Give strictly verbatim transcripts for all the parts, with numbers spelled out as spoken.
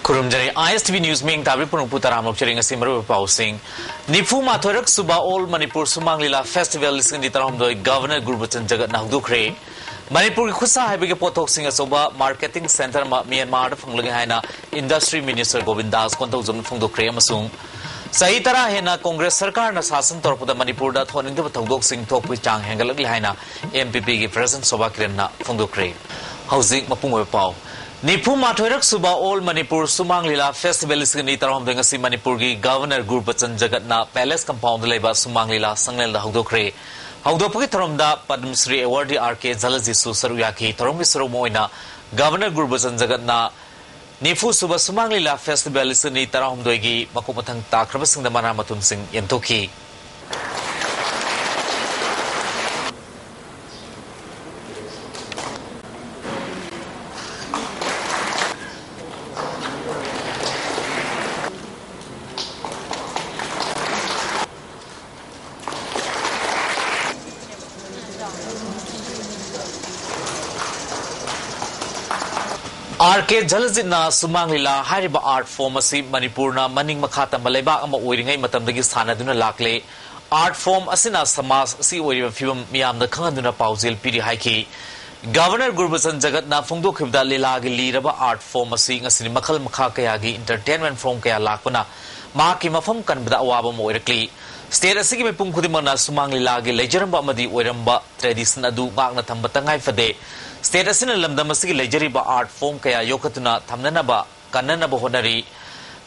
ꯈꯨꯔꯨꯝꯖꯔꯤ꯫ ISTV News ꯃꯤꯡ ꯇꯥꯕꯤ ꯄꯨꯝꯅꯃꯛꯄꯨ ꯇꯔꯥꯝꯅ ꯑꯣꯛꯆꯔꯤ꯫ ꯉꯁꯤ ꯃꯔꯨꯑꯣꯏꯕ ꯄꯥꯎꯁꯤꯡ꯫ ꯅꯤꯐꯨ ꯃꯥꯊꯣꯏꯔꯛ ꯁꯨꯕ All Manipur ꯁꯨꯃꯥꯡ ꯂꯤꯂꯥ Festival ꯂꯤꯁꯤꯡ ꯑꯅꯤ ꯇꯔꯥꯍꯨꯝꯗꯣꯏ Governor ꯒꯨꯔꯕꯆꯟ ꯖꯒꯠꯅ ꯍꯧꯗꯣꯛꯈ꯭ꯔꯦ꯫ ꯃꯅꯤꯄꯨꯔꯒꯤ ꯈꯨꯠꯁꯥ ꯍꯩꯕꯒꯤ ꯄꯣꯠꯊꯣꯛꯁꯤꯡ ꯑꯆꯧꯕ marketing centre ꯑꯃ ꯃ꯭ꯌꯥꯟꯃꯥꯔꯗ ꯐꯪꯂꯒꯦ ꯍꯥꯏꯅ Industry Minister ꯒꯣꯕꯤꯟꯗꯥꯁ ꯀꯣꯟꯊꯧꯖꯝꯅ ꯐꯣꯡꯗꯣꯛꯈ꯭ꯔꯦ꯫ ꯑꯃꯁꯨꯡ ꯆꯍꯤ ꯇꯔꯥ ꯍꯦꯟꯅ ꯀꯣꯡꯒ꯭ꯔꯦꯁ ꯁꯔꯀꯥꯔꯅ ꯁꯥꯁꯟ ꯇꯧꯔꯛꯄꯗ ꯃꯅꯤꯄꯨꯔꯗ ꯊꯣꯛꯍꯟꯅꯤꯡꯗꯕ ꯊꯧꯗꯣꯛꯁꯤꯡ ꯊꯣꯛꯄꯒꯤ ꯆꯥꯡ ꯍꯦꯟꯒꯠꯂꯛꯂꯤ ꯍꯥꯏꯅ NPP ꯒꯤ President ꯁꯣꯚꯥ ꯀꯤꯔꯟꯅ ꯐꯣꯡꯗꯣꯛꯈ꯭ꯔꯦ꯫ ꯍꯧꯖꯤꯛ ꯃꯄꯨꯡ ꯑꯣꯏꯕ ꯄꯥꯎ꯫ ꯅꯤꯐꯨ ꯃꯥꯊꯣꯏꯔꯛ ꯁꯨꯕ All Manipur ꯁꯨꯃꯥꯡ ꯂꯤꯂꯥ Festival ꯂꯤꯁꯤꯡ ꯑꯅꯤ ꯇꯔꯥꯍꯨꯝꯗꯣꯏ ꯉꯁꯤ ꯃꯅꯤꯄꯨꯔꯒꯤ Governor ꯒꯨꯔꯕꯆꯟ ꯖꯒꯠꯅ Palace Compound ꯗ ꯂꯩꯕ ꯁꯨꯃꯥꯡ ꯂꯤꯂꯥ ꯁꯪꯂꯦꯟꯗ ꯍꯧꯗꯣꯛꯈ꯭ꯔꯦ꯫ ꯍꯧꯗꯣꯛꯄꯒꯤ ꯊꯧꯔꯝꯗ Padma Shri awardee R K ꯖꯂꯖꯤꯠꯁꯨ ꯁꯔꯨꯛ ꯌꯥꯈꯤ꯫ ꯊꯧꯔꯝꯒꯤ ꯁꯔꯨꯛ ꯑꯃ ꯑꯣꯏꯅ Governor ꯒꯨꯔꯕꯆꯟ ꯖꯒꯠꯅ ꯅꯤꯐꯨ ꯁꯨꯕ ꯁꯨꯃꯥꯡ ꯂꯤꯂꯥ Festival ꯂꯤꯁꯤꯡ ꯑꯅꯤ ꯇꯔꯥꯍꯨꯝꯗꯣꯏꯒꯤ ꯃꯀꯣꯛ ꯃꯊꯪ ꯇꯥꯈ꯭ꯔꯕꯁꯤꯡꯗ ꯃꯅꯥ ꯃꯊꯨꯝꯁꯤꯡ ꯌꯦꯟꯊꯣꯛꯈꯤ꯫ R K ꯖꯂꯖꯤꯠꯅ ꯁꯨꯃꯥꯡ ꯂꯤꯂꯥ ꯍꯥꯏꯔꯤꯕ art form ꯑꯁꯤ ꯃꯅꯤꯄꯨꯔꯅ ꯃꯅꯤꯡ ꯃꯈꯥ ꯇꯝꯕ ꯂꯩꯕꯥꯛ ꯑꯃ ꯑꯣꯏꯔꯤꯉꯩ ꯃꯇꯝꯗꯒꯤ ꯁꯥꯟꯅꯗꯨꯅ ꯂꯥꯛꯂꯦ꯫ Art form ꯑꯁꯤꯅ ꯁꯃꯥꯖ ꯑꯁꯤ ꯑꯣꯏꯔꯤꯕ ꯐꯤꯕꯝ ꯃꯤꯌꯥꯝꯗ ꯈꯪꯍꯟꯗꯨꯅ ꯄꯥꯎꯖꯦꯜ ꯄꯤꯔꯤ ꯍꯥꯏꯈꯤ꯫ Governor ꯒꯨꯔꯕꯆꯟ ꯖꯒꯠꯅ ꯐꯣꯡꯗꯣꯛꯈꯤꯕꯗ ꯂꯤꯂꯥꯒꯤ ꯂꯤꯔꯕ art form ꯑꯁꯤ ꯉꯁꯤꯗꯤ ꯃꯈꯜ ꯃꯈꯥ ꯀꯌꯥꯒꯤ entertainment form ꯀꯌꯥ ꯂꯥꯛꯄꯅ ꯃꯍꯥꯛꯀꯤ ꯃꯐꯝ ꯀꯟꯕꯗ ꯑꯋꯥꯕ ꯑꯃ ꯑꯣꯏꯔꯛꯂꯤ꯫ State ꯑꯁꯤꯒꯤ ꯃꯤꯄꯨꯝ ꯈꯨꯗꯤꯡꯃꯛꯅ ꯁꯨꯃꯥꯡ ꯂꯤꯂꯥꯒꯤ ꯂꯩꯖꯔꯝꯕ ꯑꯃꯗꯤ ꯑꯣꯏꯔꯝꯕ tradition ꯑꯗꯨ ꯉꯥꯛꯅ ꯊꯝꯕ ꯇꯉꯥꯏ ꯐꯗꯦ꯫ State ꯑꯁꯤꯅ ꯂꯝꯗꯝ ꯑꯁꯤꯒꯤ ꯂꯩꯖꯔꯤꯕ art form ꯀꯌꯥ ꯌꯣꯛꯈꯠꯇꯨꯅ ꯊꯝꯅꯅꯕ ꯀꯟꯅꯅꯕ ꯍꯣꯠꯅꯔꯤ꯫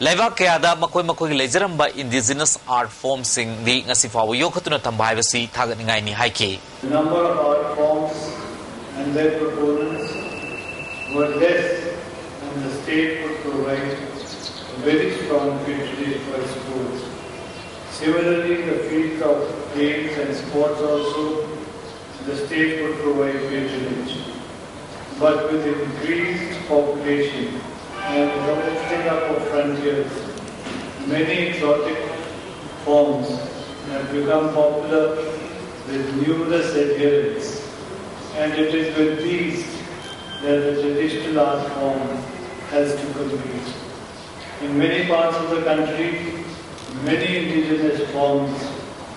ꯂꯩꯕꯥꯛ ꯀꯌꯥꯗ ꯃꯈꯣꯏ ꯃꯈꯣꯏꯒꯤ ꯂꯩꯖꯔꯝꯕ indigenous art form ꯁꯤꯡꯗꯤ ꯉꯁꯤ ꯐꯥꯎꯕ ꯌꯣꯛꯈꯠꯇꯨꯅ ꯊꯝꯕ ꯍꯥꯏꯕꯁꯤ ꯊꯥꯒꯠꯅꯤꯡꯉꯥꯏꯅꯤ ꯍꯥꯏꯈꯤ꯫ The number of art forms and their proponents were less, and the state would provide a very strong patronage for sports. Similarly, in the field of games and sports also, the state would provide patronage. But with increased population and the opening up of frontiers, many exotic forms have become popular with numerous adherents, and it is with these that the traditional art form has to compete. In many parts of the country, many indigenous forms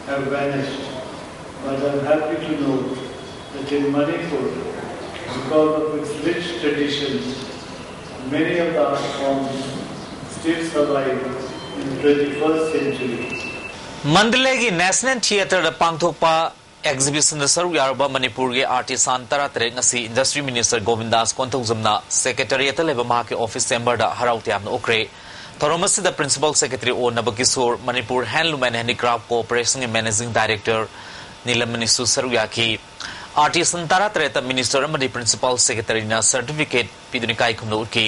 have vanished, but I'm happy to know that in Manipur, because of its rich traditions, many of the art forms still survive in the twenty-first century. ꯃꯟꯗꯂꯦꯒꯤ national ꯊꯤꯌꯦꯇꯔꯗ ꯄꯥꯡꯊꯣꯛꯄ ꯑꯦꯛꯖꯤꯕꯤꯁꯟꯗ ꯁꯔꯨꯛ ꯌꯥꯔꯨꯕ ꯃꯅꯤꯄꯨꯔꯒꯤ ꯑꯥꯔꯇꯤꯁꯥꯟ ꯇꯔꯥꯇꯔꯦꯠ ꯉꯁꯤ industry minister ꯒꯣꯕꯤꯟꯗꯥꯁ ꯀꯣꯟꯊꯧꯖꯝꯅ ꯁꯦꯀ꯭ꯔꯦꯇꯔꯤꯌꯦꯠꯇ ꯂꯩꯕ ꯃꯍꯥꯛꯀꯤ ꯑꯣꯐꯤꯁ ꯆꯦꯝꯕꯔꯗ ꯍꯔꯥꯎ ꯇꯌꯥꯝꯅ ꯎꯠꯈ꯭ꯔꯦ꯫ ꯊꯧꯔꯝ ꯑꯁꯤꯗ ꯄ꯭ꯔꯤꯟꯁꯤꯄꯥꯜ ꯁꯦꯀ꯭ꯔꯦꯇꯔꯤ ꯑꯣ ꯅꯕꯀꯤꯁꯣꯔ, ꯃꯅꯤꯄꯨꯔ ꯍꯦꯟꯂꯨꯝ ꯑꯦꯟ ꯍꯦꯟꯗꯤꯀ꯭ꯔꯥꯐ ꯀꯣꯑꯣꯄꯔꯦꯁꯟꯒꯤ ꯃꯦꯅꯦꯖꯤꯡ ꯗꯥꯏꯔꯦꯛꯇꯔ ꯅꯤꯂꯃꯅꯤꯁꯨ ꯁꯔꯨꯛ ꯌꯥꯈꯤ꯫ ꯑꯥꯔꯇꯤꯁꯥꯟ ꯇꯔꯥꯇꯔꯦꯠꯇ ꯃꯤꯅꯤꯁꯇꯔ ꯑꯃꯗꯤ ꯄ꯭ꯔꯤꯟꯁꯤꯄꯥꯜ ꯁꯦꯀ꯭ꯔꯦꯇꯔꯤꯅ ꯁꯔꯇꯤꯐꯤꯀꯦꯠ ꯄꯤꯗꯨꯅ ꯏꯀꯥꯏ ꯈꯨꯝꯅ ꯎꯠꯈꯤ꯫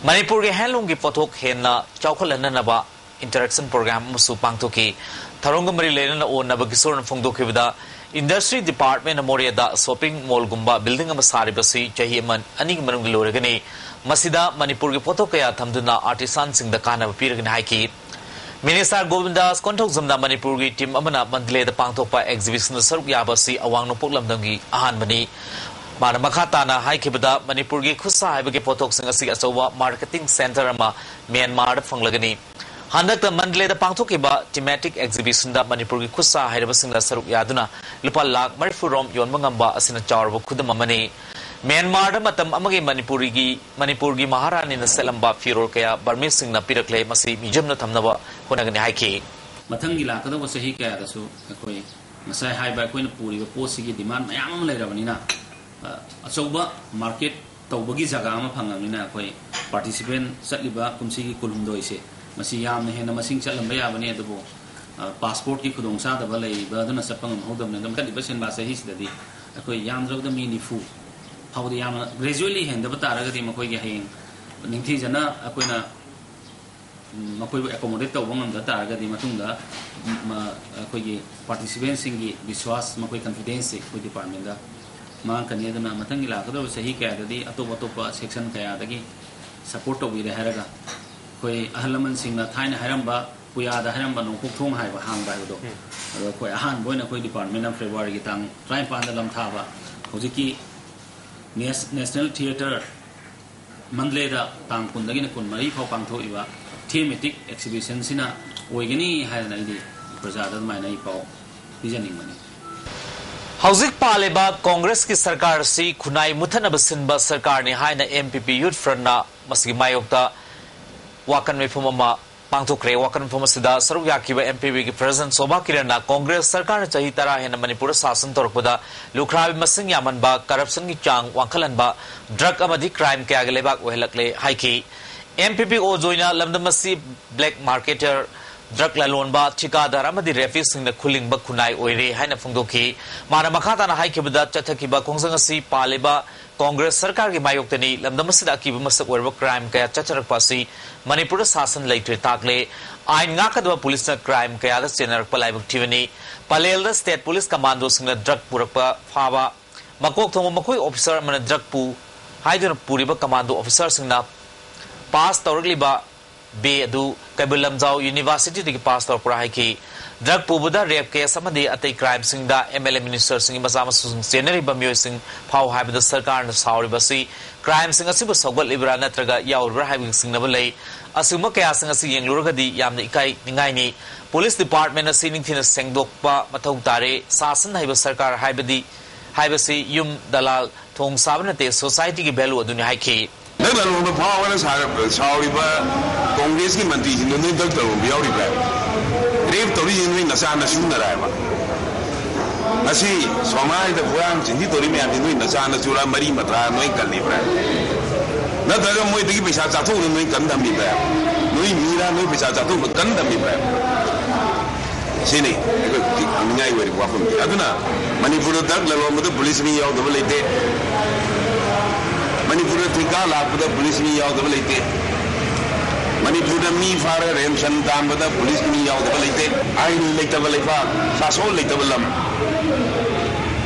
ꯃꯅꯤꯄꯨꯔꯒꯤ ꯍꯦꯟꯂꯨꯝꯒꯤ ꯄꯣꯠꯊꯣꯛ ꯍꯦꯟꯅ ꯆꯥꯎꯈꯠꯍꯟꯅꯅꯕ ꯏꯟꯇꯔꯦꯛꯁꯟ ꯄ꯭ꯔꯣꯒ꯭ꯔꯥꯝ ꯑꯃꯁꯨ ꯄꯥꯡꯊꯣꯛꯈꯤ꯫ ꯊꯧꯔꯝꯒ ꯃꯔꯤ ꯂꯩꯅꯅ ꯑꯣ ꯅꯕꯀꯤꯁꯣꯔꯅ ꯐꯣꯡꯗꯣꯛꯈꯤꯕꯗ, ꯏꯟꯗꯁꯇ꯭ꯔꯤ ꯗꯤꯄꯥꯔꯠꯃꯦꯟꯅ ꯃꯣꯔꯦꯗ ꯁꯣꯄꯤꯡ ꯃꯣꯜꯒꯨꯝꯕ ꯕꯤꯜꯗꯤꯡ ꯑꯃ ꯁꯥꯔꯤꯕꯁꯤ ꯆꯍꯤ ꯑꯃ ꯑꯅꯤꯒꯤ ꯃꯅꯨꯡꯗ ꯂꯣꯏꯔꯒꯅꯤ꯫ ꯃꯁꯤꯗ ꯃꯅꯤꯄꯨꯔꯒꯤ ꯄꯣꯠꯊꯣꯛ ꯀꯌꯥ ꯊꯝꯗꯨꯅ ꯑꯥꯔꯇꯤꯁꯥꯟꯁꯤꯡꯗ ꯀꯥꯟꯅꯕ ꯄꯤꯔꯒꯅꯤ ꯍꯥꯏꯈꯤ꯫ ꯃꯤꯅꯤꯁꯇꯔ ꯒꯣꯕꯤꯟꯗꯥꯁ ꯀꯣꯟꯊꯧꯖꯝꯅ ꯃꯅꯤꯄꯨꯔꯒꯤ ꯇꯤꯝ ꯑꯃꯅ ꯃꯟꯗꯂꯦꯗ ꯄꯥꯡꯊꯣꯛꯄ ꯑꯦꯛꯖꯤꯕꯤꯁꯟꯗ ꯁꯔꯨꯛ ꯌꯥꯕ ꯑꯁꯤ ꯑꯋꯥꯡ ꯅꯣꯡꯄꯣꯛ ꯂꯝꯗꯝꯒꯤ ꯑꯍꯥꯟꯕꯅꯤ꯫ ꯃꯥꯅ ꯃꯈꯥ ꯇꯥꯅ ꯍꯥꯏꯈꯤꯕꯗ, ꯃꯅꯤꯄꯨꯔꯒꯤ ꯈꯨꯠꯁꯥ ꯍꯩꯕꯒꯤ ꯄꯣꯠꯊꯣꯛꯁꯤꯡ ꯑꯁꯤ ꯑꯆꯧꯕ ꯃꯥꯔꯀꯦꯇꯤꯡ ꯁꯦꯟꯇꯔ ꯑꯃ ꯃ꯭ꯌꯥꯟꯃꯥꯔꯗ ꯐꯪꯂꯒꯅꯤ꯫ ꯍꯟꯗꯛꯇ ꯃꯟꯗꯂꯦꯗ ꯄꯥꯡꯊꯣꯛꯈꯤꯕ ꯊꯤꯃꯦꯇꯤꯛ ꯑꯦꯛꯖꯤꯕꯤꯁꯟꯗ ꯃꯅꯤꯄꯨꯔꯒꯤ ꯈꯨꯠꯁꯥ ꯍꯩꯔꯕꯁꯤꯡꯅ ꯁꯔꯨꯛ ꯌꯥꯗꯨꯅ ꯂꯨꯄꯥ ꯂꯥꯈ ꯃꯔꯤꯐꯨ ꯔꯣꯝ ꯌꯣꯟꯕ ꯉꯝꯕ ꯑꯁꯤꯅ ꯆꯥꯎꯔꯕ ꯈꯨꯗꯝ ꯑꯃꯅꯤ꯫ ꯃ꯭ꯌꯥꯟꯃꯥꯔꯗ ꯃꯇꯝ ꯑꯃꯒꯤ ꯃꯅꯤꯄꯨꯔꯤꯒꯤ, ꯃꯅꯤꯄꯨꯔꯒꯤ ꯃꯍꯥꯔꯥꯅꯤꯅ ꯁꯦꯠꯂꯝꯕ ꯐꯤꯔꯣꯜ ꯀꯌꯥ ꯕꯔꯃꯤꯁꯁꯤꯡꯅ ꯄꯤꯔꯛꯂꯦ, ꯃꯁꯤ ꯃ꯭ꯌꯨꯖꯤꯌꯝꯗ ꯊꯝꯅꯕ ꯍꯣꯠꯅꯒꯅꯤ ꯍꯥꯏꯈꯤ꯫ ꯃꯊꯪꯒꯤ ꯂꯥꯛꯀꯗꯧꯕ ꯆꯍꯤ ꯀꯌꯥꯗꯁꯨ ꯑꯩꯈꯣꯏ ꯉꯁꯥꯏ ꯍꯥꯏꯕ ꯑꯩꯈꯣꯏꯅ ꯄꯨꯔꯤꯕ ꯄꯣꯠꯁꯤꯒꯤ ꯗꯤꯃꯥꯟ ꯃꯌꯥꯝ ꯑꯃ ꯂꯩꯔꯕꯅꯤꯅ, ꯑ, ꯑꯆꯧꯕ ꯃꯥꯔꯀꯦꯠ ꯇꯧꯕꯒꯤ ꯖꯒꯥ ꯑꯃ ꯐꯪꯉꯕꯅꯤꯅ ꯑꯩꯈꯣꯏ ꯄꯥꯔꯇꯤꯁꯤꯄꯦꯟ ꯆꯠꯂꯤꯕ ꯀꯨꯝꯁꯤꯒꯤ ꯀꯨꯟꯍꯨꯝꯗꯣꯏꯁꯦ ꯃꯁꯤ ꯌꯥꯝꯅ ꯍꯦꯟꯅ ꯃꯁꯤꯡ ꯆꯠꯂꯝꯕ ꯌꯥꯕꯅꯤ꯫ ꯑꯗꯨꯕꯨ, ꯑ, ꯄꯥꯁꯄꯣꯔꯠꯀꯤ ꯈꯨꯗꯣꯡꯆꯥꯗꯕ ꯂꯩꯕ ꯑꯗꯨꯅ ꯆꯠꯄ ꯉꯝꯍꯧꯗꯕꯅꯤ꯫ ꯑꯗꯨꯝ ꯆꯠꯂꯤꯕ ꯁꯦꯟꯕꯥ ꯆꯍꯤꯁꯤꯗꯗꯤ ꯑꯩꯈꯣꯏ ꯌꯥꯝꯗ꯭ꯔꯕꯗ ꯃꯤ ꯅꯤꯐꯨ ꯐꯥꯎꯕꯗꯤ ꯌꯥꯝꯅ ꯒ꯭ꯔꯦꯖꯨꯋꯦꯠꯂꯤ ꯍꯦꯟꯗꯕ ꯇꯥꯔꯒꯗꯤ ꯃꯈꯣꯏꯒꯤ ꯍꯌꯦꯡ ꯅꯤꯡꯊꯤꯖꯅ ꯑꯩꯈꯣꯏꯅ ꯎꯝ, ꯃꯈꯣꯏꯕꯨ ꯑꯦꯀꯣꯃꯣꯗꯦꯠ ꯇꯧꯕ ꯉꯝꯗ ꯇꯥꯔꯒꯗꯤ ꯃꯇꯨꯡꯗ, ꯎꯝ, ꯃ-, ꯑꯩꯈꯣꯏꯒꯤ ꯄꯥꯔꯇꯤꯁꯤꯄꯦꯟꯁꯤꯡꯒꯤ ꯕꯤꯁ꯭ꯋꯥꯁ, ꯃꯈꯣꯏ ꯀꯟꯐꯤꯗꯦꯟꯁꯁꯤ ꯑꯩꯈꯣꯏ ꯗꯤꯄꯥꯔꯠꯃꯦꯟꯗ ꯃꯥꯡꯉꯛꯀꯅꯤ꯫ ꯑꯗꯨꯅ ꯃꯊꯪꯒꯤ ꯂꯥꯛꯀꯗꯧꯔꯤꯕ ꯆꯍꯤ ꯀꯌꯥꯗꯗꯤ ꯑꯇꯣꯞ ꯑꯇꯣꯞꯄ ꯁꯦꯛꯁꯟ ꯀꯌꯥꯗꯒꯤ ꯁꯄꯣꯔꯠ ꯇꯧꯕꯤꯔꯦ ꯍꯥꯏꯔꯒ, ꯑꯩꯈꯣꯏ ꯑꯍꯜ ꯂꯃꯟꯁꯤꯡꯅ ꯊꯥꯏꯅ ꯍꯥꯏꯔꯝꯕ, ꯄꯨꯌꯥꯗ ꯍꯥꯏꯔꯝꯕ ꯅꯣꯡꯄꯣꯛ ꯊꯣꯡ ꯍꯥꯏꯕ ꯍꯥꯡꯕ ꯍꯥꯏꯕꯗꯣ, ꯑꯗꯣ ꯑꯩꯈꯣꯏ ꯑꯍꯥꯟꯕ ꯑꯣꯏꯅ ꯑꯩꯈꯣꯏ ꯗꯤꯄꯥꯔꯠꯃꯦꯟꯅ ꯐꯦꯕ꯭ꯔꯨꯋꯥꯔꯤꯒꯤ ꯇꯥꯡ ꯇꯔꯥꯅꯤꯄꯥꯟꯗ ꯂꯝ ꯊꯥꯕ ꯍꯧꯖꯤꯛꯀꯤ ꯅꯦꯁ-, ꯅꯦꯁꯅꯦꯜ ꯊꯤꯌꯦꯇꯔ ꯃꯟꯗꯂꯦꯗ ꯇꯥꯡ ꯀꯨꯟꯗꯒꯤꯅ ꯀꯨꯟꯃꯔꯤ ꯐꯥꯎ ꯄꯥꯡꯊꯣꯛꯏꯕ Thematic exhibition ꯁꯤꯅ ꯑꯣꯏꯒꯅꯤ ꯍꯥꯏꯗꯅ ꯑꯩꯗꯤ ꯄ꯭ꯔꯖꯥꯗ ꯑꯗꯨꯃꯥꯏꯅ ꯑꯩ ꯄꯥꯎ ꯄꯤꯖꯅꯤꯡꯕꯅꯤ꯫ ꯍꯧꯖꯤꯛ ꯄꯥꯜꯂꯤꯕ ꯀꯣꯡꯒ꯭ꯔꯦꯁꯀꯤ ꯁꯔꯀꯥꯔ ꯑꯁꯤ ꯈꯨꯟꯅꯥꯏ ꯃꯨꯠꯊꯠꯅꯕ ꯁꯤꯟꯕ ꯁꯔꯀꯥꯔꯅꯤ ꯍꯥꯏꯅ M P P Youth Front ꯅ ꯃꯁꯤꯒꯤ ꯃꯥꯌꯣꯛꯇ ꯋꯥꯀꯟ ꯃꯤꯐꯝ ꯑꯃ ꯄꯥꯡꯊꯣꯛꯈ꯭ꯔꯦ꯫ ꯋꯥꯀꯟ ꯃꯤꯐꯝ ꯑꯁꯤꯗ ꯁꯔꯨꯛ ꯌꯥꯈꯤꯕ M P P ꯒꯤ President ꯁꯣꯚꯥ ꯀꯤꯔꯟꯅ ꯀꯣꯡꯒ꯭ꯔꯦꯁ ꯁꯔꯀꯥꯔꯅ ꯆꯍꯤ ꯇꯔꯥ ꯍꯦꯟꯅ ꯃꯅꯤꯄꯨꯔꯗ ꯁꯥꯁꯟ ꯇꯧꯔꯛꯄꯗ ꯂꯨꯈ꯭ꯔꯥꯕꯤ ꯃꯁꯤꯡ ꯌꯥꯝꯍꯟꯕ, corruption ꯒꯤ ꯆꯥꯡ ꯋꯥꯡꯈꯠꯍꯟꯕ, drug ꯑꯃꯗꯤ crime ꯀꯌꯥꯒꯤ ꯂꯩꯕꯥꯛ ꯑꯣꯏꯍꯜꯂꯛꯂꯦ ꯍꯥꯏꯈꯤ꯫ M P P ꯑꯣꯏꯅ ꯂꯝꯗꯝ ꯑꯁꯤ black marketer, drug ꯂꯂꯣꯟꯕ, ꯊꯤꯀꯥꯗꯥꯔ ꯑꯃꯗꯤ rapist ꯁꯤꯡꯅ ꯈꯨꯜꯂꯤꯡꯕ ꯈꯨꯟꯅꯥꯏ ꯑꯣꯏꯔꯦ ꯍꯥꯏꯅ ꯐꯣꯡꯗꯣꯛꯈꯤ꯫ ꯃꯥꯅ ꯃꯈꯥ ꯇꯥꯅ ꯍꯥꯏꯈꯤꯕꯗ, ꯆꯠꯊꯈꯤꯕ ꯈꯣꯡꯖꯪ ꯑꯁꯤ ꯄꯥꯜꯂꯤꯕ ꯀꯣꯡꯒ꯭ꯔꯦꯁ ꯁꯔꯀꯥꯔꯒꯤ ꯃꯥꯌꯣꯛꯇꯅꯤ꯫ ꯂꯝꯗꯝ ꯑꯁꯤꯗ ꯑꯀꯤꯕ ꯃꯁꯛ ꯑꯣꯏꯔꯕ crime ꯀꯌꯥ ꯆꯠꯊꯔꯛꯄ ꯑꯁꯤ ꯃꯅꯤꯄꯨꯔꯗ ꯁꯥꯁꯟ ꯂꯩꯇ꯭ꯔꯦ ꯇꯥꯛꯂꯦ꯫ ꯑꯥꯏꯟ ꯉꯥꯛꯀꯗꯕ ꯄꯨꯂꯤꯁꯅ crime ꯀꯌꯥꯗ ꯆꯦꯟꯅꯔꯛꯄ ꯂꯥꯏꯕꯛ ꯊꯤꯕꯅꯤ꯫ ꯄꯂꯦꯜꯗ state police commandoꯁꯤꯡꯅ drug ꯄꯨꯔꯛꯄ ꯐꯥꯕ꯫ ꯃꯀꯣꯛ ꯊꯣꯡꯕ ꯃꯈꯣꯏ officer ꯑꯃꯅ drug ꯄꯨ ꯍꯥꯏꯗꯨꯅ ꯄꯨꯔꯤꯕ commando officerꯁꯤꯡꯅ pass ꯇꯧꯔꯛꯂꯤꯕ B A ꯑꯗꯨ ꯀꯩꯕꯨꯜ ꯂꯝꯖꯥꯎ Universityꯗꯒꯤ pass ꯇꯧꯔꯛꯄ꯭ꯔꯥ ꯍꯥꯏꯈꯤ꯫ Drug ꯄꯨꯕꯗ, rape case ꯑꯃꯗꯤ ꯑꯇꯩ crimeꯁꯤꯡꯗ M L A ministerꯁꯤꯡꯒꯤ ꯃꯆꯥ ꯃꯁꯨꯁꯤꯡ ꯆꯦꯟꯅꯔꯤꯕ ꯃꯤꯑꯣꯏꯁꯤꯡ ꯐꯥꯎ ꯍꯥꯏꯕꯗ ꯁꯔꯀꯥꯔꯅ ꯁꯥꯎꯔꯤꯕ ꯑꯁꯤ crimeꯁꯤꯡ ꯑꯁꯤꯕꯨ ꯁꯧꯒꯠꯂꯤꯕ꯭ꯔꯥ ꯅꯠꯇ꯭ꯔꯒ ꯌꯥꯎꯔꯤꯕ꯭ꯔꯥ ꯍꯥꯏꯕꯒꯤ ꯆꯤꯡꯅꯕ ꯂꯩ꯫ ꯑꯁꯤꯒꯨꯝꯕ ꯀꯌꯥꯁꯤꯡ ꯑꯁꯤ ꯌꯦꯡꯂꯨꯔꯒꯗꯤ ꯌꯥꯝꯅ ꯏꯀꯥꯏ ꯅꯤꯡꯉꯥꯏꯅꯤ꯫ Police department ꯑꯁꯤ ꯅꯤꯡꯊꯤꯅ ꯁꯦꯡꯗꯣꯛꯄ ꯃꯊꯧ ꯇꯥꯔꯦ꯫ ꯁꯥꯁꯟ ꯍꯩꯕ ꯁꯔꯀꯥꯔ ꯍꯥꯏꯕꯗꯤ, ꯍꯥꯏꯕꯁꯤ ꯌꯨꯝ, ꯗꯂꯥꯜ, ꯊꯣꯡ ꯁꯥꯕ ꯅꯠꯇꯦ, societyꯒꯤ value ꯑꯗꯨꯅꯤ ꯍꯥꯏꯈꯤ꯫ ꯅꯪ ꯂꯂꯣꯟꯕ ꯐꯥꯎ ꯍꯥꯏꯅ ꯁꯥ-, ꯁꯥꯎꯔꯤꯕ ꯀꯣꯡꯒ꯭ꯔꯦꯁꯀꯤ ꯃꯟꯇ꯭ꯔꯤꯁꯤꯡꯗꯣ ꯅꯣꯏ drug ꯂꯂꯣꯟꯕ ꯌꯥꯎꯔꯤꯕ꯭ꯔꯥ? Rape ꯇꯧꯔꯤꯁꯤ ꯅꯣꯏ ꯅꯆꯥ ꯅꯁꯨꯅꯔꯥ ꯍꯥꯏꯕ? ꯉꯁꯤ ꯁꯣꯃꯥꯏꯗ ꯍꯨꯔꯥꯟ ꯆꯤꯟꯊꯤ ꯇꯧꯔꯤ ꯃꯌꯥꯝꯁꯤ ꯅꯣꯏ ꯅꯆꯥ ꯅꯁꯨꯔꯥ, ꯃꯔꯤ ꯃꯇꯥ ꯅꯣꯏ ꯀꯜꯂꯤꯕ꯭ꯔꯥ? ꯅꯠꯇ꯭ꯔꯒ ꯃꯣꯏꯗꯒꯤ ꯄꯩꯁꯥ ꯆꯥꯊꯣꯛꯅ ꯅꯣꯏ ꯀꯟ ꯊꯝꯃꯤꯕ꯭ꯔꯥ? ꯅꯣꯏ ꯃꯤꯔꯥ ꯅꯣꯏ ꯄꯩꯁꯥ ꯆꯥꯊꯣꯛꯅ ꯀꯟ ꯊꯝꯃꯤꯕ꯭ꯔꯥ? ꯁꯤꯅꯤ ꯑꯩꯈꯣꯏ ꯍꯧꯖꯤꯛ ꯍꯪꯅꯤꯡꯉꯥꯏ ꯑꯣꯏꯔꯤꯕ ꯋꯥꯐꯝꯁꯦ꯫ ꯑꯗꯨꯅ ꯃꯅꯤꯄꯨꯔꯗ drug ꯂꯂꯣꯟꯕꯗ ꯄꯨꯂꯤꯁ ꯃꯤ ꯌꯥꯎꯗꯕ ꯂꯩꯇꯦ꯫ ꯃꯅꯤꯄꯨꯔꯗ ꯊꯤꯀꯥ ꯂꯥꯛꯄꯗ ꯄꯨꯂꯤꯁ ꯃꯤ ꯌꯥꯎꯗꯕ ꯂꯩꯇꯦ꯫ ꯃꯅꯤꯄꯨꯔꯗ ꯃꯤ ꯐꯥꯔꯒ ransom ꯇꯥꯟꯕꯗ ꯄꯨꯂꯤꯁ ꯃꯤ ꯌꯥꯎꯗꯕ ꯂꯩꯇꯦ꯫ ꯑꯥꯏꯟ ꯂꯩꯇꯕ ꯂꯩꯕꯥꯛ, ꯁꯥꯁꯣꯟ ꯂꯩꯇꯕ ꯂꯝ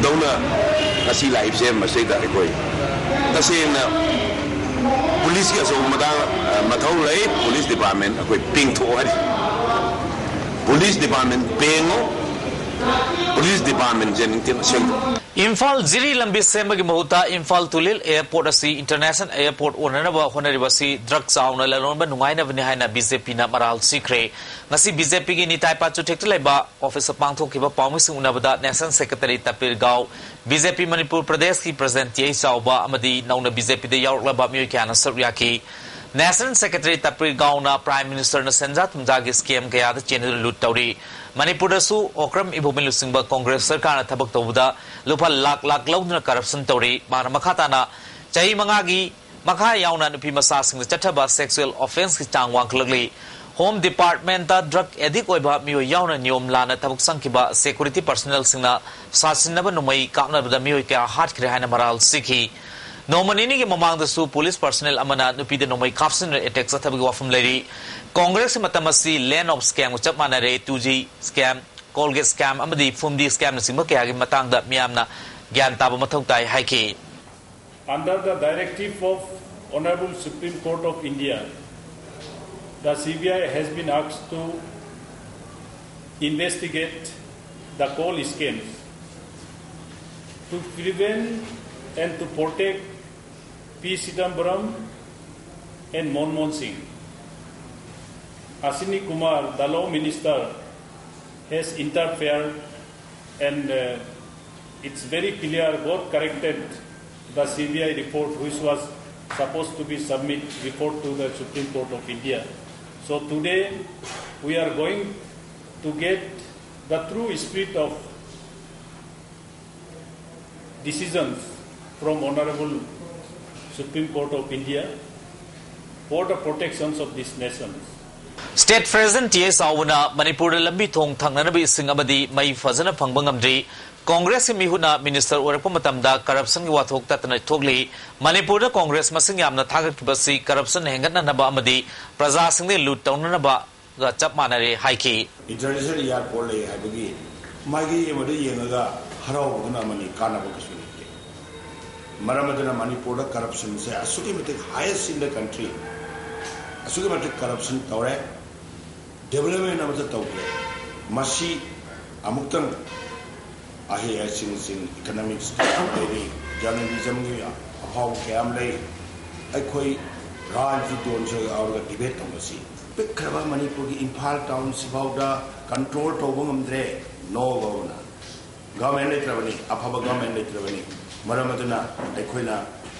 ꯗꯧꯅ ꯉꯁꯤ ꯂꯥꯛꯏꯕꯁꯦ ꯃꯁꯤꯗ ꯑꯩꯈꯣꯏ ꯇꯁꯦꯡꯅ ꯄꯨꯂꯤꯁꯀꯤ ꯑꯆꯧꯕ ꯃꯇꯥꯡ, ꯑ, ꯃꯊꯧ ꯂꯩ꯫ Police department ꯑꯩꯈꯣꯏ ꯄꯦꯡꯊꯣꯛꯑꯣ ꯍꯥꯏꯔꯤ꯫ Police department ꯄꯦꯡꯉꯣ꯫ Police departmentꯁꯦ ꯅꯤꯡꯊꯤꯅ ꯁꯦꯝꯗꯣꯛꯑꯣ꯫ ꯏꯝꯐꯥꯜ ꯖꯤꯔꯤ ꯂꯝꯕꯤ ꯁꯦꯝꯕꯒꯤ ꯃꯍꯨꯠꯇ ꯏꯝꯐꯥꯜ ꯇꯨꯂꯤꯜ ꯑꯦꯌꯔꯄꯣꯔꯠ ꯑꯁꯤ ꯏꯟꯇꯔꯅꯦꯁꯅꯦꯜ ꯑꯦꯌꯔꯄꯣꯔꯠ ꯑꯣꯟꯅꯅꯕ ꯍꯣꯠꯅꯔꯤꯕ ꯑꯁꯤ ꯗ꯭ꯔꯛ ꯆꯥꯎꯅ ꯂꯂꯣꯟꯕ ꯅꯨꯡꯉꯥꯏꯅꯕꯅꯤ ꯍꯥꯏꯅ ꯕꯤ ꯖꯦ ꯄꯤꯅ ꯃꯔꯥꯜ ꯁꯤꯈ꯭ꯔꯦ꯫ ꯉꯁꯤ ꯕꯤ ꯖꯦ ꯄꯤꯒꯤ ꯅꯤꯇꯥꯏ ꯄꯥꯆꯨꯊꯦꯛꯇ ꯂꯩꯕ ꯑꯣꯐꯤꯁꯇ ꯄꯥꯡꯊꯣꯛꯈꯤꯕ ꯄꯥꯎꯃꯤꯁꯤꯡ ꯎꯅꯕꯗ national secretary ꯇꯄꯤꯔ Goa, B J ꯄꯤ ꯃꯅꯤꯄꯨꯔ ꯄ꯭ꯔꯗꯦꯁꯀꯤ ꯄ꯭ꯔꯁꯤꯗꯦꯟꯠ ꯇꯤ ꯑꯩꯆ ꯆꯥꯎꯕ ꯑꯃꯗꯤ ꯅꯧꯅ ꯕꯤ ꯖꯦ ꯄꯤꯗ ꯌꯥꯎꯔꯛꯂꯕ ꯃꯤꯑꯣꯏ ꯀꯌꯥꯅ ꯁꯔꯨꯛ ꯌꯥꯈꯤ꯫ ꯅꯦꯁꯅꯦꯜ ꯁꯦꯀ꯭ꯔꯦꯇꯔꯤ ꯇꯄꯤꯔ ꯒꯥꯎꯅ ꯄ꯭ꯔꯥꯏꯝ ꯃꯤꯅꯤꯁꯇꯔꯅ ꯁꯦꯟꯖꯥ ꯊꯨꯝꯖꯥꯒꯤ ꯁ꯭ꯀꯦꯝ ꯀꯌꯥꯗ ꯆꯦꯟꯗꯨꯅ ꯂꯨꯠ ꯇꯧꯔꯤ꯫ ꯃꯅꯤꯄꯨꯔꯗꯁꯨ ꯑꯣꯀ꯭ꯔꯝ ꯏꯕꯣꯕꯤꯅ ꯂꯨꯆꯤꯡꯕ ꯀꯣꯡꯒ꯭ꯔꯦꯁ ꯁꯔꯀꯥꯔꯅ ꯊꯕꯛ ꯇꯧꯕꯗ ꯂꯨꯄꯥ ꯂꯥꯛ ꯂꯥꯛ ꯂꯧꯗꯨꯅ ꯀꯔꯞꯁꯟ ꯇꯧꯔꯤ꯫ ꯃꯥꯅ ꯃꯈꯥ ꯇꯥꯅ ꯆꯍꯤ ꯃꯉꯥꯒꯤ ꯃꯈꯥ ꯌꯥꯎꯅ ꯅꯨꯄꯤ ꯃꯆꯥꯁꯤꯡꯗ ꯆꯠꯊꯕ ꯁꯦꯛꯁꯨꯑꯦꯜ ꯑꯣꯐꯦꯟꯁꯀꯤ ꯆꯥꯡ ꯋꯥꯡꯈꯠꯂꯛꯂꯤ꯫ ꯍꯣꯝ ꯗꯤꯄꯥꯔꯠꯃꯦꯟꯇ ꯗ꯭ꯔꯒ ꯑꯦꯗꯤꯛ ꯑꯣꯏꯕ ꯃꯤꯑꯣꯏ ꯌꯥꯎꯅ ꯅꯤꯌꯣꯝ ꯂꯥꯟꯅ ꯊꯕꯛ ꯆꯪꯈꯤꯕ ꯁꯦꯀ꯭ꯌꯨꯔꯤꯇꯤ ꯄꯔꯁꯅꯦꯜꯁꯤꯡꯅ ꯁꯥꯁꯤꯟꯅꯕ ꯅꯣꯡꯃꯩ ꯀꯥꯞꯅꯕꯗ ꯃꯤꯑꯣꯏ ꯀꯌꯥ ꯍꯥꯠꯈ꯭ꯔꯦ ꯍꯥꯏꯅ ꯃꯔꯥꯜ ꯁꯤꯈꯤ꯫ ꯅꯣꯡꯃ ꯅꯤꯅꯤꯒꯤ ꯃꯃꯥꯡꯗꯁꯨ ꯄꯨꯂꯤꯁ ꯄꯔꯁꯅꯦꯜ ꯑꯃꯅ ꯅꯨꯄꯤꯗ ꯅꯣꯡꯃꯩ ꯀꯥꯞꯁꯤꯟꯗꯨꯅ ꯑꯦꯇꯦꯛ ꯆꯠꯊꯕꯒꯤ ꯋꯥꯐꯝ ꯂꯩꯔꯤ꯫ ꯀꯣꯡꯒ꯭ꯔꯦꯁꯀꯤ ꯃꯇꯝ ꯑꯁꯤ ꯂꯦꯟ ꯑꯣꯐ ꯁ꯭ꯀꯦꯝꯒ ꯆꯞ ꯃꯥꯟꯅꯔꯦ꯫ Two G scam, Colgate scam ꯑꯃꯗꯤ ꯐꯨꯝꯗꯤ ꯁ꯭ꯀꯦꯝꯅꯆꯤꯡꯕ ꯀꯌꯥꯒꯤ ꯃꯇꯥꯡꯗ ꯃꯤꯌꯥꯝꯅ ꯒ꯭ꯌꯥꯟ ꯇꯥꯕ ꯃꯊꯧ ꯇꯥꯏ ꯍꯥꯏꯈꯤ꯫ Under the directive of Honorable Supreme Court of India, the C B I has been asked to investigate the coal scams to prevent and to protect P Chidambaram and Manmohan Singh. Ashwini Kumar, the law minister, has interfered, and uh, it's very clear, got corrected the C B I report which was supposed to be submit report to the Supreme Court of India. So today we are going to get the true spirit of decisions from Honorable Supreme Court of India for the protections of this nation. State president T H ꯆꯥꯎꯕꯅ ꯃꯅꯤꯄꯨꯔꯗ ꯂꯝꯕꯤ ꯊꯣꯡ ꯊꯪꯅꯅꯕ ꯏꯁꯤꯡ ꯑꯃꯗꯤ ꯃꯩ ꯐꯖꯅ ꯐꯪꯕ ꯉꯝꯗ꯭ꯔꯤ꯫ ꯀꯣꯡꯒ꯭ꯔꯦꯁꯀꯤ ꯃꯤꯍꯨꯠꯅ ꯃꯤꯅꯤꯁꯇꯔ ꯑꯣꯏꯔꯛꯄ ꯃꯇꯝꯗ ꯀꯔꯞꯁꯟꯒꯤ ꯋꯥꯊꯣꯛ ꯇꯠꯇꯅ ꯊꯣꯛꯂꯤ꯫ ꯃꯅꯤꯄꯨꯔꯗ ꯀꯣꯡꯒ꯭ꯔꯦꯁ ꯃꯁꯤꯡ ꯌꯥꯝꯅ ꯊꯥꯒꯠꯈꯤꯕꯁꯤ ꯀꯔꯞꯁꯟ ꯍꯦꯟꯒꯠꯅꯅꯕ ꯑꯃꯗꯤ ꯄ꯭ꯔꯖꯥꯁꯤꯡꯗꯒꯤ ꯂꯨꯠ ꯇꯧꯅꯅꯕꯒ ꯆꯞ ꯃꯥꯟꯅꯔꯦ ꯍꯥꯏꯈꯤ꯫ ꯏꯟꯇꯔꯅꯦꯁꯅꯦꯜ ꯏꯌꯥꯔꯄꯣꯔꯠ ꯂꯩ ꯍꯥꯏꯕꯒꯤ ꯃꯥꯏꯀꯩ ꯑꯃꯗ ꯌꯦꯡꯉꯒ ꯍꯔꯥꯎꯕꯗꯨꯅ ꯑꯃꯅꯤ, ꯀꯥꯟꯅꯕ ꯀꯩꯁꯨ ꯂꯩꯇꯦ꯫ ꯃꯔꯝ ꯑꯗꯨꯅ ꯃꯅꯤꯄꯨꯔꯗ ꯀꯔꯞꯁꯟꯁꯦ ꯑꯁꯨꯛꯀꯤ ꯃꯇꯤꯛ highest in the country, ꯑꯁꯨꯛꯀꯤ ꯃꯇꯤꯛ ꯀꯔꯞꯁꯟ ꯇꯧꯔꯦ, ꯗꯦꯕꯂꯞꯃꯦꯟ ꯑꯃꯠꯇ ꯇꯧꯗ꯭ꯔꯦ꯫ ꯃꯁꯤ ꯑꯃꯨꯛꯇꯪ ꯑꯥꯏ ꯑꯦ ꯑꯦꯁꯁꯤꯡ, ꯏꯀꯣꯅꯣꯃꯤꯛꯁ ꯀꯌꯥ ꯑꯃ ꯂꯩꯔꯤ, ꯖꯔꯅꯦꯂꯤꯖꯝꯒꯤ ꯑꯐꯥꯎꯕ ꯀꯌꯥ ꯑꯃ ꯂꯩ꯫ ꯑꯩꯈꯣꯏ ꯔꯥꯖꯅꯤꯇꯤꯗꯣꯟꯁꯨ ꯌꯥꯎꯔꯒ ꯗꯤꯕꯦꯠ ꯇꯧꯕꯁꯤ ꯄꯤꯛꯈ꯭ꯔꯕ ꯃꯅꯤꯄꯨꯔꯒꯤ ꯏꯝꯐꯥꯜ ꯇꯥꯎꯟꯁꯤꯐꯥꯎꯗ ꯀꯟꯇ꯭ꯔꯣꯜ ꯇꯧꯕ ꯉꯝꯗ꯭ꯔꯦ꯫ ꯅꯣ ꯒꯣꯕꯔꯅꯔ, ꯒꯚꯔꯟꯃꯦꯟ ꯂꯩꯇ꯭ꯔꯕꯅꯤ, ꯑꯐꯕ ꯒꯚꯔꯟꯃꯦꯟ ꯂꯩꯇ꯭ꯔꯕꯅꯤ꯫ ꯃꯔꯝ ꯑꯗꯨꯅ ꯑꯩꯈꯣꯏꯅ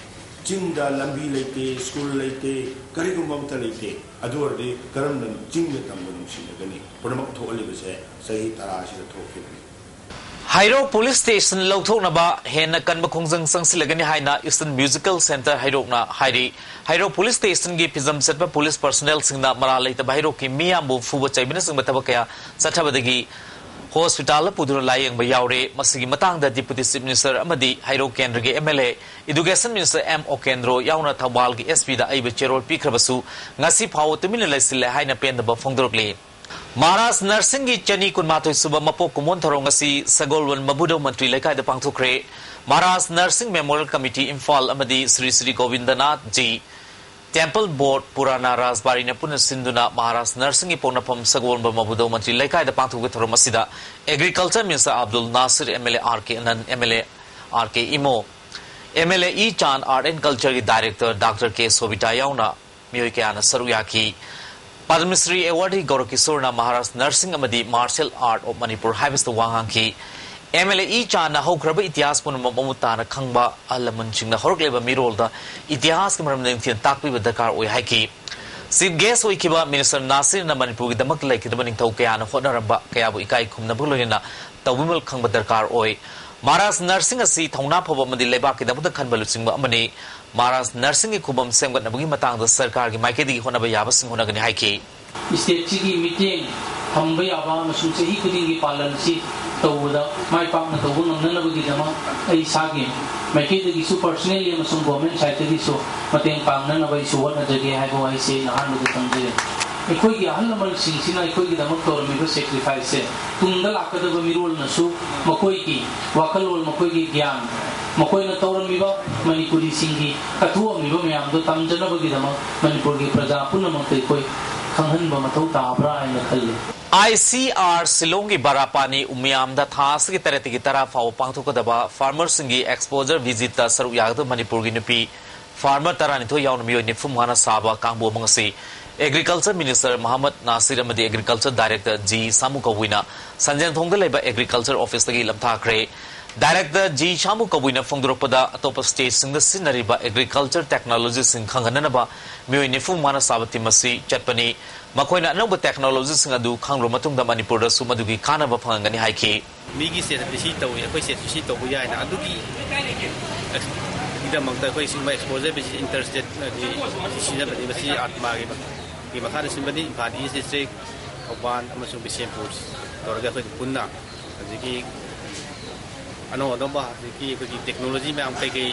ꯆꯤꯡꯗ ꯂꯝꯕꯤ ꯂꯩꯇꯦ, ꯁ꯭ꯀꯨꯜ ꯂꯩꯇꯦ, ꯀꯔꯤꯒꯨꯝꯕ ꯑꯃꯠꯇ ꯂꯩꯇꯦ꯫ ꯑꯗꯨ ꯑꯣꯏꯔꯗꯤ ꯀꯔꯝꯅ ꯆꯤꯡꯗ ꯇꯝꯕ ꯅꯨꯡꯁꯤꯅꯒꯅꯤ? ꯄꯨꯝꯅꯃꯛ ꯊꯣꯛꯍꯜꯂꯤꯕꯁꯦ ꯆꯍꯤ ꯇꯔꯥ ꯑꯁꯤꯗ ꯊꯣꯛꯈꯤꯕꯅꯤ꯫ ꯍꯩꯔꯣꯛ ꯄꯨꯂꯤꯁ ꯁ꯭ꯇꯦꯁꯟ ꯂꯧꯊꯣꯛꯅꯕ ꯍꯦꯟꯅ ꯀꯟꯕ ꯈꯣꯡꯖꯪ ꯆꯪꯁꯤꯜꯂꯒꯅꯤ ꯍꯥꯏꯅ ꯏꯁꯇꯔꯟ ꯃ꯭ꯌꯨꯖꯤꯀꯦꯜ ꯁꯦꯟꯇꯔ ꯍꯩꯔꯣꯛꯅ ꯍꯥꯏꯔꯤ꯫ ꯍꯩꯔꯣꯛ ꯄꯨꯂꯤꯁ ꯁ꯭ꯇꯦꯁꯟꯒꯤ ꯐꯤꯖꯝ ꯆꯠꯄ ꯄꯨꯂꯤꯁ ꯄꯔꯁꯅꯦꯜꯁꯤꯡꯅ ꯃꯔꯥꯜ ꯂꯩꯇꯕ ꯍꯩꯔꯣꯛꯀꯤ ꯃꯤꯌꯥꯝꯕꯨ ꯐꯨꯕ ꯆꯩꯕꯅꯆꯤꯡꯕ ꯊꯕꯛ ꯀꯌꯥ ꯆꯠꯊꯕꯗꯒꯤ ꯍꯣꯁꯄꯤꯇꯥꯜꯗ ꯄꯨꯗꯨꯅ ꯂꯥꯌꯦꯡꯕ ꯌꯥꯎꯔꯦ꯫ ꯃꯁꯤꯒꯤ ꯃꯇꯥꯡꯗ ꯗꯤꯄꯨꯇꯤ ꯆꯤꯐ ꯃꯤꯅꯤꯁꯇꯔ ꯑꯃꯗꯤ ꯍꯩꯔꯣꯛ ꯀꯦꯟꯗ꯭ꯔꯒꯤ M L A, education minister M Okendro ꯌꯥꯎꯅ ꯊꯧꯕꯥꯜꯒꯤ ꯑꯦꯁ ꯄꯤꯗ ꯑꯏꯕ ꯆꯦꯔꯣꯜ ꯄꯤꯈ꯭ꯔꯕꯁꯨ ꯉꯁꯤ ꯐꯥꯎꯕ ꯇꯨꯃꯤꯟꯅ ꯂꯩꯁꯤꯜꯂꯦ ꯍꯥꯏꯅ ꯄꯦꯟꯗꯕ ꯐꯣꯡꯗꯣꯔꯛꯂꯤ꯫ ꯃꯍꯥꯔꯥꯖ ꯅꯔꯁꯤꯡꯒꯤ ꯆꯅꯤ ꯀꯨꯟꯃꯥꯊꯣꯏ ꯁꯨꯕ ꯃꯄꯣꯛ ꯀꯨꯝꯑꯣꯟ ꯊꯧꯔꯝ ꯉꯁꯤ ꯁꯒꯣꯜꯕꯟ ꯃꯕꯨꯗꯧ ꯃꯟꯇ꯭ꯔꯤ ꯂꯩꯀꯥꯏꯗ ꯄꯥꯡꯊꯣꯛꯈ꯭ꯔꯦ꯫ ꯃꯍꯥꯔꯥꯖ ꯅꯔꯁꯤꯡ ꯃꯦꯃꯣꯔꯤꯌꯦꯜ ꯀꯃꯤꯇꯤ ꯏꯝꯐꯥꯜ ꯑꯃꯗꯤ ꯁ꯭ꯔꯤ ꯁ꯭ꯔꯤ ꯒꯣꯕꯤꯟꯗꯅꯥꯊ ꯖꯤ ꯇꯦꯝꯄꯜ ꯕꯣꯔꯗ ꯄꯨꯔꯥꯅꯥ ꯔꯥꯖꯕꯥꯔꯤꯅ ꯄꯨꯟꯅ ꯁꯤꯟꯗꯨꯅ ꯃꯍꯥꯔꯥꯖ ꯅꯔꯁꯤꯡꯒꯤ ꯄꯣꯛꯅꯐꯝ ꯁꯒꯣꯜꯕꯟ ꯃꯕꯨꯗꯧ ꯃꯟꯇ꯭ꯔꯤ ꯂꯩꯀꯥꯏꯗ ꯄꯥꯡꯊꯣꯛꯈꯤꯕ ꯊꯧꯔꯝ ꯑꯁꯤꯗ agriculture minister Abdul Nasir, M L A R K Anand, M L A R K Imo, M L A E Chan, art and ꯀꯜꯆꯔꯒꯤ ꯗꯥꯏꯔꯦꯛꯇꯔ ꯗꯥꯛꯇꯔ ꯀꯦ ꯁꯣꯕꯤꯇꯥ ꯌꯥꯎꯅ ꯃꯤꯑꯣꯏ ꯀꯌꯥꯅ ꯁꯔꯨꯛ ꯌꯥꯈꯤ꯫ ꯄꯗꯃꯁ꯭ꯔꯤ ꯑꯦꯋꯥꯔꯗꯤ ꯒꯧꯔꯀꯤꯁꯣꯔꯅ ꯃꯍꯥꯔꯥꯖ ꯅꯔꯁꯤꯡ ꯑꯃꯗꯤ ꯃꯥꯔꯁꯤꯌꯦꯜ ꯑꯥꯔꯠ ꯑꯣꯐ ꯃꯅꯤꯄꯨꯔ ꯍꯥꯏꯕꯁꯤꯗ ꯋꯥ ꯉꯥꯡꯈꯤ꯫ ꯑꯦꯝ ꯑꯦꯜ ꯑꯦ ꯏ ꯆꯥꯟꯅ ꯍꯧꯈ꯭ꯔꯕ ꯏꯇꯤꯍꯥꯁ ꯄꯨꯝꯅꯃꯛ ꯃꯃꯨꯠ ꯇꯥꯅ ꯈꯪꯕ ꯑꯍꯜ ꯂꯃꯟꯁꯤꯡꯅ ꯍꯧꯔꯛꯂꯤꯕ ꯃꯤꯔꯣꯜꯗ ꯏꯇꯤꯍꯥꯁꯀꯤ ꯃꯔꯝꯗ ꯅꯤꯡꯊꯤꯅ ꯇꯥꯛꯄꯤꯕ ꯗꯔꯀꯥꯔ ꯑꯣꯏ ꯍꯥꯏꯈꯤ꯫ ꯆꯤꯐ ꯒꯦꯁ ꯑꯣꯏꯈꯤꯕ ꯃꯤꯅꯤꯁꯇꯔ ꯅꯥꯁꯤꯔꯅ ꯃꯅꯤꯄꯨꯔꯒꯤꯗꯃꯛꯇ ꯂꯩꯈꯤꯗꯕ ꯅꯤꯡꯊꯧ ꯀꯌꯥꯅ ꯍꯣꯠꯅꯔꯝꯕ ꯀꯌꯥꯕꯨ ꯏꯀꯥꯏ ꯈꯨꯝꯅꯕꯒ ꯂꯣꯏꯅꯅ ꯇꯧꯕꯤꯃꯜ ꯈꯪꯕ ꯗꯔꯀꯥꯔ ꯑꯣꯏ꯫ ꯃꯍꯥꯔꯥꯖ ꯅꯔꯁꯤꯡ ꯑꯁꯤ ꯊꯧꯅꯥ ꯐꯕ ꯑꯃꯗꯤ ꯂꯩꯕꯥꯛꯀꯤꯗꯃꯛꯇ ꯈꯟꯕ ꯂꯨꯆꯤꯡꯕ ꯑꯃꯅꯤ꯫ ꯃꯍꯥꯔꯥꯖ ꯅꯔꯁꯤꯡꯒꯤ ꯈꯨꯕꯝ ꯁꯦꯝꯒꯠꯅꯕꯒꯤ ꯃꯇꯥꯡꯗ ꯁꯔꯀꯥꯔꯒꯤ ꯃꯥꯏꯀꯩꯗꯒꯤ ꯍꯣꯠꯅꯕ ꯌꯥꯕꯁꯤꯡ ꯍꯣꯠꯅꯒꯅꯤ ꯍꯥꯏꯈꯤ꯫ ꯁ꯭ꯇꯦꯠꯁꯤꯒꯤ ꯃꯤꯠꯌꯦꯡ ꯊꯝꯕ ꯌꯥꯕ ꯑꯃꯁꯨꯡ ꯆꯍꯤ ꯈꯨꯗꯤꯡꯒꯤ ꯄꯥꯂꯟꯁꯤ ꯇꯧꯕꯗ ꯃꯥꯏ ꯄꯥꯛꯅ ꯇꯧꯕ ꯉꯝꯅꯅꯕꯒꯤꯗꯃꯛ ꯑꯩ ꯏꯁꯥꯒꯤ ꯃꯥꯏꯀꯩꯗꯒꯤꯁꯨ, ꯄꯔꯁꯅꯦꯜꯂꯤ ꯑꯃꯁꯨꯡ ꯒꯣꯔꯃꯦꯟ ꯁꯥꯏꯠꯇꯒꯤꯁꯨ ꯃꯇꯦꯡ ꯄꯥꯡꯅꯅꯕ ꯑꯩꯁꯨ ꯍꯣꯠꯅꯖꯒꯦ ꯍꯥꯏꯕ ꯋꯥꯍꯩꯁꯤ ꯑꯩꯅ ꯑꯍꯥꯟꯕꯗ ꯊꯝꯖꯔꯤ꯫ ꯑꯩꯈꯣꯏꯒꯤ ꯑꯍꯜ ꯂꯃꯟꯁꯤꯡꯁꯤꯅ ꯑꯩꯈꯣꯏꯒꯤꯗꯃꯛ ꯇꯧꯔꯝꯃꯤꯕ ꯁꯦꯀ꯭ꯔꯤꯐꯥꯏꯁꯁꯦ ꯇꯨꯡꯗ ꯂꯥꯛꯀꯗꯕ ꯃꯤꯔꯣꯜꯅꯁꯨ ꯃꯈꯣꯏꯒꯤ ꯋꯥꯈꯜꯂꯣꯟ, ꯃꯈꯣꯏꯒꯤ ꯒ꯭ꯌꯥꯟ, ꯃꯈꯣꯏꯅ ꯇꯧꯔꯝꯃꯤꯕ ꯃꯅꯤꯄꯨꯔꯤꯁꯤꯡꯒꯤ ꯀꯠꯊꯣꯛꯑꯝꯃꯤꯕ ꯃꯌꯥꯝꯗꯣ ꯇꯝꯖꯅꯕꯒꯤꯗꯃꯛ ꯃꯅꯤꯄꯨꯔꯒꯤ ꯄ꯭ꯔꯖꯥ ꯄꯨꯝꯅꯃꯛꯇ ꯑꯩꯈꯣꯏ ꯈꯪꯍꯟꯕ ꯃꯊꯧ ꯇꯥꯕ꯭ꯔꯥ ꯍꯥꯏꯅ ꯈꯜꯂꯤ꯫ ꯑꯥꯏ ꯁꯤ ꯑꯥꯔ ꯁꯤꯂꯣꯡꯒꯤ ꯕꯥꯔꯥꯄꯥꯅꯤ ꯎꯃꯤꯌꯥꯝꯗ ꯊꯥ ꯑꯁꯤꯒꯤ ꯇꯔꯦꯠꯇꯒꯤ ꯇꯔꯥ ꯐꯥꯎꯕ ꯄꯥꯡꯊꯣꯛꯀꯗꯕ farmerꯁꯤꯡꯒꯤ exposure visitꯇ ꯁꯔꯨꯛ ꯌꯥꯒꯗꯕ ꯃꯅꯤꯄꯨꯔꯒꯤ ꯅꯨꯄꯤ farmer ꯇꯔꯥꯅꯤꯊꯣꯏ ꯌꯥꯎꯅ ꯃꯤꯑꯣꯏ ꯅꯤꯐꯨ ꯃꯉꯥꯅ ꯁꯥꯕ ꯀꯥꯡꯕꯨ ꯑꯃ ꯉꯁꯤ Agriculture Minister ꯃꯍꯃꯗ ꯅꯥꯁꯤꯔ ꯑꯃꯗꯤ Agriculture Director ꯖꯤ ꯁꯥꯃꯨ ꯀꯧꯕꯨꯏꯅ ꯁꯟꯖꯦꯟꯊꯣꯡꯗ ꯂꯩꯕ Agriculture Officeꯇꯒꯤ ꯂꯝꯊꯥꯈ꯭ꯔꯦ꯫ Director ꯖꯤ ꯁꯥꯃꯨ ꯀꯧꯕꯨꯏꯅ ꯐꯣꯡꯗꯣꯔꯛꯄꯗ, ꯑꯇꯣꯞꯄ stateꯁꯤꯡꯗ ꯁꯤꯖꯤꯟꯅꯔꯤꯕ agriculture technologyꯁꯤꯡ ꯈꯪꯍꯟꯅꯅꯕ ꯃꯤꯑꯣꯏ ꯅꯤꯐꯨ ꯃꯉꯥꯅ ꯁꯥꯕ team ꯑꯁꯤ ꯆꯠꯄꯅꯤ꯫ ꯃꯈꯣꯏꯅ ꯑꯅꯧꯕ technologyꯁꯤꯡ ꯑꯗꯨ ꯈꯪꯂꯕ ꯃꯇꯨꯡꯗ ꯃꯅꯤꯄꯨꯔꯗꯁꯨ ꯃꯗꯨꯒꯤ ꯀꯥꯟꯅꯕ ꯐꯪꯍꯟꯒꯅꯤ ꯍꯥꯏꯈꯤ꯫ ꯃꯤꯒꯤ stateꯇꯗꯤ ꯁꯤ ꯇꯧꯏ, ꯑꯩꯈꯣꯏ stateꯁꯨ ꯁꯤ ꯇꯧꯕ ꯌꯥꯏꯅ, ꯑꯗꯨꯒꯤ ꯒꯤꯗꯃꯛꯇ ꯑꯩꯈꯣꯏ ꯁꯤꯒꯨꯝꯕ exposure visit, inter stateꯀꯤ ꯁꯤꯖꯤꯟꯅꯕꯅꯤ꯫ ꯃꯁꯤ ꯑꯥꯠꯃꯥꯒꯤ ꯃ-, ꯒꯤ ꯃꯈꯥꯗ ꯁꯤꯟꯕꯅꯤ꯫ ꯏꯝꯐꯥꯜ East District, ꯊꯧꯕꯥꯜ ꯑꯃꯁꯨꯡ ꯕꯤꯁꯦꯝꯄꯨꯔ ꯇꯧꯔꯒ ꯑꯩꯈꯣꯏ ꯄꯨꯟꯅ ꯍꯧꯖꯤꯛꯀꯤ ꯑꯅꯧ ꯑꯅꯧꯕ ꯍꯧꯖꯤꯛꯀꯤ ꯑꯩꯈꯣꯏꯒꯤ technology ꯃꯌꯥꯝ, ꯀꯩꯀꯩ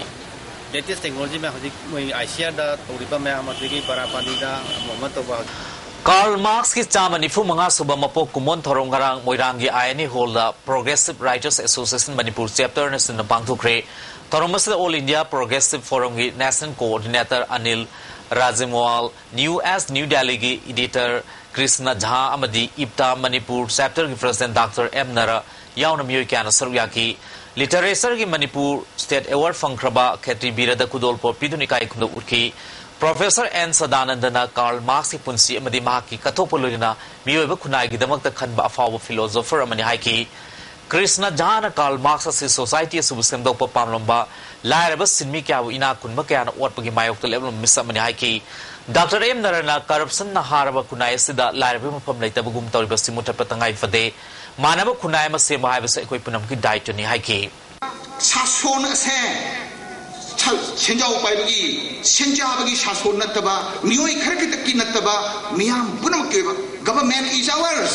latest technology ꯃꯌꯥꯝ, ꯍꯧꯖꯤꯛ ꯃꯣꯏ ꯑꯥꯏ ꯁꯤ ꯑꯥꯔꯗ ꯇꯧꯔꯤꯕ ꯃꯌꯥꯝ, ꯑꯗꯒꯤ ꯕꯔꯥꯄꯥꯅꯤꯗ ꯑꯃ ꯑꯃ ꯇꯧꯕ꯫ Karl Marxꯀꯤ ꯆꯥꯝꯃ ꯅꯤꯐꯨ ꯃꯉꯥ ꯁꯨꯕ ꯃꯄꯣꯛ ꯀꯨꯝꯑꯣꯟ ꯊꯧꯔꯝ ꯉꯔꯥꯡ ꯃꯣꯏꯔꯥꯡꯒꯤ ꯑꯥꯏ ꯑꯦꯟ ꯏ ꯍꯣꯜꯗ Progressive Writers Association ꯃꯅꯤꯄꯨꯔ chapterꯅ ꯁꯤꯟꯅ ꯄꯥꯡꯊꯣꯛꯈ꯭ꯔꯦ꯫ ꯊꯧꯔꯝ ꯑꯁꯤꯗ All India Progressive Forumꯒꯤ national coordinator Anil ꯔꯥꯖꯤꯃꯋꯥꯜ, New Age New Delhiꯒꯤ editor Krishna Jah ꯑꯃꯗꯤ ꯏꯞꯇꯥ ꯃꯅꯤꯄꯨꯔ chapterꯒꯤ president Doctor ꯑꯦꯝ ꯅꯔ ꯌꯥꯎꯅ ꯃꯤꯑꯣꯏ ꯀꯌꯥꯅ ꯁꯔꯨꯛ ꯌꯥꯈꯤ꯫ Literatureꯒꯤ ꯃꯅꯤꯄꯨꯔ state award ꯐꯪꯈ꯭ꯔꯕ ꯈꯦꯇ꯭ꯔꯤ ꯕꯤꯔꯗ ꯈꯨꯗꯣꯜꯄꯣꯠ ꯄꯤꯗꯨꯅ ꯏꯀꯥꯏ ꯈꯨꯝꯅꯧ ꯎꯠꯈꯤ꯫ Professor ꯑꯦꯟ ꯁꯗꯥꯅꯟꯗꯅ Karl Marxꯀꯤ ꯄꯨꯟꯁꯤ ꯑꯃꯗꯤ ꯃꯍꯥꯛꯀꯤ ꯀꯠꯊꯣꯛꯄ ꯂꯣꯏꯅꯅ ꯃꯤꯑꯣꯏꯕ ꯈꯨꯟꯅꯥꯏꯒꯤꯗꯃꯛꯇ ꯈꯟꯕ ꯑꯐꯥꯎꯕ philosopher ꯑꯃꯅꯤ ꯍꯥꯏꯈꯤ꯫ ꯀ꯭ꯔꯤꯁꯅ ꯖꯍꯥꯅ Karl Marx ꯑꯁꯤ society ꯑꯁꯤꯕꯨ ꯁꯦꯝꯗꯣꯛꯄ ꯄꯥꯝꯂꯝꯕ, ꯂꯥꯏꯔꯕ ꯁꯤꯟꯃꯤ ꯀꯌꯥꯕꯨ ꯏꯅꯥꯛ ꯈꯨꯟꯕ ꯀꯌꯥꯅ ꯑꯣꯠꯄꯒꯤ ꯃꯥꯌꯣꯛꯇ ꯂꯦꯞꯂꯝꯕ ꯃꯤꯁꯛ ꯑꯃꯅꯤ ꯍꯥꯏꯈꯤ꯫ Doctor ꯑꯦꯝ ꯅꯔꯅ corruptionꯅ ꯍꯥꯔꯕ ꯈꯨꯟꯅꯥꯏ ꯑꯁꯤꯗ ꯂꯥꯏꯔꯕꯒꯤ ꯃꯐꯝ ꯂꯩꯇꯕꯒꯨꯝ ꯇꯧꯔꯤꯕꯁꯤ ꯃꯨꯊꯠꯄ ꯇꯉꯥꯏ ꯐꯗꯦ꯫ ꯃꯥꯟꯅꯕ ꯈꯨꯟꯅꯥꯏ ꯑꯃ ꯁꯦꯝꯕ ꯍꯥꯏꯕꯁꯤ ꯑꯩꯈꯣꯏ ꯄꯨꯝꯅꯃꯛꯀꯤ ꯗꯥꯏꯇ꯭ꯋꯅꯤ ꯍꯥꯏꯈꯤ꯫ ꯁꯥꯁꯣꯟ ꯑꯁꯦ ꯁ-, ꯁꯦꯟꯖꯥꯎ ꯄꯥꯏꯕꯒꯤ, ꯁꯦꯟꯖꯥꯕꯒꯤ ꯁꯥꯁꯣꯟ ꯅꯠꯇꯕ, ꯃꯤꯑꯣꯏ ꯈꯔ ꯈꯛꯇꯛꯀꯤ ꯅꯠꯇꯕ, ꯃꯤꯌꯥꯝ ꯄꯨꯝꯅꯃꯛꯀꯤ ꯑꯣꯏꯕ, government is ours꯫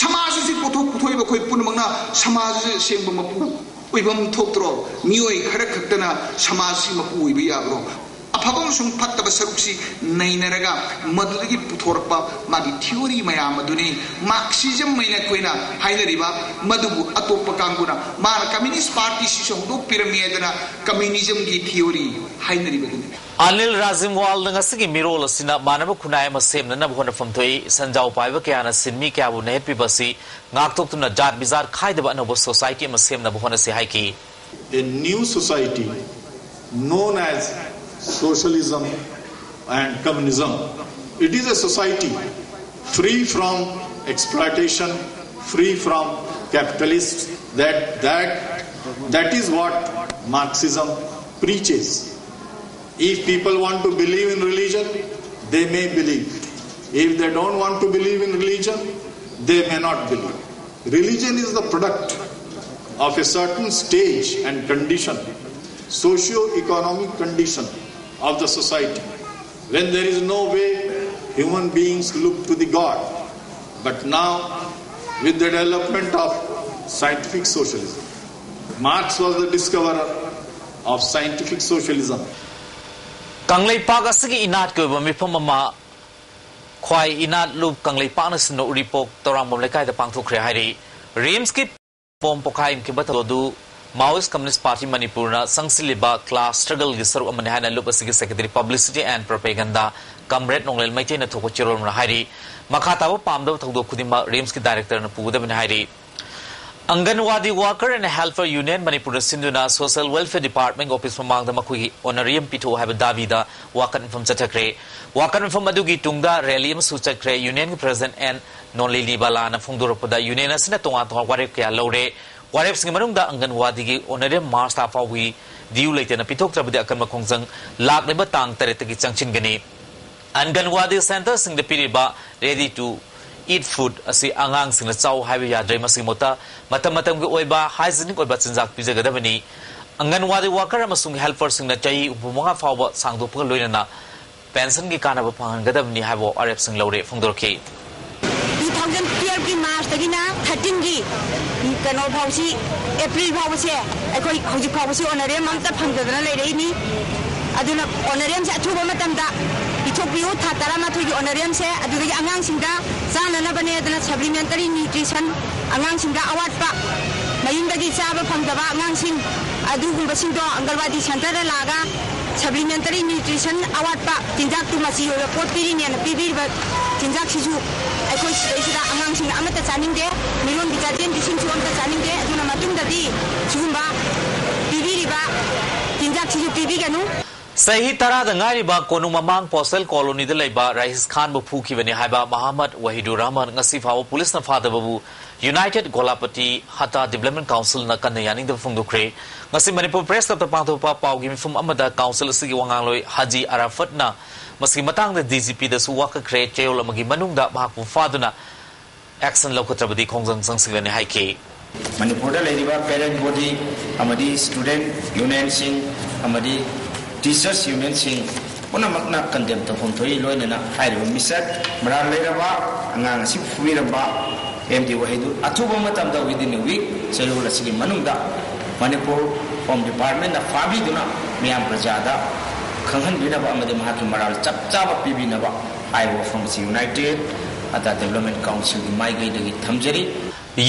ꯁꯃꯥꯖ ꯑꯁꯤ ꯄꯨꯊꯣꯛ ꯄꯨꯊꯣꯛꯏꯕ ꯑꯩꯈꯣꯏ ꯄꯨꯝꯅꯃꯛꯅ ꯁꯃꯥꯖ ꯑꯁꯤ ꯁꯦꯝꯕ ꯃꯄꯨ ꯑꯣꯏꯐꯝ ꯊꯣꯛꯇ꯭ꯔꯣ? ꯃꯤꯑꯣꯏ ꯈꯔ ꯈꯛꯇꯅ ꯁꯃꯥꯖ ꯑꯁꯤ ꯃꯄꯨ ꯑꯣꯏꯕ ꯌꯥꯕ꯭ꯔꯣ? ꯑꯐꯕ ꯑꯃꯁꯨꯡ ꯐꯠꯇꯕ ꯁꯔꯨꯛꯁꯤ ꯅꯩꯅꯔꯒ ꯃꯗꯨꯗꯒꯤ ꯄꯨꯊꯣꯔꯛꯄ ꯃꯥꯒꯤ theory ꯃꯌꯥꯝ ꯑꯗꯨꯅꯤ Marxism ꯍꯥꯏꯅ ꯑꯩꯈꯣꯏꯅ ꯍꯥꯏꯅꯔꯤꯕ꯫ ꯃꯗꯨꯕꯨ ꯑꯇꯣꯞꯄ ꯀꯥꯡꯕꯨꯅ ꯃꯥꯅ Communist Party ꯁꯤꯁꯨ ꯍꯧꯗꯣꯛꯄꯤꯔꯝꯃꯤ ꯍꯥꯏꯗꯅ Communism ꯒꯤ theory ꯍꯥꯏꯅꯔꯤꯕꯗꯨꯅꯤ꯫ ꯑꯅꯤꯜ ꯔꯥꯖꯤꯝꯋꯥꯜꯅ ꯉꯁꯤꯒꯤ ꯃꯤꯔꯣꯜ ꯑꯁꯤꯅ ꯃꯥꯟꯅꯕ ꯈꯨꯟꯅꯥꯏ ꯑꯃ ꯁꯦꯝꯅꯅꯕ ꯍꯣꯠꯅꯐꯝ ꯊꯣꯛꯏ꯫ ꯁꯟꯖꯥꯎ ꯄꯥꯏꯕ ꯀꯌꯥꯅ ꯁꯤꯟꯃꯤ ꯀꯌꯥꯕꯨ ꯅꯦꯍꯠꯄꯤꯕ ꯑꯁꯤ ꯉꯥꯛꯊꯣꯛꯇꯨꯅ ꯖꯥꯠ ꯕꯤꯖꯥꯠ ꯈꯥꯏꯗꯕ ꯑꯅꯧꯕ society ꯑꯃ ꯁꯦꯝꯅꯕ ꯍꯣꯠꯅꯁꯤ ꯍꯥꯏꯈꯤ꯫ A new society known as socialism and communism. It is a society free from exploitation, free from capitalists. That that that is what Marxism preaches. If people want to believe in religion, they may believe. If they don't want to believe in religion, they may not believe. Religion is the product of a certain stage and condition, socio-economic condition of the society, when there is no way human beings look to the God. But now, with the development of scientific socialism, Marx was the discoverer of scientific socialism. Kangleipak ꯑꯁꯤꯒꯤ ꯏꯅꯥꯠꯀꯤ ꯑꯣꯏꯕ ꯃꯤꯐꯝ ꯑꯃ ꯈ꯭ꯋꯥꯏ ꯏꯅꯥꯠ ꯂꯨꯞ ꯀꯪꯂꯩꯄꯥꯛꯅ ꯁꯤꯟꯕ ꯎꯔꯤꯄꯣꯛ ꯇꯧꯔꯥꯡꯕꯝ ꯂꯩꯀꯥꯏꯗ ꯄꯥꯡꯊꯣꯛꯈ꯭ꯔꯦ ꯍꯥꯏꯔꯤ꯫ ꯔꯤꯝꯁꯀꯤ bomb ꯄꯣꯈꯥꯏꯈꯤꯕ ꯊꯧꯗꯣꯛ ꯑꯗꯨ Maoist Communist Party ꯃꯅꯤꯄꯨꯔꯅ ꯆꯪꯁꯤꯜꯂꯤꯕ class struggle ꯒꯤ ꯁꯔꯨꯛ ꯑꯃꯅꯤ ꯍꯥꯏꯅ ꯂꯨꯞ ꯑꯁꯤꯒꯤ secretary publicity and propaganda comrade ꯅꯣꯡꯂꯦꯜ ꯃꯩꯇꯩꯅ ꯊꯣꯛꯄ ꯆꯦꯔꯣꯜ ꯑꯃꯅ ꯍꯥꯏꯔꯤ꯫ ꯃꯈꯥ ꯇꯥꯕ ꯄꯥꯝꯗꯕ ꯊꯧꯗꯣꯛ ꯈꯨꯗꯤꯡꯃꯛ ꯔꯤꯝꯁꯀꯤ director ꯅ ꯄꯨꯒꯗꯕꯅꯤ ꯍꯥꯏꯔꯤ꯫ ꯑꯪꯒꯟꯋꯥꯗꯤ worker and helper union ꯃꯅꯤꯄꯨꯔꯅ ꯁꯤꯟꯗꯨꯅ social welfare department office ꯃꯃꯥꯡꯗ ꯃꯈꯣꯏꯒꯤ honorarium ꯄꯤꯊꯣꯛꯎ ꯍꯥꯏꯕ ꯗꯥꯕꯤꯗ ꯋꯥꯀꯠ ꯃꯤꯐꯝ ꯆꯠꯊꯈ꯭ꯔꯦ꯫ ꯋꯥꯀꯠ ꯃꯤꯐꯝ ꯑꯗꯨꯒꯤ ꯇꯨꯡꯗ rally ꯑꯃꯁꯨ ꯆꯠꯈ꯭ꯔꯦ꯫ Union ꯒꯤ president N ꯅꯣꯟꯂꯤꯅꯤ ꯕꯂꯥꯅ ꯐꯣꯡꯗꯣꯔꯛꯄꯗ, union ꯑꯁꯤꯅ ꯇꯣꯉꯥꯟ ꯇꯣꯉꯥꯟꯕ ꯋꯥꯔꯦꯞ ꯀꯌꯥ ꯂꯧꯔꯦ꯫ ꯋꯥꯔꯦꯞꯁꯤꯡꯒꯤ ꯃꯅꯨꯡꯗ ꯑꯪꯒꯟꯋꯥꯗꯤꯒꯤ honorarium March ꯊꯥ ꯐꯥꯎꯕꯒꯤ due ꯂꯩꯇꯅ ꯄꯤꯊꯣꯛꯇ꯭ꯔꯕꯗꯤ ꯑꯀꯟꯕ ꯈꯣꯡꯖꯪ ꯂꯥꯛꯂꯤꯕ ꯇꯥꯡ ꯇꯔꯦꯠꯇꯒꯤ ꯆꯪꯁꯤꯟꯒꯅꯤ꯫ ꯑꯪꯒꯟꯋꯥꯗꯤ centre ꯁꯤꯡꯗ ꯄꯤꯔꯤꯕ ready to eat food ꯑꯁꯤ ꯑꯉꯥꯡꯁꯤꯡꯅ ꯆꯥꯎ ꯍꯥꯏꯕ ꯌꯥꯗ꯭ꯔꯦ꯫ ꯃꯁꯤꯒꯤ ꯃꯍꯨꯠꯇ ꯃꯇꯝ ꯃꯇꯝꯒꯤ ꯑꯣꯏꯕ hygienic ꯑꯣꯏꯕ ꯆꯤꯟꯖꯥꯛ ꯄꯤꯖꯒꯗꯕꯅꯤ꯫ ꯑꯪꯒꯟꯋꯥꯗꯤ worker ꯑꯃꯁꯨꯡ helper ꯁꯤꯡꯅ ꯆꯍꯤ ꯍꯨꯝꯐꯨ ꯃꯉꯥ ꯐꯥꯎꯕ ꯁꯥꯡꯗꯣꯛꯄꯒ ꯂꯣꯏꯅꯅ pension ꯒꯤ ꯀꯥꯟꯅꯕ ꯐꯪꯍꯟꯒꯗꯕꯅꯤ ꯍꯥꯏꯕ ꯋꯥꯔꯦꯞꯁꯤꯡ ꯂꯧꯔꯦ ꯐꯣꯡꯗꯣꯔꯛꯈꯤ꯫ Two thousand twelve ꯀꯤ March ꯇꯒꯤꯅ thirteen ꯒꯤ ꯀꯩꯅꯣ ꯐꯥꯎꯁꯤ, April ꯐꯥꯎꯕꯁꯦ ꯑꯩꯈꯣꯏ ꯍꯧꯖꯤꯛ ꯐꯥꯎꯕꯁꯤ honorarium ꯑꯝꯇ ꯐꯪꯗꯗꯅ ꯂꯩꯔꯛꯏꯅꯤ꯫ ꯑꯗꯨꯅ ꯑꯣꯅꯔꯦꯝꯁꯦ ꯑꯊꯨꯕ ꯃꯇꯝꯗ ꯄꯤꯊꯣꯛꯄꯤꯌꯨ꯫ ꯊꯥ ꯇꯔꯥꯃꯥꯊꯣꯏꯒꯤ ꯑꯣꯅꯔꯦꯝꯁꯦ ꯑꯗꯨꯗꯒꯤ ꯑꯉꯥꯡꯁꯤꯡꯗ ꯆꯥꯅꯅꯕꯅꯦ ꯑꯗꯨꯅ supplementary nutrition, ꯑꯉꯥꯡꯁꯤꯡꯗ ꯑꯋꯥꯠꯄ ꯃꯌꯨꯝꯗꯒꯤ ꯆꯥꯕ ꯐꯪꯗꯕ ꯑꯉꯥꯡꯁꯤꯡ ꯑꯗꯨꯒꯨꯝꯕꯁꯤꯡꯗꯣ ꯑꯪꯒꯜꯋꯥꯗꯤ centreꯗ ꯂꯥꯛꯑꯒ supplementary nutrition ꯑꯋꯥꯠꯄ ꯆꯤꯟꯖꯥꯛꯇꯨ ꯃꯆꯤ ꯑꯣꯏꯕ ꯄꯣꯠ ꯄꯤꯔꯤꯅꯦꯅ ꯄꯤꯕꯤꯔꯤꯕ ꯆꯤꯟꯖꯥꯛꯁꯤꯁꯨ ꯑꯩꯈꯣꯏ ꯁꯤꯗꯩꯁꯤꯗ ꯑꯉꯥꯡꯁꯤꯡꯅ ꯑꯃꯠꯇ ꯆꯥꯅꯤꯡꯗꯦ, ꯃꯤꯔꯣꯟꯕꯤ ꯆꯥꯖꯦꯟꯕꯤꯁꯤꯡꯁꯨ ꯑꯝꯇ ꯆꯥꯅꯤꯡꯗꯦ꯫ ꯑꯗꯨꯅ ꯃꯇꯨꯡꯗꯗꯤ ꯁꯤꯒꯨꯝꯕ ꯄꯤꯕꯤꯔꯤꯕ ꯆꯤꯟꯖꯥꯛꯁꯤꯁꯨ ꯄꯤꯕꯤꯒꯅꯨ꯫ ꯆꯍꯤ ꯇꯔꯥꯗ ꯉꯥꯏꯔꯤꯕ ꯀꯣꯅꯨꯡ ꯃꯃꯥꯡ postal colonyꯗ ꯂꯩꯕ ꯔꯥꯏꯁ ꯈꯥꯟꯕꯨ ꯐꯨꯈꯤꯕꯅꯤ ꯍꯥꯏꯕ ꯃꯍꯃꯗ ꯋꯥꯍꯤꯗꯨꯔ ꯔꯍꯃꯟ ꯉꯁꯤ ꯐꯥꯎꯕ ꯄꯨꯂꯤꯁꯅ ꯐꯥꯗꯕꯕꯨ United Golapati Hatta Development Councilꯅ ꯀꯟꯅ ꯌꯥꯅꯤꯡꯗꯕ ꯐꯣꯡꯗꯣꯛꯈ꯭ꯔꯦ꯫ ꯉꯁꯤ ꯃꯅꯤꯄꯨꯔ Press Clubꯇ ꯄꯥꯡꯊꯣꯛꯄ ꯄꯥꯎꯒꯤ ꯃꯤꯐꯝ ꯑꯃꯗ council ꯑꯁꯤꯒꯤ ꯋꯥꯉꯥꯡꯂꯣꯏ ꯍꯥꯖꯤ ꯑꯔꯥꯐꯠꯅ ꯃꯁꯤꯒꯤ ꯃꯇꯥꯡꯗ DGPꯗꯁꯨ ꯋꯥꯀꯠꯈ꯭ꯔꯦ꯫ ꯆꯌꯣꯜ ꯑꯃꯒꯤ ꯃꯅꯨꯡꯗ ꯃꯍꯥꯛꯄꯨ ꯐꯥꯗꯨꯅ action ꯂꯧꯈꯠꯇ꯭ꯔꯕꯗꯤ ꯈꯣꯡꯖꯪ ꯆꯪꯁꯤꯜꯂꯅꯤ ꯍꯥꯏꯈꯤ꯫ ꯃꯅꯤꯄꯨꯔꯗ ꯂꯩꯔꯤꯕ parent body ꯑꯃꯗꯤ student unionꯁꯤꯡ ꯑꯃꯗꯤ teachers unionꯁꯤꯡ ꯄꯨꯝꯅꯃꯛꯅ condemn ꯇꯧꯐꯝ ꯊꯣꯛꯏ꯫ ꯂꯣꯏꯅꯅ ꯍꯥꯏꯔꯤꯕ ꯃꯤꯁꯛ ꯃꯔꯥꯜ ꯂꯩꯔꯕ ꯑꯉꯥꯡ ꯑꯁꯤ ꯐꯨꯕꯤꯔꯝꯕ ꯑꯦꯝ ꯗꯤ ꯋꯥꯍꯤꯗꯨ ꯑꯊꯨꯕ ꯃꯇꯝꯗ within a week ꯆꯌꯣꯜ ꯑꯁꯤꯒꯤ ꯃꯅꯨꯡꯗ ꯃꯅꯤꯄꯨꯔ Home Departmentꯅ ꯐꯥꯕꯤꯗꯨꯅ ꯃꯤꯌꯥꯝ ꯄ꯭ꯔꯖꯥꯗ ꯈꯪꯍꯟꯕꯤꯅꯕ ꯑꯃꯗꯤ ꯃꯍꯥꯛꯀꯤ ꯃꯔꯥꯜ ꯆꯞ ꯆꯥꯕ ꯄꯤꯕꯤꯅꯕ ꯍꯥꯏꯔꯤꯕ ꯋꯥꯐꯝ ꯑꯁꯤ United Hatta Development Councilꯒꯤ ꯃꯥꯏꯀꯩꯗꯒꯤ ꯊꯝꯖꯔꯤ꯫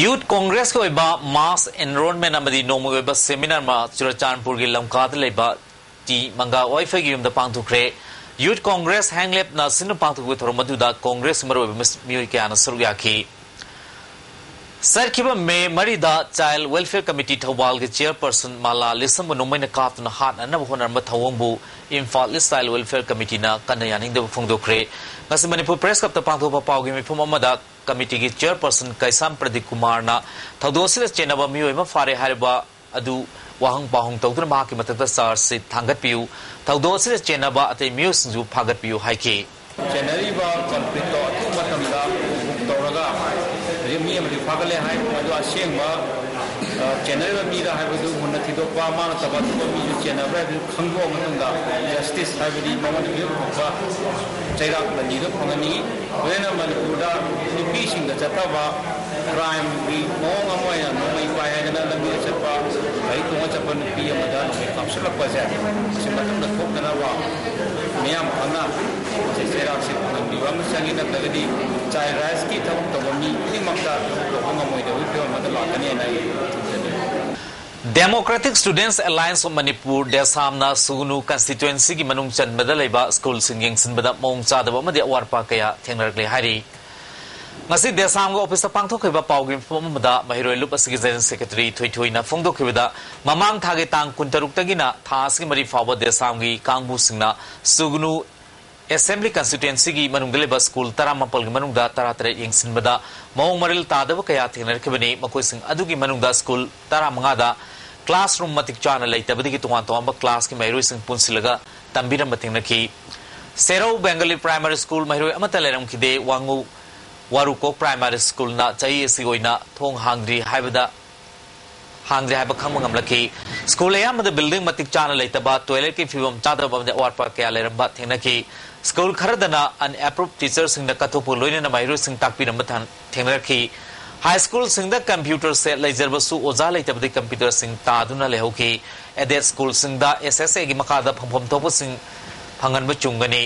Youth Congressꯀꯤ ꯑꯣꯏꯕ mass enrollment ꯑꯃꯗꯤ ꯅꯣꯡꯃꯒꯤ ꯑꯣꯏꯕ seminar ꯑꯃ ꯆꯨꯔꯆꯥꯟꯄꯨꯔꯒꯤ ꯂꯝꯀꯥꯗ ꯂꯩꯕ ꯇꯤ ꯃꯪꯒꯥ ꯋꯥꯏꯐꯩꯒꯤ ꯌꯨꯝꯗ ꯄꯥꯡꯊꯣꯛꯈ꯭ꯔꯦ꯫ Youth Congress ꯍꯦꯡꯂꯦꯞꯅ ꯁꯤꯟꯅ ꯄꯥꯡꯊꯣꯛꯄ ꯊꯧꯔꯝ ꯑꯗꯨꯗ Congressꯀꯤ ꯃꯔꯨꯑꯣꯏꯕ ꯃꯤꯑꯣꯏ ꯀꯌꯥꯅ ꯁꯔꯨꯛ ꯌꯥꯈꯤ꯫ ꯆꯠꯈꯤꯕ ꯃꯦ ꯃꯔꯤꯗ Child Welfare Committee ꯊꯧꯕꯥꯜꯒꯤ chairperson malai ꯂꯤꯁꯝꯕ ꯅꯣꯡꯃꯩꯅ ꯀꯥꯞꯇꯨꯅ ꯍꯥꯠꯅꯅꯕ ꯍꯣꯠꯅꯔꯝꯕ ꯊꯧꯑꯣꯡꯕꯨ Imphal East Child Welfare Committeeꯅ ꯀꯟꯅ ꯌꯥꯅꯤꯡꯗꯕ ꯐꯣꯡꯗꯣꯛꯈ꯭ꯔꯦ꯫ ꯉꯁꯤ ꯃꯅꯤꯄꯨꯔ Press Clubꯇ ꯄꯥꯡꯊꯣꯛꯄ ꯄꯥꯎꯒꯤ ꯃꯤꯐꯝ ꯑꯃꯗ committeeꯒꯤ chairperson ꯀꯩꯁꯥꯝ ꯄ꯭ꯔꯗꯤꯞ ꯀꯨꯃꯥꯔꯅ ꯊꯧꯗꯣꯛ ꯑꯁꯤꯗ ꯆꯦꯟꯅꯕ ꯃꯤꯑꯣꯏ ꯑꯃ ꯐꯥꯔꯦ ꯍꯥꯏꯔꯤꯕ ꯑꯗꯨ ꯋꯥꯍꯪ ꯄꯥꯎꯍꯪ ꯇꯧꯗꯨꯅ ꯃꯍꯥꯛꯀꯤ ꯃꯊꯛꯇ charge sheet ꯊꯥꯡꯒꯠꯄꯤꯌꯨ, ꯊꯧꯗꯣꯛ ꯑꯁꯤꯗ ꯆꯦꯟꯅꯕ ꯑꯇꯩ ꯃꯤꯑꯣꯏꯁꯤꯡꯁꯨ ꯐꯥꯒꯠꯄꯤꯌꯨ ꯍꯥꯏꯈꯤ꯫ ꯆꯦꯟꯅꯔꯤꯕ culpritꯇꯣ ꯑꯊꯨꯕ ꯃꯇꯝꯗ book ꯇꯧꯔꯒ ꯍꯧꯖꯤꯛ ꯃꯤ ꯑꯃꯗꯤ ꯐꯥꯒꯠꯂꯦ ꯍꯥꯏ, ꯑꯗꯣ ꯑꯁꯦꯡꯕ, ꯑ, ꯆꯦꯟꯅꯔꯤꯕ ꯃꯤꯔ ꯍꯥꯏꯕꯗꯨ ꯃꯨꯟꯅ ꯊꯤꯗꯣꯛꯄ, ꯃꯥ ꯅꯠꯇꯕ ꯑꯇꯣꯞꯄ ꯃꯤꯁꯨ ꯆꯦꯟꯅꯕ꯭ꯔꯥ ꯍꯥꯏꯕꯗꯨ ꯈꯪꯗꯣꯛꯑ ꯃꯇꯨꯡꯗ justice ꯍꯥꯏꯕꯗꯤ ꯃꯉꯣꯟꯗ ꯄꯤꯕ ꯊꯣꯛꯄ ꯆꯩꯔꯥꯛ ꯂꯟꯗꯤꯗꯨ ꯐꯪꯍꯟꯅꯤꯡꯏ꯫ ꯂꯣꯏꯅꯅ ꯃꯅꯤꯄꯨꯔꯗ ꯅꯨꯄꯤꯁꯤꯡꯗ ꯆꯠꯊꯕ crimeꯒꯤ ꯃꯑꯣꯡ ꯑꯃ ꯑꯣꯏꯅ ꯅꯣꯡꯃꯩ ꯄꯥꯏ ꯍꯥꯏꯗꯅ ꯂꯝꯕꯤꯗ ꯆꯠꯄ, ꯒꯥꯔꯤ ꯇꯣꯡꯉ ꯆꯠꯄ ꯅꯨꯄꯤ ꯑꯃꯗ ꯅꯣꯡꯃꯩ ꯀꯥꯞꯁꯤꯜꯂꯛꯄꯁꯦ, ꯃꯁꯤ ꯃꯇꯨꯡꯗ ꯊꯣꯛꯇꯅꯕ ꯃꯤꯌꯥꯝ ꯈꯪꯅ ꯃꯁꯤ ꯆꯩꯔꯥꯛꯁꯤ ꯐꯪꯍꯟꯕꯤꯕ ꯑꯃ ꯆꯪꯉꯤ꯫ ꯅꯠꯇ꯭ꯔꯒꯗꯤ ꯆꯥꯏꯜ ꯔꯥꯏꯠꯁꯀꯤ ꯊꯕꯛ ꯇꯧꯕ ꯃꯤ ꯈꯨꯗꯤꯡꯃꯛꯇ ꯊꯕꯛ ꯇꯧꯕ ꯉꯝꯃꯣꯏꯗꯕꯒꯤ ꯐꯤꯕꯝ ꯑꯃꯗ ꯂꯥꯛꯀꯅꯤ ꯍꯥꯏꯅ ꯑꯩ ꯊꯝꯖꯅꯤꯡꯏ꯫ Democratic Students Alliance of Manipur, ꯗꯦꯁꯥꯝꯅ ꯁꯨꯒꯅꯨ ꯀꯟꯁꯇꯤꯇ꯭ꯋꯦꯟꯁꯤꯒꯤ ꯃꯅꯨꯡ ꯆꯟꯕꯗ ꯂꯩꯕ ꯁ꯭ꯀꯨꯜꯁꯤꯡ ꯌꯦꯡꯁꯤꯟꯕꯗ ꯃꯑꯣꯡ ꯆꯥꯗꯕ ꯑꯃꯗꯤ ꯑꯋꯥꯠꯄ ꯀꯌꯥ ꯊꯦꯡꯅꯔꯛꯂꯦ ꯍꯥꯏꯔꯤ꯫ ꯉꯁꯤ ꯗꯦꯁꯥꯝꯒꯤ ꯑꯣꯐꯤꯁꯇ ꯄꯥꯡꯊꯣꯛꯈꯤꯕ ꯄꯥꯎꯒꯤ ꯃꯤꯐꯝ ꯑꯃꯗ ꯃꯍꯩꯔꯣꯏ ꯂꯨꯞ ꯑꯁꯤꯒꯤ ꯖꯦꯅꯔꯦꯜ ꯁꯦꯀ꯭ꯔꯦꯇꯔꯤ ꯊꯣꯏꯊꯣꯏꯅ ꯐꯣꯡꯗꯣꯛꯈꯤꯕꯗ, ꯃꯃꯥꯡ ꯊꯥꯒꯤ ꯇꯥꯡ ꯀꯨꯟꯇꯔꯨꯛꯇꯒꯤꯅ ꯊꯥ ꯑꯁꯤꯒꯤ ꯃꯔꯤ ꯐꯥꯎꯕ ꯗꯦꯁꯥꯝꯒꯤ ꯀꯥꯡꯕꯨꯁꯤꯡꯅ ꯁꯨꯒꯅꯨ ꯑꯦꯁꯦꯝꯕ꯭ꯂꯤ ꯀꯟꯁꯇꯤꯇ꯭ꯋꯦꯟꯁꯤꯒꯤ ꯃꯅꯨꯡꯗ ꯂꯩꯕ ꯁ꯭ꯀꯨꯜ ꯇꯔꯥꯃꯥꯄꯜꯒꯤ ꯃꯅꯨꯡꯗ ꯇꯔꯥꯇꯔꯦꯠ ꯌꯦꯡꯁꯤꯟꯕꯗ ꯃꯑꯣꯡ ꯃꯔꯤꯜ ꯇꯥꯗꯕ ꯀꯌꯥ ꯊꯦꯡꯅꯔꯛꯈꯤꯕꯅꯤ꯫ ꯃꯈꯣꯏꯁꯤꯡ ꯑꯗꯨꯒꯤ ꯃꯅꯨꯡꯗ ꯁ꯭ꯀꯨꯜ ꯇꯔꯥꯃꯉꯥꯗ ꯀ꯭ꯂꯥꯁꯔꯨꯝ ꯃꯇꯤꯛ ꯆꯥꯅ ꯂꯩꯇꯕꯗꯒꯤ ꯇꯣꯉꯥꯟ ꯇꯣꯉꯥꯟꯕ ꯀ꯭ꯂꯥꯁꯀꯤ ꯃꯍꯩꯔꯣꯏꯁꯤꯡ ꯄꯨꯟꯁꯤꯜꯂꯒ ꯇꯝꯕꯤꯔꯝꯕ ꯊꯦꯡꯅꯈꯤ꯫ ꯁꯦꯔꯧ ꯕꯦꯡꯒꯂꯤ ꯄ꯭ꯔꯥꯏꯃꯥꯔꯤ ꯁ꯭ꯀꯨꯜ ꯃꯍꯩꯔꯣꯏ ꯑꯃꯠꯇ ꯂꯩꯔꯝꯈꯤꯗꯦ꯫ ꯋꯥꯉꯨ ꯋꯥꯔꯨꯀꯣꯛ ꯄ꯭ꯔꯥꯏꯃꯥꯔꯤ ꯁ꯭ꯀꯨꯜꯅ ꯆꯍꯤ ꯑꯁꯤꯒꯤ ꯑꯣꯏꯅ ꯊꯣꯡ ꯍꯥꯡꯗ꯭ꯔꯤ ꯍꯥꯏꯕꯗ, ꯍꯥꯡꯗ꯭ꯔꯤ ꯍꯥꯏꯕ ꯈꯪꯕ ꯉꯝꯂꯛꯈꯤ꯫ ꯁ꯭ꯀꯨꯜ ꯑꯌꯥꯝꯕꯗ ꯕꯤꯜꯗꯤꯡ ꯃꯇꯤꯛ ꯆꯥꯅ ꯂꯩꯇꯕ, ꯇꯣꯏꯂꯦꯠꯀꯤ ꯐꯤꯕꯝ ꯆꯥꯗꯕ ꯑꯃꯗꯤ ꯑꯋꯥꯠꯄ ꯀꯌꯥ ꯂꯩꯔꯝꯕ ꯊꯦꯡꯅꯈꯤ꯫ ꯁ꯭ꯀꯨꯜ ꯈꯔꯗꯅ ꯑꯟꯑꯦꯄ꯭ꯔꯨꯞ ꯇꯤꯆꯔꯁꯤꯡꯅ ꯀꯠꯊꯣꯛꯄꯒ ꯂꯣꯏꯅꯅ ꯃꯍꯩꯔꯣꯏꯁꯤꯡ ꯇꯥꯛꯄꯤꯔꯝꯕ ꯊꯦꯡ-, ꯊꯦꯡꯅꯔꯛꯈꯤ꯫ ꯍꯥꯏ ꯁ꯭ꯀꯨꯜꯁꯤꯡꯗ ꯀꯝꯄ꯭ꯌꯨꯇꯔ ꯁꯦꯠ ꯂꯩꯖꯔꯕꯁꯨ ꯑꯣꯖꯥ ꯂꯩꯇꯕꯗꯒꯤ ꯀꯝꯄ꯭ꯌꯨꯇꯔꯁꯤꯡ ꯇꯥꯗꯨꯅ ꯂꯩꯍꯧꯈꯤ꯫ ꯑꯦꯗꯦꯗ ꯁ꯭ꯀꯨꯜꯁꯤꯡꯗ ꯑꯦꯁ ꯑꯦꯁ ꯑꯦꯒꯤ ꯃꯈꯥꯗ ꯐꯪꯐꯝ ꯊꯣꯛꯄꯁꯤꯡ ꯐꯪꯍꯟꯕ ꯆꯨꯝꯒꯅꯤ꯫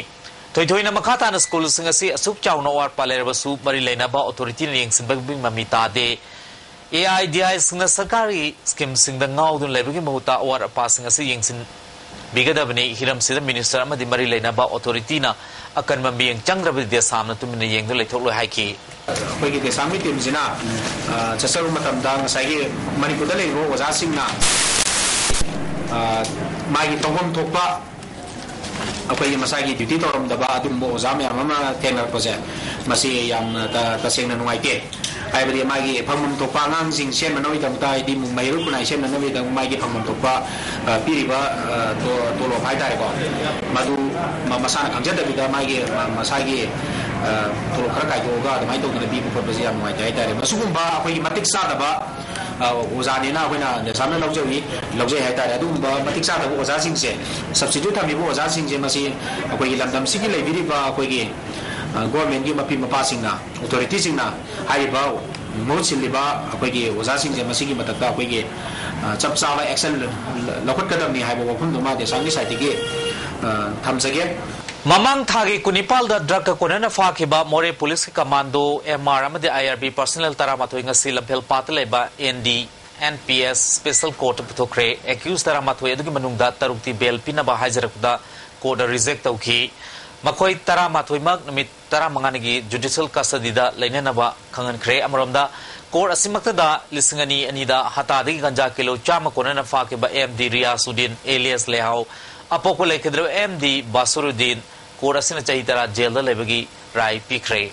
ꯊꯣꯏꯊꯣꯏꯅ ꯃꯈꯥ ꯇꯥꯅ ꯁ꯭ꯀꯨꯜꯁꯤꯡ ꯑꯁꯤ ꯑꯁꯨꯛ ꯆꯥꯎꯅ ꯑꯋꯥꯠꯄ ꯂꯩꯔꯕꯁꯨ ꯃꯔꯤ ꯂꯩꯅꯕ ꯑꯣꯊꯣꯔꯤꯇꯤꯅ ꯌꯦꯡꯁꯤꯟꯕꯒꯤ ꯃꯃꯤ ꯇꯥꯗꯦ꯫ ꯑꯦ ꯑꯥꯏ ꯗꯤ ꯑꯥꯏꯁꯤꯡꯅ ꯁꯔꯀꯥꯔꯒꯤ ꯁ꯭ꯀꯤꯝꯁꯤꯡꯗ ꯉꯥꯎꯗꯨꯅ ꯂꯩꯕꯒꯤ ꯃꯍꯨꯠꯇ ꯑꯋꯥꯠ ꯑꯄꯥꯁꯤꯡ ꯑꯁꯤ ꯌꯦꯡꯁꯤꯟꯕꯤꯒꯗꯕꯅꯤ꯫ ꯍꯤꯔꯝꯁꯤꯗ ꯃꯤꯅꯤꯁꯇꯔ ꯑꯃꯗꯤ ꯃꯔꯤ ꯂꯩꯅꯕ ꯑꯣꯊꯣꯔꯤꯇꯤꯅ ꯑꯀꯟꯕ ꯃꯤꯠꯌꯦꯡ ꯆꯪꯗ꯭ꯔꯕꯗꯤ ꯗꯦꯁꯥꯝꯅ ꯇꯨꯃꯤꯟꯅ ꯌꯦꯡꯗꯨꯅ ꯂꯩꯊꯣꯛꯂꯣꯏ ꯍꯥꯏꯈꯤ꯫ ꯑꯩꯈꯣꯏꯒꯤ ꯗꯦꯁꯥꯝꯒꯤ ꯇꯤꯝꯁꯤꯅ, ꯑ, ꯆꯠꯆꯔꯨꯕ ꯃꯇꯝꯗ ꯉꯁꯥꯏꯒꯤ ꯃꯅꯤꯄꯨꯔꯗ ꯂꯩꯔꯤꯕ ꯑꯣꯖꯥꯁꯤꯡꯅ, ꯑ, ꯃꯥꯒꯤ ꯇꯧꯐꯝ ꯊꯣꯛꯄ ꯑꯩꯈꯣꯏꯒꯤ ꯃꯁꯥꯒꯤ ꯗ꯭ꯌꯨꯇꯤ ꯇꯧꯔꯝꯗꯕ ꯑꯗꯨꯒꯨꯝꯕ ꯑꯣꯖꯥ ꯃꯌꯥꯝ ꯑꯃ ꯊꯦꯡꯅꯔꯛꯄꯁꯦ, ꯃꯁꯤ ꯌꯥꯝꯅ ꯇ-, ꯇꯁꯦꯡꯅ ꯅꯨꯡꯉꯥꯏꯇꯦ꯫ ꯍꯥꯏꯕꯗꯤ ꯃꯥꯒꯤ ꯐꯪꯐꯝ ꯊꯣꯛꯄ ꯑꯉꯥꯡꯁꯤꯡ ꯁꯦꯝꯅꯅꯕꯒꯤꯗꯃꯛꯇ, ꯍꯥꯏꯗꯤ ꯃꯍꯩꯔꯣꯏ ꯈꯨꯟꯅꯥꯏ ꯁꯦꯝꯅꯅꯕꯒꯤꯗꯃꯛ ꯃꯥꯒꯤ ꯐꯪꯐꯝ ꯊꯣꯛꯄ, ꯑ, ꯄꯤꯔꯤꯕ, ꯑ, ꯇꯣ-, ꯇꯣꯂꯣꯞ ꯍꯥꯏꯇꯥꯔꯦꯀꯣ, ꯃꯗꯨ ꯃ-, ꯃꯁꯥꯅ ꯈꯪꯖꯗꯕꯤꯗ ꯃꯥꯒꯤ, ꯃ-, ꯃꯁꯥꯒꯤ, ꯑ, ꯇꯣꯂꯣꯞ ꯈꯔ ꯀꯥꯏꯊꯣꯛꯑꯒ ꯑꯗꯨꯃꯥꯏꯅ ꯇꯧꯗꯅ ꯄꯤꯕ ꯈꯣꯠꯄꯁꯦ ꯌꯥꯝ ꯅꯨꯡꯉꯥꯏꯇꯦ ꯍꯥꯏꯇꯥꯔꯦ꯫ ꯃꯁꯤꯒꯨꯝꯕ ꯑꯩꯈꯣꯏꯒꯤ ꯃꯇꯤꯛ ꯆꯥꯗꯕ, ꯑ, ꯑꯣꯖꯥꯅꯦꯅ ꯑꯩꯈꯣꯏꯅ ꯗꯦꯁꯥꯝꯅ ꯂꯧꯖꯩ, ꯂꯧꯖꯩ ꯍꯥꯏꯇꯥꯔꯦ꯫ ꯑꯗꯨꯒꯨꯝꯕ ꯃꯇꯤꯛ ꯆꯥꯗꯕ ꯑꯣꯖꯥꯁꯤꯡꯁꯦ, ꯁꯕꯁꯇꯤꯇ꯭ꯌꯨꯠ ꯊꯝꯃꯤꯕ ꯑꯣꯖꯥꯁꯤꯡꯁꯦ, ꯃꯁꯤ ꯑꯩꯈꯣꯏꯒꯤ ꯂꯝꯗꯝꯁꯤꯒꯤ ꯂꯩꯕꯤꯔꯤꯕ ꯑꯩꯈꯣꯏꯒꯤ, ꯑ, ꯒꯣꯔꯃꯦꯟꯒꯤ ꯃꯄꯤ ꯃꯄꯥꯁꯤꯡꯅ, ꯑꯣꯊꯣꯔꯤꯇꯤꯁꯤꯡꯅ ꯍꯥꯏꯔꯤꯕ ꯃꯍꯨꯠ ꯁꯤꯜꯂꯤꯕ ꯑꯩꯈꯣꯏꯒꯤ ꯑꯣꯖꯥꯁꯤꯡꯁꯦ ꯃꯁꯤꯒꯤ ꯃꯊꯛꯇ ꯑꯩꯈꯣꯏꯒꯤ, ꯑ, ꯆꯞ ꯆꯥꯕ action ꯂꯧꯈꯠꯀꯗꯕꯅꯤ ꯍꯥꯏꯕ ꯋꯥꯐꯝꯗꯨꯃ ꯗꯦꯁꯥꯝꯒꯤ side ꯇꯒꯤ, ꯑ, ꯊꯝꯖꯒꯦ꯫ ꯃꯃꯥꯡ ꯊꯥꯒꯤ ꯀꯨꯟꯅꯤꯄꯥꯜꯗ drug ꯀ ꯀꯣꯟꯅꯅ ꯐꯥꯈꯤꯕ ꯃꯣꯔꯦ police ꯀꯤ commando, M R ꯑꯃꯗꯤ I R B personnel ꯇꯔꯥꯃꯥꯊꯣꯏ ꯉꯁꯤ ꯂꯝꯐꯦꯜ ꯄꯥꯠꯇ ꯂꯩꯕ N D N P S special court ꯇ ꯄꯨꯊꯣꯛꯈ꯭ꯔꯦ꯫ Accused ꯇꯔꯥꯃꯥꯊꯣꯏ ꯑꯗꯨꯒꯤ ꯃꯅꯨꯡꯗ ꯇꯔꯨꯛꯇꯤ bail ꯄꯤꯅꯕ ꯍꯥꯏꯖꯔꯛꯄꯗ court ꯅ reject ꯇꯧꯈꯤ꯫ ꯃꯈꯣꯏ ꯇꯔꯥꯃꯥꯊꯣꯏꯃꯛ ꯅꯨꯃꯤꯠ ꯇꯔꯥꯃꯉꯥꯅꯤꯒꯤ judicial custody ꯗ ꯂꯩꯅꯅꯕ ꯈꯪꯍꯟꯈ꯭ꯔꯦ꯫ ꯑꯃꯔꯣꯝꯗ, court ꯑꯁꯤꯃꯛꯇꯗ ꯂꯤꯁꯤꯡ ꯑꯅꯤ ꯑꯅꯤꯗ ꯍꯇꯥꯗꯒꯤ ꯒꯟꯖꯥ ꯀꯤꯂꯣ ꯆꯥꯝꯃ ꯀꯣꯟꯅꯅ ꯐꯥꯈꯤꯕ M D ꯔꯤꯌꯥꯁꯨꯗꯤꯟ alias ꯂꯩꯍꯥꯎ, ꯑꯄꯣꯛꯄ ꯂꯩꯈꯤꯗ꯭ꯔꯕ M D ꯕꯥꯁꯨꯔꯨꯗꯤꯟ, court ꯑꯁꯤꯅ ꯆꯍꯤ ꯇꯔꯥ jail ꯗ ꯂꯩꯕꯒꯤ ꯔꯥꯏ ꯄꯤꯈ꯭ꯔꯦ꯫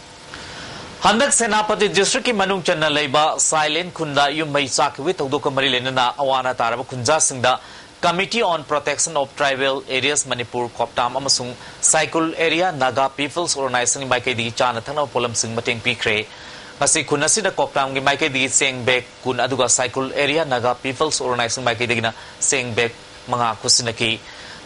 ꯍꯟꯗꯛ ꯁꯦꯅꯥꯄꯇꯤ district ꯀꯤ ꯃꯅꯨꯡ ꯆꯟꯅ ꯂꯩꯕ ꯁꯥꯏꯂꯦꯟ ꯈꯨꯟꯗ ꯌꯨꯝ ꯃꯩ ꯆꯥꯛꯈꯤꯕꯒꯤ ꯊꯧꯗꯣꯛꯀ ꯃꯔꯤ ꯂꯩꯅꯅ ꯑꯋꯥ ꯑꯅꯥ ꯇꯥꯔꯕ ꯈꯨꯟꯖꯥꯁꯤꯡꯗ Committee on Protection of Tribal Areas Manipur, ꯀꯣꯞꯇꯥꯝ ꯑꯃꯁꯨꯡ ꯁꯥꯏꯀꯨꯜ Area Naga People's Organization ꯒꯤ ꯃꯥꯏꯀꯩꯗꯒꯤ ꯆꯥꯅ ꯊꯛꯅꯕ ꯄꯣꯠꯂꯝꯁꯤꯡ ꯃꯇꯦꯡ ꯄꯤꯈ꯭ꯔꯦ꯫ ꯉꯁꯤ ꯈꯨꯟ ꯑꯁꯤꯗ ꯀꯣꯞꯇꯥꯝꯒꯤ ꯃꯥꯏꯀꯩꯗꯒꯤ ꯆꯦꯡ bag ꯀꯨꯟ, ꯑꯗꯨꯒ ꯁꯥꯏꯀꯨꯜ Area Naga People's Organization ꯃꯥꯏꯀꯩꯗꯒꯤꯅ ꯆꯦꯡ bag ꯃꯉꯥ ꯈꯨꯠꯁꯤꯟꯅꯈꯤ꯫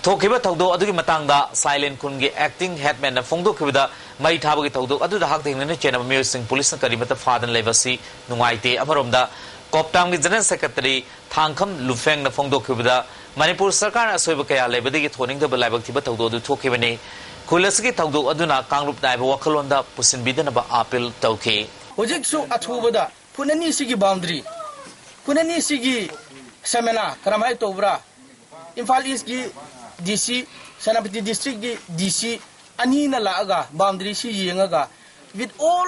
ꯊꯣꯛꯈꯤꯕ ꯊꯧꯗꯣꯛ ꯑꯗꯨꯒꯤ ꯃꯇꯥꯡꯗ ꯁꯥꯏꯂꯦꯟ ꯈꯨꯟꯒꯤ acting headman ꯅ ꯐꯣꯡꯗꯣꯛꯈꯤꯕꯗ, ꯃꯩ ꯊꯥꯕꯒꯤ ꯊꯧꯗꯣꯛ ꯑꯗꯨꯗ ꯍꯛꯊꯦꯡꯅꯅ ꯆꯦꯟꯅꯕ ꯃꯤꯑꯣꯏꯁꯤꯡ ꯄꯨꯂꯤꯁꯅ ꯀꯔꯤꯃꯠꯇ ꯐꯥꯗꯅ ꯂꯩꯕ ꯑꯁꯤ ꯅꯨꯡꯉꯥꯏꯇꯦ꯫ ꯑꯃꯔꯣꯝꯗ, ꯀꯣꯞꯇꯥꯝꯒꯤ General Secretary ꯊꯥꯡꯈꯝ ꯂꯨꯐꯦꯡꯅ ꯐꯣꯡꯗꯣꯛꯈꯤꯕꯗ, ꯃꯅꯤꯄꯨꯔ ꯁꯔꯀꯥꯔꯅ ꯑꯁꯣꯏꯕ ꯀꯌꯥ ꯂꯩꯕꯗꯒꯤ ꯊꯣꯛꯅꯤꯡꯗꯕ ꯂꯥꯏꯕꯛ ꯊꯤꯕ ꯊꯧꯗꯣꯛ ꯑꯗꯨ ꯊꯣꯛꯈꯤꯕꯅꯤ꯫ ꯈꯨꯜ ꯑꯁꯤꯒꯤ ꯊꯧꯗꯣꯛ ꯑꯗꯨꯅ ꯀꯥꯡꯂꯨꯞ ꯅꯥꯏꯕ ꯋꯥꯈꯜꯂꯣꯟꯗ ꯄꯨꯁꯤꯟꯕꯤꯗꯅꯕ appeal ꯇꯧꯈꯤ꯫ ꯍꯧꯖꯤꯛꯁꯨ ꯑꯊꯨꯕꯗ ꯈꯨꯟ ꯑꯅꯤꯁꯤꯒꯤ boundary, ꯈꯨꯟ ꯑꯅꯤꯁꯤꯒꯤ ꯁꯃꯦꯂꯥ ꯀꯔꯝꯍꯥꯏꯅ ꯇꯧꯕ꯭ꯔꯥ? ꯏꯝꯐꯥꯜ East ꯀꯤ D C, ꯁꯦꯅꯥꯄꯇꯤ district ꯀꯤ D C ꯑꯅꯤꯅ ꯂꯥꯛꯑꯒ boundary ꯁꯤ ꯌꯦꯡꯉꯒ, with all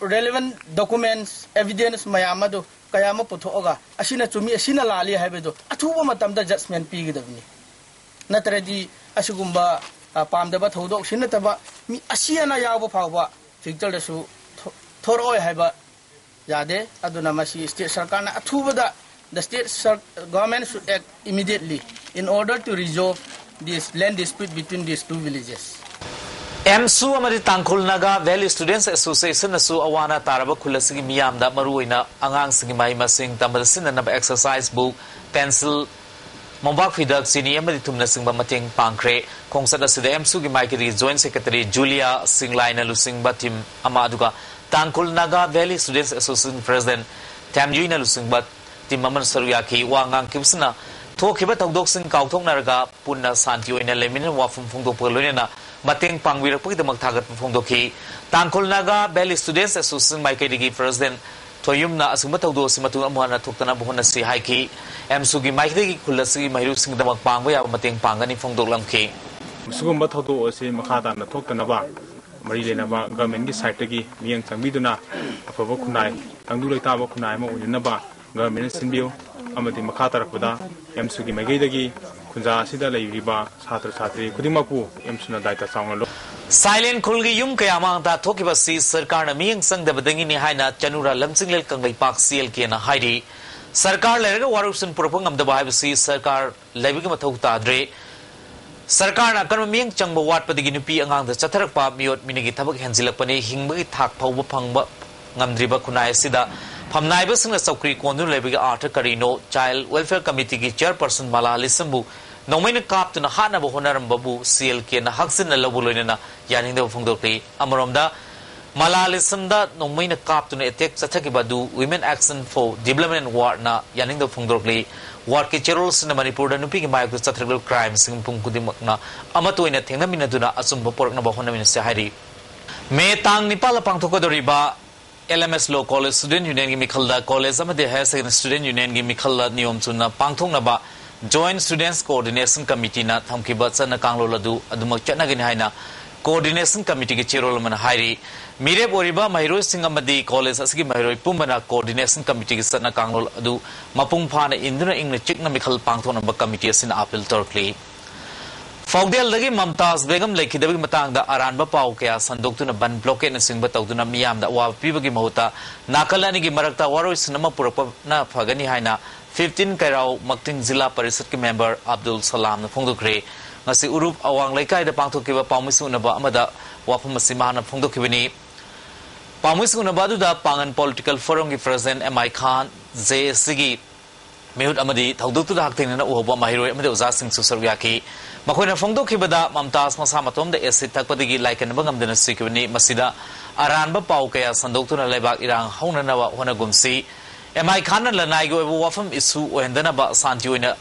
relevant documents, evidence ꯃꯌꯥꯝ ꯑꯗꯨ ꯀꯌꯥ ꯑꯃ ꯄꯨꯊꯣꯛꯑꯒ, ꯑꯁꯤꯅ ꯆꯨꯝꯃꯤ, ꯑꯁꯤꯅ ꯂꯥꯜꯂꯤ ꯍꯥꯏꯕꯗꯨ ꯑꯊꯨꯕ ꯃꯇꯝꯗ judgment ꯄꯤꯒꯗꯕꯅꯤ꯫ ꯅꯠꯇ꯭ꯔꯗꯤ ꯑꯁꯤꯒꯨꯝꯕ, ꯑ, ꯄꯥꯝꯗꯕ ꯊꯧꯗꯣꯛꯁꯤ ꯅꯠꯇꯕ ꯃꯤ ꯑꯁꯤ ꯑꯅꯥ ꯌꯥꯎꯕ ꯐꯥꯎꯕ future ꯗꯁꯨ ꯊꯣ-, ꯊꯣꯔꯛꯑꯣꯏ ꯍꯥꯏꯕ ꯌꯥꯗꯦ꯫ ꯑꯗꯨꯅ ꯃꯁꯤ state ꯁꯔꯀꯥꯔꯅ ꯑꯊꯨꯕꯗ, the state sir-, government should act immediately in order to resolve this land dispute between these two villages. ꯑꯦꯝꯁꯨ ꯑꯃꯗꯤ ꯇꯥꯡꯈꯨꯜ ꯅꯥꯒꯥ Valley Students Association ꯅꯁꯨ ꯑꯋꯥ ꯑꯅꯥ ꯇꯥꯔꯕ ꯈꯨꯜ ꯑꯁꯤꯒꯤ ꯃꯤꯌꯥꯝꯗ, ꯃꯔꯨꯑꯣꯏꯅ ꯑꯉꯥꯡꯁꯤꯡꯒꯤ ꯃꯍꯩ ꯃꯁꯤꯡ ꯇꯝꯕꯗ ꯁꯤꯖꯤꯟꯅꯅꯕ exercise book, pencil, ꯃꯣꯝꯄꯥꯛ ꯐꯤꯗꯛ, ꯆꯤꯅꯤ ꯑꯃꯗꯤ ꯊꯨꯝꯅꯆꯤꯡꯕ ꯃꯇꯦꯡ ꯄꯥꯡꯈ꯭ꯔꯦ꯫ ꯈꯣꯡꯆꯠ ꯑꯁꯤꯗ ꯑꯦꯝꯁꯨꯒꯤ ꯃꯥꯏꯀꯩꯗꯒꯤ Joint Secretary ꯖꯨꯂꯤꯌꯥ ꯁꯤꯡꯂꯥꯏꯅ ꯂꯨꯆꯤꯡꯕ team ꯑꯃ, ꯑꯗꯨꯒ ꯇꯥꯡꯈꯨꯜ ꯅꯥꯒꯥ ꯚꯦꯂꯤ ꯁ꯭ꯇꯨꯗꯦꯟꯠꯁ ꯑꯦꯁꯣꯁꯤꯌꯦꯁꯟ ꯄ꯭ꯔꯦꯁꯤꯗꯦꯟꯠ ꯊꯦꯝꯖꯨꯏꯅ ꯂꯨꯆꯤꯡꯕ ꯇꯤꯝ ꯑꯃꯅ ꯁꯔꯨꯛ ꯌꯥꯈꯤ꯫ ꯋꯥ ꯉꯥꯡꯈꯤꯕꯁꯤꯅ, ꯊꯣꯛꯈꯤꯕ ꯊꯧꯗꯣꯛꯁꯤꯡ ꯀꯥꯎꯊꯣꯛꯅꯔꯒ ꯄꯨꯟꯅ ꯁꯥꯟꯇꯤ ꯑꯣꯏꯅ ꯂꯩꯃꯤꯟꯅꯅꯕ ꯋꯥꯐꯝ ꯐꯣꯡꯗꯣꯛꯄꯒ ꯂꯣꯏꯅꯅ ꯃꯇꯦꯡ ꯄꯥꯡꯕꯤꯔꯛꯄꯒꯤꯗꯃꯛ ꯊꯥꯒꯠꯄ ꯐꯣꯡꯗꯣꯛꯈꯤ꯫ ꯇꯥꯡꯈꯨꯜ ꯅꯥꯒꯥ ꯚꯦꯂꯤ ꯁ꯭ꯇꯨꯗꯦꯟꯠꯁ ꯑꯦꯁꯣꯁꯤꯌꯦꯁꯟ ꯃꯥꯏꯀꯩꯗꯒꯤ ꯄ꯭ꯔꯦꯁꯤꯗꯦꯟꯠ ꯊꯣꯌꯨꯝꯅ ꯑꯁꯤꯒꯨꯝꯕ ꯊꯧꯗꯣꯛ ꯑꯁꯤ ꯃꯇꯨꯡ ꯑꯃꯨꯛ ꯍꯟꯅ ꯊꯣꯛꯇꯅꯕ ꯍꯣꯠꯅꯁꯤ ꯍꯥꯏꯈꯤ꯫ ꯑꯦꯝꯁꯨꯒꯤ ꯃꯥꯏꯀꯩꯗꯒꯤ ꯈꯨꯜ ꯑꯁꯤꯒꯤ ꯃꯍꯩꯔꯣꯏꯁꯤꯡꯒꯤꯗꯃꯛ ꯄꯥꯡꯕ ꯌꯥꯕ ꯃꯇꯦꯡ ꯄꯥꯡꯒꯅꯤ ꯐꯣꯡꯗꯣꯛꯂꯝꯈꯤ꯫ ꯃꯁꯤꯒꯨꯝꯕ ꯊꯧꯗꯣꯛ ꯑꯁꯤ ꯃꯈꯥ ꯇꯥꯅ ꯊꯣꯛꯇꯅꯕ ꯃꯔꯤ ꯂꯩꯅꯕ ꯒꯚꯔꯟꯃꯦꯟꯠꯀꯤ ꯁꯥꯏꯠꯇꯒꯤ ꯃꯤꯠꯌꯦꯡ ꯆꯪꯕꯤꯗꯨꯅ ꯑꯐꯕ ꯈꯨꯟꯅꯥꯏ, ꯇꯪꯗꯨ ꯂꯩꯇꯥꯕ ꯈꯨꯟꯅꯥꯏ ꯑꯃ ꯑꯣꯏꯅꯅꯕ ꯒꯚꯔꯟꯃꯦꯟꯠꯅ ꯁꯤꯟꯕꯤꯌꯨ꯫ ꯑꯃꯗꯤ ꯃꯈꯥ ꯇꯥꯔꯛꯄꯗ ꯑꯦꯝꯁꯨꯒꯤ ꯃꯥꯏꯀꯩꯗꯒꯤ ꯈꯨꯟꯖꯥ ꯑꯁꯤꯗ ꯂꯩꯔꯤꯕ ꯁꯥꯇ꯭ꯔ ꯁꯥꯇ꯭ꯔꯤ ꯈꯨꯗꯤꯡꯃꯛꯄꯨ ꯑꯦꯝꯁꯨꯅ ꯗꯥꯏꯇ ꯆꯥꯎꯅ ꯂꯧ꯫ ꯁꯥꯏꯂꯦꯟ ꯈꯨꯜꯒꯤ ꯌꯨꯝ ꯀꯌꯥ ꯃꯥꯡ ꯇꯥꯛꯊꯣꯛꯈꯤꯕ ꯑꯁꯤ ꯁꯔꯀꯥꯔꯅ ꯃꯤꯠꯌꯦꯡ ꯆꯪꯗꯕꯗꯒꯤꯅꯤ ꯍꯥꯏꯅ ꯆꯅꯨꯔꯥ ꯂꯝꯖꯤꯡꯂꯦꯜ ꯀꯪꯂꯩꯄꯥꯛ ꯁꯤ ꯑꯦꯜ ꯀꯦꯅ ꯍꯥꯏꯔꯤ꯫ ꯁꯔꯀꯥꯔ ꯂꯩꯔꯒ ꯋꯥꯔꯣꯏꯁꯤꯟ ꯄꯨꯔꯛꯄ ꯉꯝꯗꯕ ꯍꯥꯏꯕꯁꯤ ꯁꯔꯀꯥꯔ ꯂꯩꯕꯒꯤ ꯃꯊꯧ ꯇꯥꯗ꯭ꯔꯦ꯫ ꯁꯔꯀꯥꯔꯅ ꯑꯀꯟꯕ ꯃꯤꯠꯌꯦꯡ ꯆꯪꯕ ꯋꯥꯠꯄꯗꯒꯤ ꯅꯨꯄꯤ ꯑꯉꯥꯡꯗ ꯆꯠꯊꯔꯛꯄ ꯃꯤꯑꯣꯠ ꯃꯤꯅꯩꯒꯤ ꯊꯕꯛ ꯍꯦꯟꯖꯤꯜꯂꯛꯄꯅꯤ꯫ ꯍꯤꯡꯕꯒꯤ ꯊꯥꯛ ꯐꯥꯎꯕ ꯐꯪꯕ ꯉꯝꯗ꯭ꯔꯤꯕ ꯈꯨꯟꯅꯥꯏ ꯑꯁꯤꯗ ꯐꯝꯅꯥꯏꯕꯁꯤꯡꯅ ꯆꯧꯀ꯭ꯔꯤ ꯀꯣꯟꯗꯨꯅ ꯂꯩꯕꯒꯤ ꯑꯥꯔꯊ ꯀꯔꯤꯅꯣ? ꯆꯥꯏꯜ ꯋꯦꯜꯐꯤꯌꯔ ꯀꯃꯤꯇꯤꯒꯤ ꯆꯤꯌꯔꯄꯔꯁꯟ ꯃꯂꯥ ꯂꯤꯁꯝꯕꯨ ꯅꯣꯡꯃꯩꯅ ꯀꯥꯞꯇꯨꯅ ꯍꯥꯠꯅꯕ ꯍꯣꯠꯅꯔꯝꯕꯕꯨ ꯁꯤ ꯑꯦꯜ ꯀꯦꯅ ꯍꯛꯆꯤꯟꯅ ꯂꯧꯕ ꯂꯣꯏꯅꯅ ꯌꯥꯅꯤꯡꯗꯕ ꯐꯣꯡꯗꯣꯛꯂꯤ꯫ ꯑꯃꯔꯣꯝꯗ, ꯃꯂꯥ ꯂꯤꯁꯝꯗ ꯅꯣꯡꯃꯩꯅ ꯀꯥꯞꯇꯨꯅ ꯑꯦꯇꯦꯛ ꯆꯠꯊꯈꯤꯕ ꯑꯗꯨ Women Action for Development ꯋꯥꯔꯗꯅ ꯌꯥꯅꯤꯡꯗꯕ ꯐꯣꯡꯗꯣꯔꯛꯂꯤ꯫ ꯋꯥꯔꯗꯀꯤ ꯆꯦꯔꯣꯜꯁꯤꯡꯅ ꯃꯅꯤꯄꯨꯔꯗ ꯅꯨꯄꯤꯒꯤ ꯃꯥꯌꯣꯛꯇ ꯆꯠꯊꯔꯛꯂꯤꯕ ꯀ꯭ꯔꯥꯏꯝꯁꯤꯡ ꯃꯤꯄꯨꯝ ꯈꯨꯗꯤꯡꯃꯛꯅ ꯑꯃꯠꯇ ꯑꯣꯏꯅ ꯊꯦꯡꯅꯃꯤꯟꯅꯗꯨꯅ ꯑꯆꯨꯝꯕ ꯄꯨꯔꯛꯅꯕ ꯍꯣꯠꯅꯃꯤꯟꯅꯁꯤ ꯍꯥꯏꯔꯤ꯫ ꯃꯦ ꯇꯥꯡ ꯅꯤꯄꯥꯜꯗ ꯄꯥꯡꯊꯣꯛꯀꯗꯧꯔꯤꯕ ꯑꯦꯜ ꯑꯦꯝ ꯑꯦꯁ ꯂꯣ ꯀꯣꯂꯦꯖ ꯁ꯭ꯇꯨꯗꯦꯟꯠ ꯌꯨꯅꯤꯌꯟꯒꯤ ꯃꯤꯈꯜꯗ ꯀꯣꯂꯦꯖ ꯑꯃꯗꯤ ꯍꯥꯌꯔ ꯁꯦꯀꯦꯟꯗꯔꯤ ꯁ꯭ꯇꯨꯗꯦꯟꯠ ꯌꯨꯅꯤꯌꯟꯒꯤ ꯃꯤꯈꯜꯗ ꯅꯤꯌꯣꯝ ꯆꯨꯝꯅ ꯄꯥꯡꯊꯣꯛꯅꯕ ꯖꯣꯏꯟꯠ ꯁ꯭ꯇꯨꯗꯦꯟꯠꯁ ꯀꯣꯑꯣꯔꯗꯤꯅꯦꯁꯟ ꯀꯃꯤꯇꯤꯅ ꯊꯝꯈꯤꯕ ꯆꯠꯅ ꯀꯥꯡꯂꯣꯟ ꯑꯗꯨ ꯑꯗꯨꯃꯛ ꯆꯠꯅꯒꯅꯤ ꯍꯥꯏꯅ ꯀꯣꯑꯣꯔꯗꯤꯅꯦꯁꯟ ꯀꯃꯤꯇꯤꯒꯤ ꯆꯦꯔꯣꯜ ꯑꯃꯅ ꯍꯥꯏꯔꯤ꯫ ꯃꯤꯔꯦꯞ ꯑꯣꯏꯔꯤꯕ ꯃꯍꯩꯔꯣꯏꯁꯤꯡ ꯑꯃꯗꯤ ꯀꯣꯂꯦꯖ ꯑꯁꯤꯒꯤ ꯃꯍꯩꯔꯣꯏ ꯄꯨꯝꯕꯅ ꯀꯣꯑꯣꯔꯗꯤꯅꯦꯁꯟ ꯀꯃꯤꯇꯤꯒꯤ ꯆꯠꯅ ꯀꯥꯡꯂꯣꯟ ꯑꯗꯨ ꯃꯄꯨꯡ ꯐꯥꯅ ꯏꯟꯗꯨꯅ ꯏꯪꯅ ꯆꯤꯛꯅ ꯃꯤꯈꯜ ꯄꯥꯡꯊꯣꯛꯅꯕ ꯀꯃꯤꯇꯤ ꯑꯁꯤꯅ ꯑꯥꯄꯤꯜ ꯇꯧꯔꯛꯂꯤ꯫ ꯄꯥꯎꯗꯦꯜꯗꯒꯤ ꯃꯝꯇꯥꯖ ꯕꯦꯒꯝ ꯂꯩꯈꯤꯗꯕꯒꯤ ꯃꯇꯥꯡꯗ ꯑꯔꯥꯟꯕ ꯄꯥꯎ ꯀꯌꯥ ꯁꯟꯗꯣꯛꯇꯨꯅ ꯕꯟ ꯕ꯭ꯂꯣꯀꯦꯠꯅꯆꯤꯡꯕ ꯇꯧꯗꯨꯅ ꯃꯤꯌꯥꯝꯗ ꯑꯋꯥꯕ ꯄꯤꯕꯒꯤ ꯃꯍꯨꯠꯇ ꯅꯥꯀꯜ ꯑꯅꯤꯒꯤ ꯃꯔꯛꯇ ꯋꯥꯔꯣꯏꯁꯤꯟ ꯑꯃ ꯄꯨꯔꯛꯄꯅ ꯐꯒꯅꯤ ꯍꯥꯏꯅ ꯐꯤꯐꯇꯤꯟ ꯀꯩꯔꯥꯎ ꯃꯛꯇꯤꯡ ꯖꯤꯂꯥ ꯄꯔꯤꯁꯠꯀꯤ ꯃꯦꯝꯕꯔ ꯑꯕꯗꯨꯜ ꯁꯂꯥꯝꯅ ꯐꯣꯡꯗꯣꯛꯈ꯭ꯔꯦ꯫ ꯉꯁꯤ ꯎꯔꯨꯞ ꯑꯋꯥꯡ ꯂꯩꯀꯥꯏꯗ ꯄꯥꯡꯊꯣꯛꯈꯤꯕ ꯄꯥꯎꯃꯤꯁꯤꯡ ꯎꯅꯕ ꯑꯃꯗ ꯋꯥꯐꯝ ꯑꯁꯤ ꯃꯍꯥꯛꯅ ꯐꯣꯡꯗꯣꯛꯈꯤꯕꯅꯤ꯫ ꯄꯥꯎꯃꯤꯁꯤꯡ ꯎꯅꯕ ꯑꯗꯨꯗ ꯄꯥꯡꯒꯟ ꯄꯣꯂꯤꯇꯤꯀꯦꯜ ꯐꯣꯔꯝꯒꯤ ꯄ꯭ꯔꯁꯤꯗꯦꯟꯠ ꯑꯦꯝ ꯑꯥꯏ ꯈꯥꯟ, ꯖꯦ ꯑꯦ ꯁꯤꯒꯤ ꯃꯤꯍꯨꯠ ꯑꯃꯗꯤ ꯊꯧꯗꯣꯛꯇꯨꯗ ꯍꯛꯊꯦꯡꯅꯅ ꯎꯍꯧꯕ ꯃꯍꯩꯔꯣꯏ ꯑꯃꯗꯤ ꯑꯣꯖꯥꯁꯤꯡꯁꯨ ꯁꯔꯨꯛ ꯌꯥꯈꯤ꯫ ꯃꯈꯣꯏꯅ ꯐꯣꯡꯗꯣꯛꯈꯤꯕꯗ, ꯃꯝꯇꯥꯖ ꯃꯁꯥ ꯃꯇꯣꯝꯗ ꯑꯦꯁꯤꯗ ꯊꯛꯄꯗꯒꯤ ꯂꯥꯏꯀꯠꯅꯕ ꯉꯝꯗꯅ ꯁꯤꯈꯤꯕꯅꯤ꯫ ꯃꯁꯤꯗ ꯑꯔꯥꯟꯕ ꯄꯥꯎ ꯀꯌꯥ ꯁꯟꯗꯣꯛꯇꯨꯅ ꯂꯩꯕꯥꯛ ꯏꯔꯥꯡ ꯍꯧꯅꯅꯕ ꯍꯣꯠꯅꯒꯨꯝꯁꯤ꯫ ꯑꯦꯝ ꯑꯥꯏ ꯈꯥꯟꯅ ꯂꯅꯥꯏꯒꯤ ꯑꯣꯏꯕ ꯋꯥꯐꯝ ꯏꯁꯨ ꯑꯣꯏꯍꯟꯗꯅꯕ ꯁꯥꯟꯇꯤ ꯑꯣꯏꯅ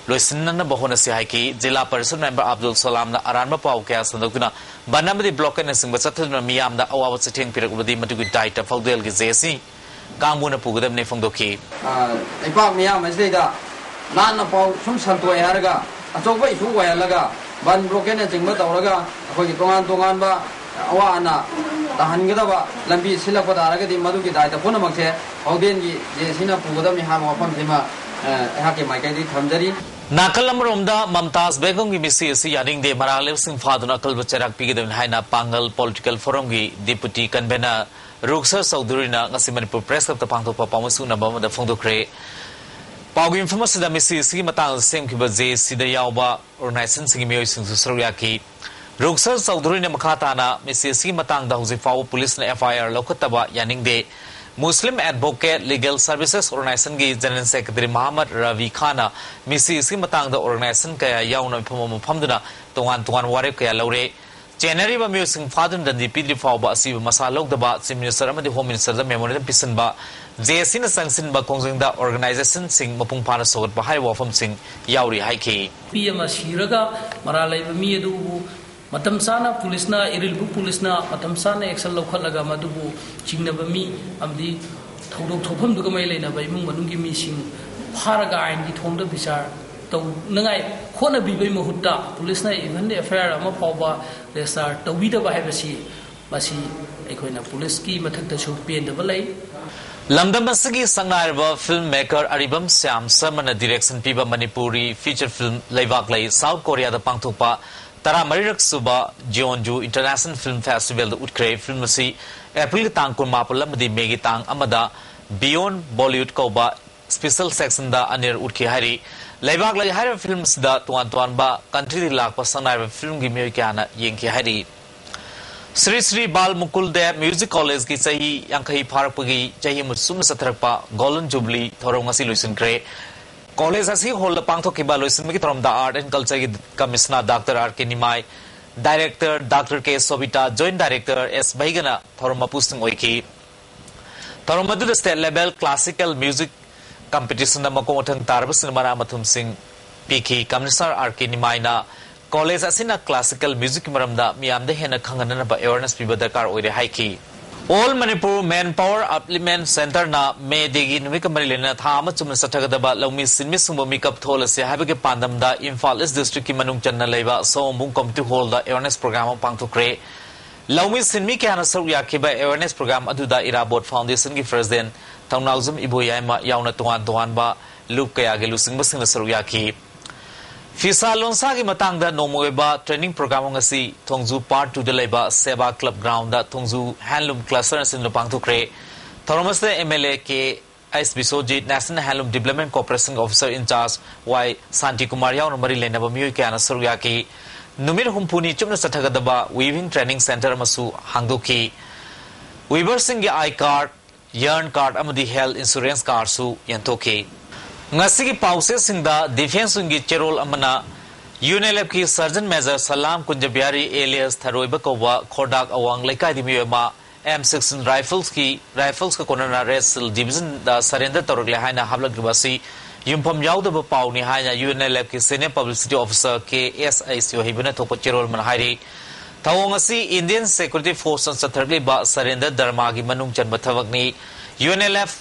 ꯂꯣꯏꯁꯤꯟꯅꯅꯕ ꯍꯣꯠꯅꯁꯤ ꯍꯥꯏꯈꯤ꯫ ꯖꯤꯂꯥ ꯄꯔꯤꯁꯗ ꯃꯦꯝꯕꯔ ꯑꯕꯗꯨꯜ ꯁꯂꯥꯝꯅ ꯑꯔꯥꯟꯕ ꯄꯥꯎ ꯀꯌꯥ ꯁꯟꯗꯣꯛꯇꯨꯅ ꯕꯟ ꯑꯃꯗꯤ ꯕ꯭ꯂꯣꯀꯦꯠꯅꯆꯤꯡꯕ ꯆꯠꯊꯗꯨꯅ ꯃꯤꯌꯥꯝꯗ ꯑꯋꯥꯕ ꯆꯩꯊꯦꯡ ꯄꯤꯔꯛꯂꯕꯗꯤ ꯃꯗꯨꯒꯤ ꯗꯥꯏꯇ ꯐꯥꯎꯗꯦꯜꯒꯤ ꯖꯦ ꯑꯦ ꯁꯤ ꯀꯥꯡꯕꯨꯅ ꯄꯨꯒꯗꯕꯅꯤ ꯐꯣꯡꯗꯣꯛꯈꯤ꯫ ꯑ, ꯂꯩꯄꯥꯛ ꯃꯤꯌꯥꯝ ꯑꯁꯤꯗꯩꯗ ꯂꯥꯟꯅ ꯄꯥꯎ ꯁꯨꯝ ꯁꯟꯇꯣꯛꯑꯦ ꯍꯥꯏꯔꯒ ꯑꯆꯧꯕ ꯏꯁꯨ ꯑꯣꯏꯍꯜꯂꯒ ꯕꯟ ꯕ꯭ꯂꯣꯀꯦꯠꯅꯆꯤꯡꯕ ꯇꯧꯔꯒ ꯑꯩꯈꯣꯏꯒꯤ ꯇꯣꯉꯥꯟ ꯇꯣꯉꯥꯟꯕ ꯑꯋꯥ ꯑꯅꯥ ꯇꯥꯍꯟꯒꯗꯕ ꯂꯝꯕꯤ ꯁꯤꯜꯂꯛꯄ ꯇꯥꯔꯒꯗꯤ ꯃꯗꯨꯒꯤ ꯗꯥꯏꯇ ꯄꯨꯝꯅꯃꯛꯁꯦ ꯐꯥꯎꯗꯦꯟꯒꯤ ꯖꯦ ꯑꯦ ꯁꯤꯅ ꯄꯨꯒꯗꯕꯅꯤ ꯍꯥꯏꯕ ꯋꯥꯐꯝꯁꯤꯃ, ꯑ, ꯑꯩꯍꯥꯛꯀꯤ ꯃꯥꯏꯀꯩꯗꯒꯤ ꯊꯝꯖꯔꯤ꯫ ꯅꯥꯀꯜ ꯑꯃꯔꯣꯝꯗ ꯃꯝꯇꯥꯖ ꯕꯦꯒꯝꯒꯤ ꯃꯤꯁꯤ ꯑꯁꯤ ꯌꯥꯅꯤꯡꯗꯦ, ꯃꯔꯥꯜ ꯂꯩꯕꯁꯤꯡ ꯐꯥꯗꯨꯅ ꯑꯀꯜꯕ ꯆꯩꯔꯥꯛ ꯄꯤꯒꯗꯕꯅꯤ ꯍꯥꯏꯅ ꯄꯥꯡꯒꯜ ꯄꯣꯂꯤꯇꯤꯀꯦꯜ ꯐꯣꯔꯝꯒꯤ ꯗꯤꯄꯨꯇꯤ ꯀꯟꯚꯦꯅꯔ ꯔꯨꯛꯁꯔ ꯆꯧꯙꯨꯔꯤꯅ ꯉꯁꯤ ꯃꯅꯤꯄꯨꯔ ꯄ꯭ꯔꯦꯁ ꯀ꯭ꯂꯕꯇ ꯄꯥꯡꯊꯣꯛꯄ ꯄꯥꯎꯃꯤ ꯁꯨꯛꯅꯕ ꯑꯃꯗ ꯐꯣꯡꯗꯣꯛꯈ꯭ꯔꯦ꯫ ꯄꯥꯎꯒꯤ ꯃꯤꯐꯝ ꯑꯁꯤꯗ ꯃꯤꯁꯤ ꯑꯁꯤꯒꯤ ꯃꯇꯥꯡꯗ ꯁꯦꯝꯈꯤꯕ ꯖꯦ ꯑꯦ ꯁꯤꯗ ꯌꯥꯎꯕ ꯑꯣꯔꯒꯅꯥꯏꯖꯦꯁꯟꯁꯤꯡꯒꯤ ꯃꯤꯑꯣꯏꯁꯤꯡꯁꯨ ꯁꯔꯨꯛ ꯌꯥꯈꯤ꯫ ꯔꯨꯛꯁꯔ ꯆꯧꯙꯨꯔꯤꯅ ꯃꯈꯥ ꯇꯥꯅ ꯃꯤꯁꯤ ꯑꯁꯤꯒꯤ ꯃꯇꯥꯡꯗ ꯍꯧꯖꯤꯛ ꯐꯥꯎꯕ ꯄꯨꯂꯤꯁꯅ ꯑꯦꯐ ꯑꯥꯏ ꯑꯥꯔ ꯂꯧꯈꯠꯇꯕ ꯌꯥꯅꯤꯡꯗꯦ꯫ ꯃꯨꯁꯂꯤꯝ ꯑꯦꯗꯚꯣꯀꯦꯠ ꯂꯤꯒꯦꯜ ꯁꯔꯚꯤꯁꯦꯁ ꯑꯣꯔꯒꯅꯥꯏꯖꯦꯁꯟꯒꯤ ꯖꯦꯅꯔꯦꯜ ꯁꯦꯀ꯭ꯔꯦꯇꯔꯤ ꯃꯍꯝꯃꯗ ꯔꯕꯤ ꯈꯥꯟꯅ ꯃꯤꯁꯤ ꯑꯁꯤꯒꯤ ꯃꯇꯥꯡꯗ ꯑꯣꯔꯒꯅꯥꯏꯖꯦꯁꯟ ꯀꯌꯥ ꯌꯥꯎꯅ ꯃꯤꯐꯝ ꯑꯃ ꯐꯝꯗꯨꯅ ꯇꯣꯉꯥꯟ ꯇꯣꯉꯥꯟꯕ ꯋꯥꯔꯦꯞ ꯀꯌꯥ ꯂꯧꯔꯦ꯫ ꯆꯦꯟꯅꯔꯤꯕ ꯃꯤꯑꯣꯏꯁꯤꯡ ꯐꯥꯗꯨꯅ ꯗꯟꯗꯤ ꯄꯤꯗ꯭ꯔꯤ ꯐꯥꯎꯕ ꯑꯁꯤꯕ ꯃꯁꯥ ꯂꯧꯗꯕ ꯆꯤꯐ ꯃꯤꯅꯤꯁꯇꯔ ꯑꯃꯗꯤ ꯍꯣꯝ ꯃꯤꯅꯤꯁꯇꯔꯗ ꯃꯦꯃꯣꯔꯦꯟꯗꯝ ꯄꯤꯁꯤꯟꯕ, ꯖꯦ ꯑꯦ ꯁꯤꯅ ꯆꯪꯁꯤꯟꯕ ꯈꯣꯡꯖꯪꯗ ꯑꯣꯔꯒꯅꯥꯏꯖꯦꯁꯟꯁꯤꯡ ꯃꯄꯨꯡ ꯐꯥꯅ ꯁꯧꯒꯠꯄ ꯍꯥꯏꯔꯤꯕ ꯋꯥꯐꯝꯁꯤꯡ ꯌꯥꯎꯔꯤ ꯍꯥꯏꯈꯤ꯫ ꯅꯨꯄꯤ ꯑꯃ ꯁꯤꯔꯒ ꯃꯔꯥꯜ ꯂꯩꯕ ꯃꯤ ꯑꯗꯨꯕꯨ ꯃꯇꯝ ꯆꯥꯅ ꯄꯨꯂꯤꯁꯅ, ꯏꯔꯤꯜꯕꯨ ꯄꯨꯂꯤꯁꯅ ꯃꯇꯝ ꯆꯥꯅ ꯑꯦꯛꯁꯟ ꯂꯧꯈꯠꯂꯒ ꯃꯗꯨꯕꯨ ꯆꯤꯡꯅꯕ ꯃꯤ ꯑꯃꯗꯤ ꯊꯧꯗꯣꯛ ꯊꯣꯛꯐꯝꯗꯨꯒ ꯃꯔꯤ ꯂꯩꯅꯕ ꯏꯃꯨꯡ ꯃꯅꯨꯡꯒꯤ ꯃꯤꯁꯤꯡ ꯐꯥꯔꯒ ꯑꯥꯏꯟꯒꯤ ꯊꯣꯡꯗ ꯕꯤꯆꯥꯔ ꯇꯧꯅꯉꯥꯏ ꯍꯣꯠꯅꯕꯤꯕꯒꯤ ꯃꯍꯨꯠꯇ ꯄꯨꯂꯤꯁꯅ ꯏꯚꯟ ꯑꯦꯐ ꯑꯥꯏ ꯑꯥꯔ ꯑꯃ ꯐꯥꯎꯕ ꯔꯦꯖꯤꯁꯇꯥꯔ ꯇꯧꯕꯤꯗꯕ ꯍꯥꯏꯕꯁꯤ, ꯃꯁꯤ ꯑꯩꯈꯣꯏꯅ ꯄꯨꯂꯤꯁꯀꯤ ꯃꯊꯛꯇꯁꯨ ꯄꯦꯟꯗꯕ ꯂꯩ꯫ ꯂꯝꯗꯝ ꯑꯁꯤꯒꯤ ꯁꯛꯅꯥꯏꯔꯕ ꯐꯤꯜꯝ ꯃꯦꯀꯔ ꯑꯔꯤꯕꯝ ꯁ꯭ꯌꯥꯝ ꯁꯔꯃꯅ ꯗꯤꯔꯦꯛꯁꯟ ꯄꯤꯕ ꯃꯅꯤꯄꯨꯔꯤ ꯐꯤꯆꯔ ꯐꯤꯜꯝ ꯂꯩꯕꯥꯛ ꯂꯩ ꯁꯥꯎꯠ ꯀꯣꯔꯤꯌꯥꯗ ꯄꯥꯡꯊꯣꯛꯄ ꯇꯔꯥꯃꯔꯤꯔꯛ ꯁꯨꯕ ꯖꯤꯑꯣꯟꯖꯨ ꯏꯟꯇꯔꯅꯦꯁꯅꯦꯜ ꯐꯤꯜꯝ ꯐꯦꯁꯇꯤꯚꯦꯜꯗ ꯎꯠꯈ꯭ꯔꯦ꯫ ꯐꯤꯜꯝ ꯑꯁꯤ ꯑꯦꯄ꯭ꯔꯤꯜꯒꯤ ꯇꯥꯡ ꯀꯨꯟꯃꯥꯄꯜ ꯑꯃꯗꯤ ꯃꯦꯒꯤ ꯇꯥꯡ ꯑꯃꯗ ꯕꯤꯌꯣꯟ ꯕꯣꯂꯤꯋꯨꯗ ꯀꯧꯕ ꯁ꯭ꯄꯦꯁꯦꯜ ꯁꯦꯛꯁꯟꯗ ꯑꯅꯤꯔꯛ ꯎꯠꯈꯤ ꯍꯥꯏꯔꯤ꯫ ꯂꯩꯕꯥꯛ ꯂꯩ ꯍꯥꯏꯔꯤꯕ ꯐꯤꯜꯝ ꯑꯁꯤꯗ ꯇꯣꯉꯥꯟ ꯇꯣꯉꯥꯟꯕ ꯀꯟꯇ꯭ꯔꯤꯗꯒꯤ ꯂꯥꯛꯄ ꯁꯛꯅꯥꯏꯔꯕ ꯐꯤꯜꯝꯒꯤ ꯃꯤꯑꯣꯏ ꯀꯌꯥꯅ ꯌꯦꯡꯈꯤ ꯍꯥꯏꯔꯤ꯫ ꯁ꯭ꯔꯤ ꯁ꯭ꯔꯤ ꯕꯥꯜ ꯃꯨꯀꯨꯜ ꯗꯦꯕ ꯃ꯭ꯌꯨꯖꯤꯛ ꯀꯣꯂꯦꯖꯀꯤ ꯆꯍꯤ ꯌꯥꯡꯈꯩ ꯐꯥꯔꯛꯄꯒꯤ ꯆꯍꯤ ꯑꯃ ꯆꯨꯝꯅ ꯆꯠꯊꯔꯛꯄ ꯒꯣꯜꯗꯟ ꯖꯨꯕꯤꯂꯤ ꯊꯧꯔꯝ ꯉꯁꯤ ꯂꯣꯏꯁꯤꯟꯈ꯭ꯔꯦ꯫ ꯀꯣꯂꯦꯖ ꯑꯁꯤ ꯍꯣꯜꯗ ꯄꯥꯡꯊꯣꯛꯈꯤꯕ ꯂꯣꯏꯁꯤꯟꯕꯒꯤ ꯊꯧꯔꯝꯗ ꯑꯥꯔꯠ ꯑꯦꯟ ꯀꯜꯆꯔꯒꯤ ꯀꯃꯤꯁꯅꯔ ꯗꯥꯛꯇꯔ ꯑꯥꯔ ꯀꯦ ꯅꯤꯃꯥꯏ, director doctor K ꯁꯣꯕꯤꯇꯥ, joint director ꯑꯦꯁ ꯕꯩꯒꯅ ꯊꯧꯔꯝ ꯃꯄꯨꯁꯤꯡ ꯑꯣꯏꯈꯤ꯫ ꯊꯧꯔꯝ ꯑꯗꯨꯗ ꯁ꯭ꯇꯦꯠ ꯂꯦꯚꯦꯜ ꯀ꯭ꯂꯥꯁꯤꯀꯦꯜ ꯃ꯭ꯌꯨꯖꯤꯛ ꯀꯝꯄꯤꯇꯤꯁꯟꯗ ꯃꯀꯣꯛ ꯃꯊꯪ ꯇꯥꯔꯕꯁꯤꯡꯅ ꯃꯅꯥ ꯃꯊꯨꯝꯁꯤꯡ ꯄꯤꯈꯤ꯫ ꯀꯃꯤꯁꯅꯔ ꯑꯥꯔ ꯀꯦ ꯅꯤꯃꯥꯏꯅ ꯀꯣꯂꯦꯖ ꯑꯁꯤꯅ ꯀ꯭ꯂꯥꯁꯤꯀꯦꯜ ꯃ꯭ꯌꯨꯖꯤꯛꯀꯤ ꯃꯔꯝꯗ ꯃꯤꯌꯥꯝꯗ ꯍꯦꯟꯅ ꯈꯪꯍꯟꯅꯅꯕ ꯑꯦꯋꯦꯔꯅꯦꯁ ꯄꯤꯕ ꯗꯔꯀꯥꯔ ꯑꯣꯏꯔꯦ ꯍꯥꯏꯈꯤ꯫ ꯑꯣꯜ ꯃꯅꯤꯄꯨꯔ ꯃꯦꯟ ꯄꯥꯋꯔ ꯑꯞꯂꯤꯞꯃꯦꯟ ꯁꯦꯟꯇꯔꯅ ꯃꯦ ꯗꯦꯒꯤ ꯅꯨꯃꯤꯠꯀ ꯃꯔꯤ ꯂꯩꯅꯅ ꯊꯥ ꯑꯃ ꯆꯨꯝꯅ ꯆꯠꯊꯒꯗꯕ ꯂꯧꯃꯤ ꯁꯤꯟꯃꯤꯁꯤꯡꯕꯨ ꯃꯤꯀꯞ ꯊꯣꯛꯍꯜꯂꯁꯤ ꯍꯥꯏꯕꯒꯤ ꯄꯥꯟꯗꯝꯗ ꯏꯝꯐꯥꯜ ꯏꯁ ꯗꯤꯁꯇ꯭ꯔꯤꯛꯀꯤ ꯃꯅꯨꯡ ꯆꯟꯅ ꯂꯩꯕ ꯁꯑꯣꯝꯕꯨꯡ ꯀꯝꯃ꯭ꯌꯨꯅꯤꯇꯤ ꯍꯣꯜꯗ ꯑꯦꯋꯦꯔꯅꯦꯁ ꯄ꯭ꯔꯣꯒ꯭ꯔꯥꯝ ꯑꯃ ꯄꯥꯡꯊꯣꯛꯈ꯭ꯔꯦ꯫ ꯂꯧꯃꯤ ꯁꯤꯟꯃꯤ ꯀꯌꯥꯅ ꯁꯔꯨꯛ ꯌꯥꯈꯤꯕ ꯑꯦꯋꯦꯔꯅꯦꯁ ꯄ꯭ꯔꯣꯒ꯭ꯔꯥꯝ ꯑꯗꯨꯗ ꯏꯔꯥꯕꯣꯠ ꯐꯥꯎꯟꯗꯦꯁꯟꯒꯤ ꯄ꯭ꯔꯦꯁꯤꯗꯦꯟꯠ ꯊꯧꯅꯥꯎꯖꯝ ꯏꯕꯣꯌꯥꯏꯃ ꯌꯥꯎꯅ ꯇꯣꯉꯥꯟ ꯇꯣꯉꯥꯟꯕ ꯂꯨꯞ ꯀꯌꯥꯒꯤ ꯂꯨꯆꯤꯡꯕꯁꯤꯡꯅ ꯁꯔꯨꯛ ꯌꯥꯈꯤ꯫ ꯐꯤꯁꯥ ꯂꯣꯟꯁꯥꯒꯤ ꯃꯇꯥꯡꯗ ꯅꯣꯡꯃꯒꯤ ꯑꯣꯏꯕ ꯇ꯭ꯔꯦꯅꯤꯡ ꯄ꯭ꯔꯣꯒ꯭ꯔꯥꯝ ꯑꯃ ꯉꯁꯤ ꯊꯣꯡꯖꯨ ꯄꯥꯔꯠ ꯇꯨꯗ ꯂꯩꯕ ꯁꯦꯕꯥ ꯀ꯭ꯂꯕ ꯒ꯭ꯔꯥꯎꯟꯗ ꯊꯣꯡꯖꯨ ꯍꯦꯟꯂꯨꯝ ꯀ꯭ꯂꯁꯇꯔꯅ ꯁꯤꯟꯗꯨꯅ ꯄꯥꯡꯊꯣꯛꯈ꯭ꯔꯦ꯫ ꯊꯧꯔꯝ ꯑꯁꯤꯗ ꯑꯦꯝ ꯑꯦꯜ ꯑꯦ ꯀꯦ ꯑꯩꯁ ꯕꯤꯁꯣꯖꯤꯠ, ꯅꯦꯁꯅꯦꯜ ꯍꯦꯟꯂꯨꯝ ꯗꯤꯕ꯭ꯂꯞꯃꯦꯟ ꯀꯣꯔꯄꯣꯔꯦꯁꯟꯒꯤ ꯑꯣꯐꯤꯁꯔ ꯏꯟꯆꯥꯔꯖ ꯋꯥꯏ ꯁꯥꯟꯇꯤꯀꯨꯃꯥꯔ ꯌꯥꯎꯅ ꯃꯔꯤ ꯂꯩꯅꯕ ꯃꯤꯑꯣꯏ ꯀꯌꯥꯅ ꯁꯔꯨꯛ ꯌꯥꯈꯤ꯫ ꯅꯨꯃꯤꯠ ꯍꯨꯝꯐꯨꯅꯤ ꯆꯨꯞꯅ ꯆꯠꯊꯒꯗꯕ ꯋꯤꯚꯤꯡ ꯇ꯭ꯔꯦꯅꯤꯡ ꯁꯦꯟꯇꯔ ꯑꯃꯁꯨ ꯍꯥꯡꯗꯣꯛꯈꯤ꯫ ꯋꯤꯚꯔꯁꯤꯡꯒꯤ ꯑꯥꯏ ꯀꯥꯔꯗ, ꯌꯔꯟ ꯀꯥꯔꯗ ꯑꯃꯗꯤ ꯍꯦꯜꯊ ꯏꯟꯁꯨꯔꯦꯟꯁ ꯀꯥꯔꯗꯁꯨ ꯌꯦꯟꯊꯣꯛꯈꯤ꯫ ꯉꯁꯤꯒꯤ ꯄꯥꯎꯆꯦꯁꯤꯡꯗ ꯗꯤꯐꯦꯟꯁ ꯋꯤꯡꯒꯤ ꯆꯦꯔꯣꯜ ꯑꯃꯅ ꯌꯨ ꯑꯦꯟ ꯑꯦꯜ ꯑꯦꯐꯀꯤ surgeon major Salam Kunjabihari alias ꯊꯔꯣꯏꯕ ꯀꯧꯕ ꯈꯣꯔꯗꯥꯛ ꯑꯋꯥꯡ ꯂꯩꯀꯥꯏꯗꯤ ꯃꯤꯑꯣꯏ ꯑꯃ ꯑꯦꯝ ꯁꯤꯛꯁꯇꯤꯟ ꯔꯥꯏꯐꯜꯁꯀꯤ, ꯔꯥꯏꯐꯜꯁꯀ ꯀꯣꯟꯅꯅ ꯔꯦꯗ ꯁꯤꯜ ꯗꯤꯕꯤꯖꯟꯗ ꯁꯔꯦꯟꯗꯔ ꯇꯧꯔꯛꯂꯦ ꯍꯥꯏꯅ ꯍꯥꯞꯂꯛꯂꯤꯕ ꯑꯁꯤ ꯌꯨꯝꯐꯝ ꯌꯥꯎꯗꯕ ꯄꯥꯎꯅꯤ ꯍꯥꯏꯅ ꯌꯨ ꯑꯦꯟ ꯑꯦꯜ ꯑꯦꯐꯀꯤ senior publicity officer K S H ꯑꯣꯏꯍꯩꯕꯅ ꯊꯣꯛꯄ ꯆꯦꯔꯣꯜ ꯑꯃꯅ ꯍꯥꯏꯔꯤ꯫ ꯊꯧꯑꯣꯡ ꯑꯁꯤ ꯏꯟꯗꯤꯌꯟ ꯁꯦꯀ꯭ꯌꯨꯔꯤꯇꯤ ꯐꯣꯔꯁꯅ ꯆꯠꯊꯔꯛꯂꯤꯕ ꯁꯔꯦꯟꯗꯔ ꯗꯔꯃꯥꯒꯤ ꯃꯅꯨꯡ ꯆꯟꯕ ꯊꯕꯛꯅꯤ꯫ U N L F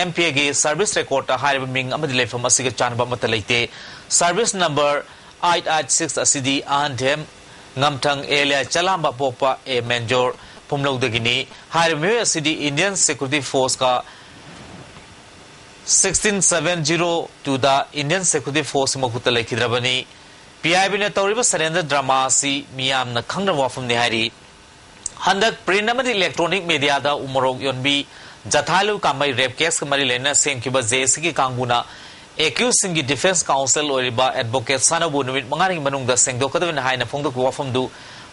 M P ꯑꯦꯒꯤ ꯁꯔꯚꯤꯁ ꯔꯦꯀꯣꯔꯗꯇ ꯍꯥꯏꯔꯤꯕ ꯃꯤꯡ ꯑꯃꯗꯤ ꯂꯩꯐꯝ ꯑꯁꯤꯒ ꯆꯥꯟꯅꯕ ꯑꯃꯠꯇ ꯂꯩꯇꯦ꯫ Service number eight eight six ꯑꯁꯤꯗꯤ ꯑꯍꯟꯊꯦꯝ ꯉꯝꯊꯪ ꯑꯦꯂꯤꯌꯥ ꯆꯂꯥꯝꯕ ꯄꯣꯛꯄ ꯑꯦ ꯃꯦꯟꯖꯣꯔ ꯐꯨꯝꯂꯧꯗꯒꯤꯅꯤ꯫ ꯍꯥꯏꯔꯤꯕ ꯃꯤꯑꯣꯏ ꯑꯁꯤꯗꯤ ꯏꯟꯗꯤꯌꯟ ꯁꯦꯀ꯭ꯌꯨꯔꯤꯇꯤ ꯐꯣꯔꯁꯀ ꯁꯤꯛꯁꯇꯤꯟ ꯁꯚꯦꯟ ꯖꯤꯔꯣ ꯇꯨꯗ ꯏꯟꯗꯤꯌꯟ ꯁꯦꯀ꯭ꯌꯨꯔꯤꯇꯤ ꯐꯣꯔꯁꯀꯤ ꯃꯈꯨꯠꯇ ꯂꯩꯈꯤꯗ꯭ꯔꯕꯅꯤ꯫ ꯄꯤ ꯑꯥꯏ ꯕꯤꯅ ꯇꯧꯔꯤꯕ ꯁꯔꯦꯟꯗꯔ ꯗ꯭ꯔꯃꯥ ꯑꯁꯤ ꯃꯤꯌꯥꯝꯅ ꯈꯪꯅꯕ ꯋꯥꯐꯝꯅꯤ ꯍꯥꯏꯔꯤ꯫ ꯍꯟꯗꯛ ꯄ꯭ꯔꯤꯟꯠ ꯑꯃꯗꯤ ꯏꯂꯦꯛꯇ꯭ꯔꯣꯅꯤꯛ ꯃꯦꯗꯤꯌꯥꯗ ꯎꯃꯣꯔꯣꯛ ꯌꯣꯟꯕꯤ ꯖꯊꯥꯏꯂꯨ ꯀꯥꯃꯩ ꯔꯦꯞ ꯀꯦꯁꯀ ꯃꯔꯤ ꯂꯩꯅꯅ ꯁꯦꯝꯈꯤꯕ ꯖꯦ ꯑꯦ ꯁꯤꯒꯤ ꯀꯥꯡꯕꯨꯅ ꯑꯦꯀ꯭ꯌꯨꯁꯁꯤꯡꯒꯤ ꯗꯤꯐꯦꯟꯁ ꯀꯥꯎꯟꯁꯤꯜ ꯑꯣꯏꯔꯤꯕ ꯑꯦꯗꯚꯣꯀꯦꯠ ꯁꯅꯥꯕꯨ ꯅꯨꯃꯤꯠ ꯃꯉꯥꯅꯤꯒꯤ ꯃꯅꯨꯡꯗ ꯁꯦꯡꯗꯣꯛꯀꯗꯕꯅꯤ ꯍꯥꯏꯅ ꯐꯣꯡꯗꯣꯛꯈꯤꯕ ꯋꯥꯐꯝꯗꯨ